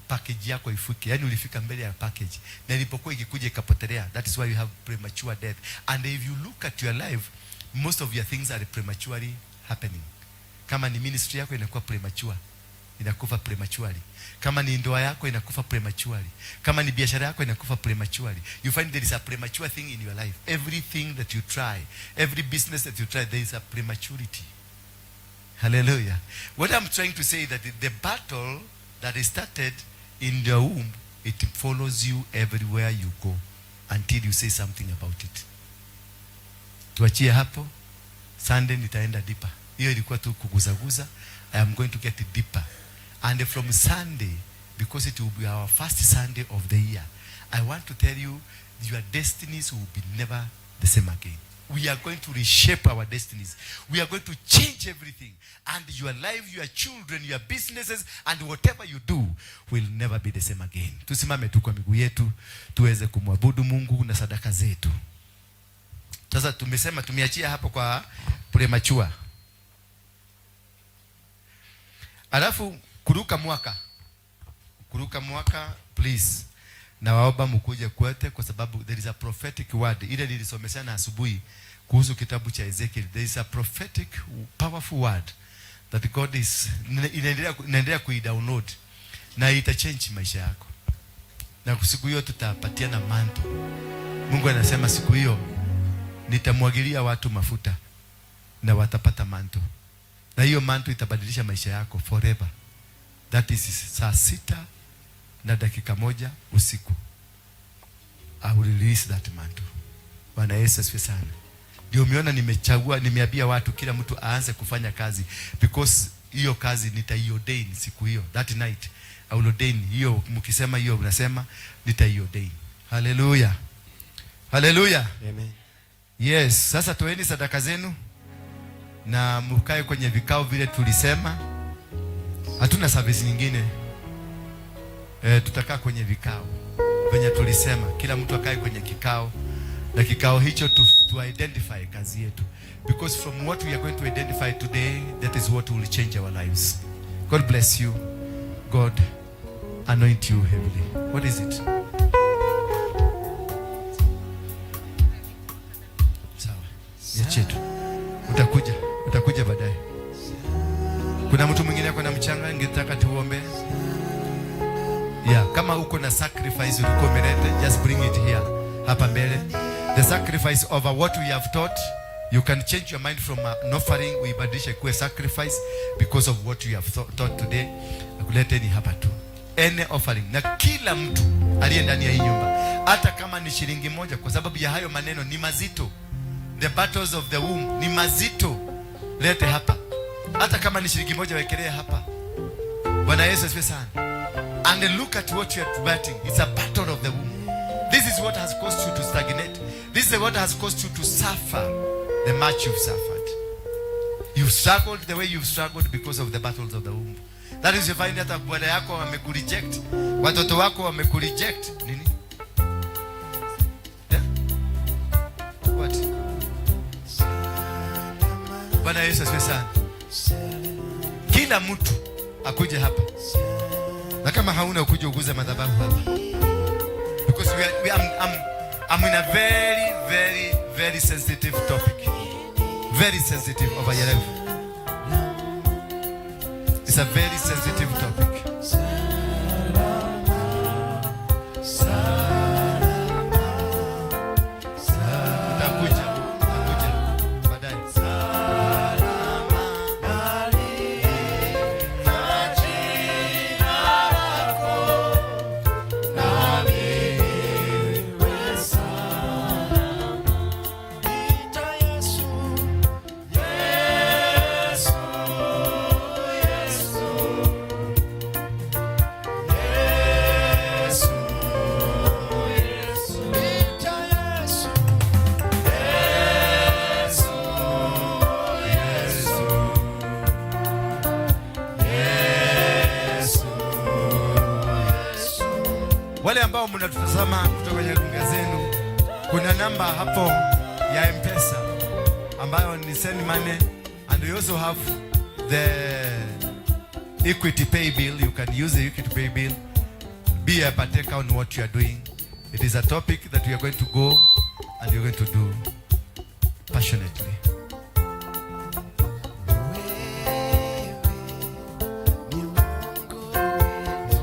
package yako ifike. Yani ulifika mbele ya package, na ilipokuwa ikikuja ikapotelea. That is why you have premature death. And if you look at your life, most of your things are prematurely happening. Kama ni ministry yako inakuwa premature, inakufa prematurely. Kama ni ndoa yako inakufa prematurely. Kama ni biashara yako inakufa prematurely. You find there is a premature thing in your life. Everything that you try, every business that you try, there is a prematurity. Hallelujah. What I'm trying to say is that the battle that is started in the womb, it follows you everywhere you go until you say something about it. Tuachie hapo. Sunday nitaenda deeper. Hiyo ilikuwa tu kuguzaguza. I am going to get deeper. And from Sunday, because it will be our first Sunday of the year, I want to tell you, your destinies will be never the same again. We are going to reshape our destinies. We are going to change everything. And your life, your children, your businesses, and whatever you do will never be the same again. Tusimame tu kwa miguu yetu, tuweze kumwabudu Mungu na sadaka zetu. Sasa tumesema tumeachia hapo kwa premature. Alafu kuruka mwaka. Kuruka mwaka, please. Nawaomba mkuje kwote, kwa sababu there is a prophetic word. Ile nilisomeshana asubuhi kuhusu kitabu cha Ezekiel. There is a prophetic powerful word that God is inaendelea kuidownload na itachange maisha yako. Na siku hiyo tutapatiana mantle. Mungu anasema siku hiyo nitamwagilia watu mafuta na watapata mantle. Na hiyo mantle itabadilisha maisha yako forever. That is saa 6:01 usiku. I will release that mantle. Bwana Yesu asifiwe sana. Ndio umeona nimechagua, nimeambia watu kila mtu aanze kufanya kazi, because hiyo kazi nitaiordain siku hiyo. That night I will ordain hiyo. Mkisema hiyo unasema nitaiordain. Hallelujah. Hallelujah. Amen. Yes, sasa toeni sadaka zenu na mkae kwenye vikao vile tulisema. Hatuna service nyingine. Tutakaa kwenye vikao venye tulisema, kila mtu akae kwenye kikao, na kikao hicho to identify kazi yetu, because from what we are going to identify today, that is what will change our lives. God bless you. God anoint you heavily. What is it? Sawa, niachie tu, utakuja baadaye. Kuna mtu mwingine ako na mchanga, ningetaka tuombe. Yeah, kama uko na sacrifice ulikuwa umeleta, just bring it here, hapa mbele. The sacrifice over what we have taught, you can change your mind from an offering, uibadilishe kuwe sacrifice because of what you have taught today. Akuleteni hapa tu. Any offering. Na kila mtu aliye ndani ya hii nyumba, hata kama ni shilingi moja, kwa sababu ya hayo maneno ni mazito. The battles of the womb ni mazito. Lete hapa. Hata kama ni shilingi moja, wekelea hapa. Bwana Yesu asifiwe sana. And look at what you are battling. It's a battle of the womb. This is what has caused you to stagnate. This is what has caused you to suffer the much you've suffered. You've struggled the way you've struggled because of the battles of the womb. That is, you find hata bwana yako wamekureject, watoto wako wamekureject. Nini? Yeah? What? Bwana Yesu asifiwe sana. Kila mtu akuje hapa, na kama hauna ukuje uguze madhabahu hapa, because we are, we, I'm in a very, very, very sensitive topic, very sensitive over your life. It's a very sensitive topic. Utakuja, utakuja baadaye. Wale ambao mnatutazama kutoka kwenye runinga zenu, kuna namba hapo ya M-Pesa ambayo ni send money, and we also have the Equity Pay Bill. You can use the Equity Pay Bill. Be a partaker on what you are doing. It is a topic that we are going to go and we are going to do passionately. Ni Mungu wetu,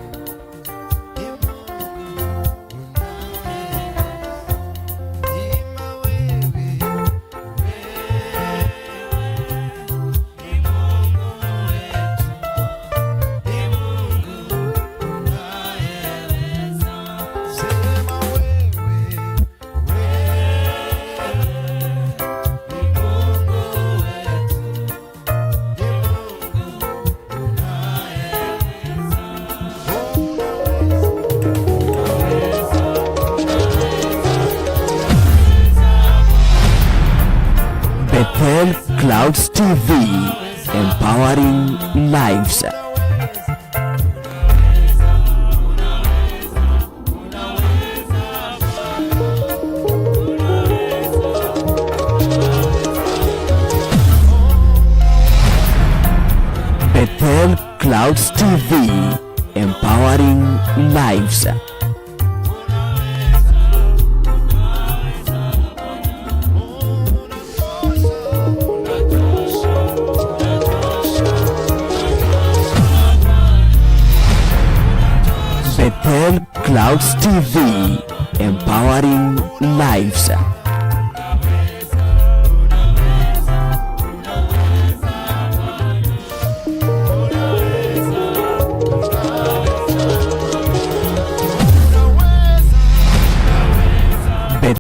ni Mungu unaweza. Ima wewe, wewe ni Mungu wetu, ni Mungu unayeweza. Sema wewe, wewe ni Mungu wetu, ni Mungu unayeweza. Unaweza. Bethel Clouds TV, empowering lives. Bethel Clouds TV, empowering lives. Bethel Clouds TV, empowering lives.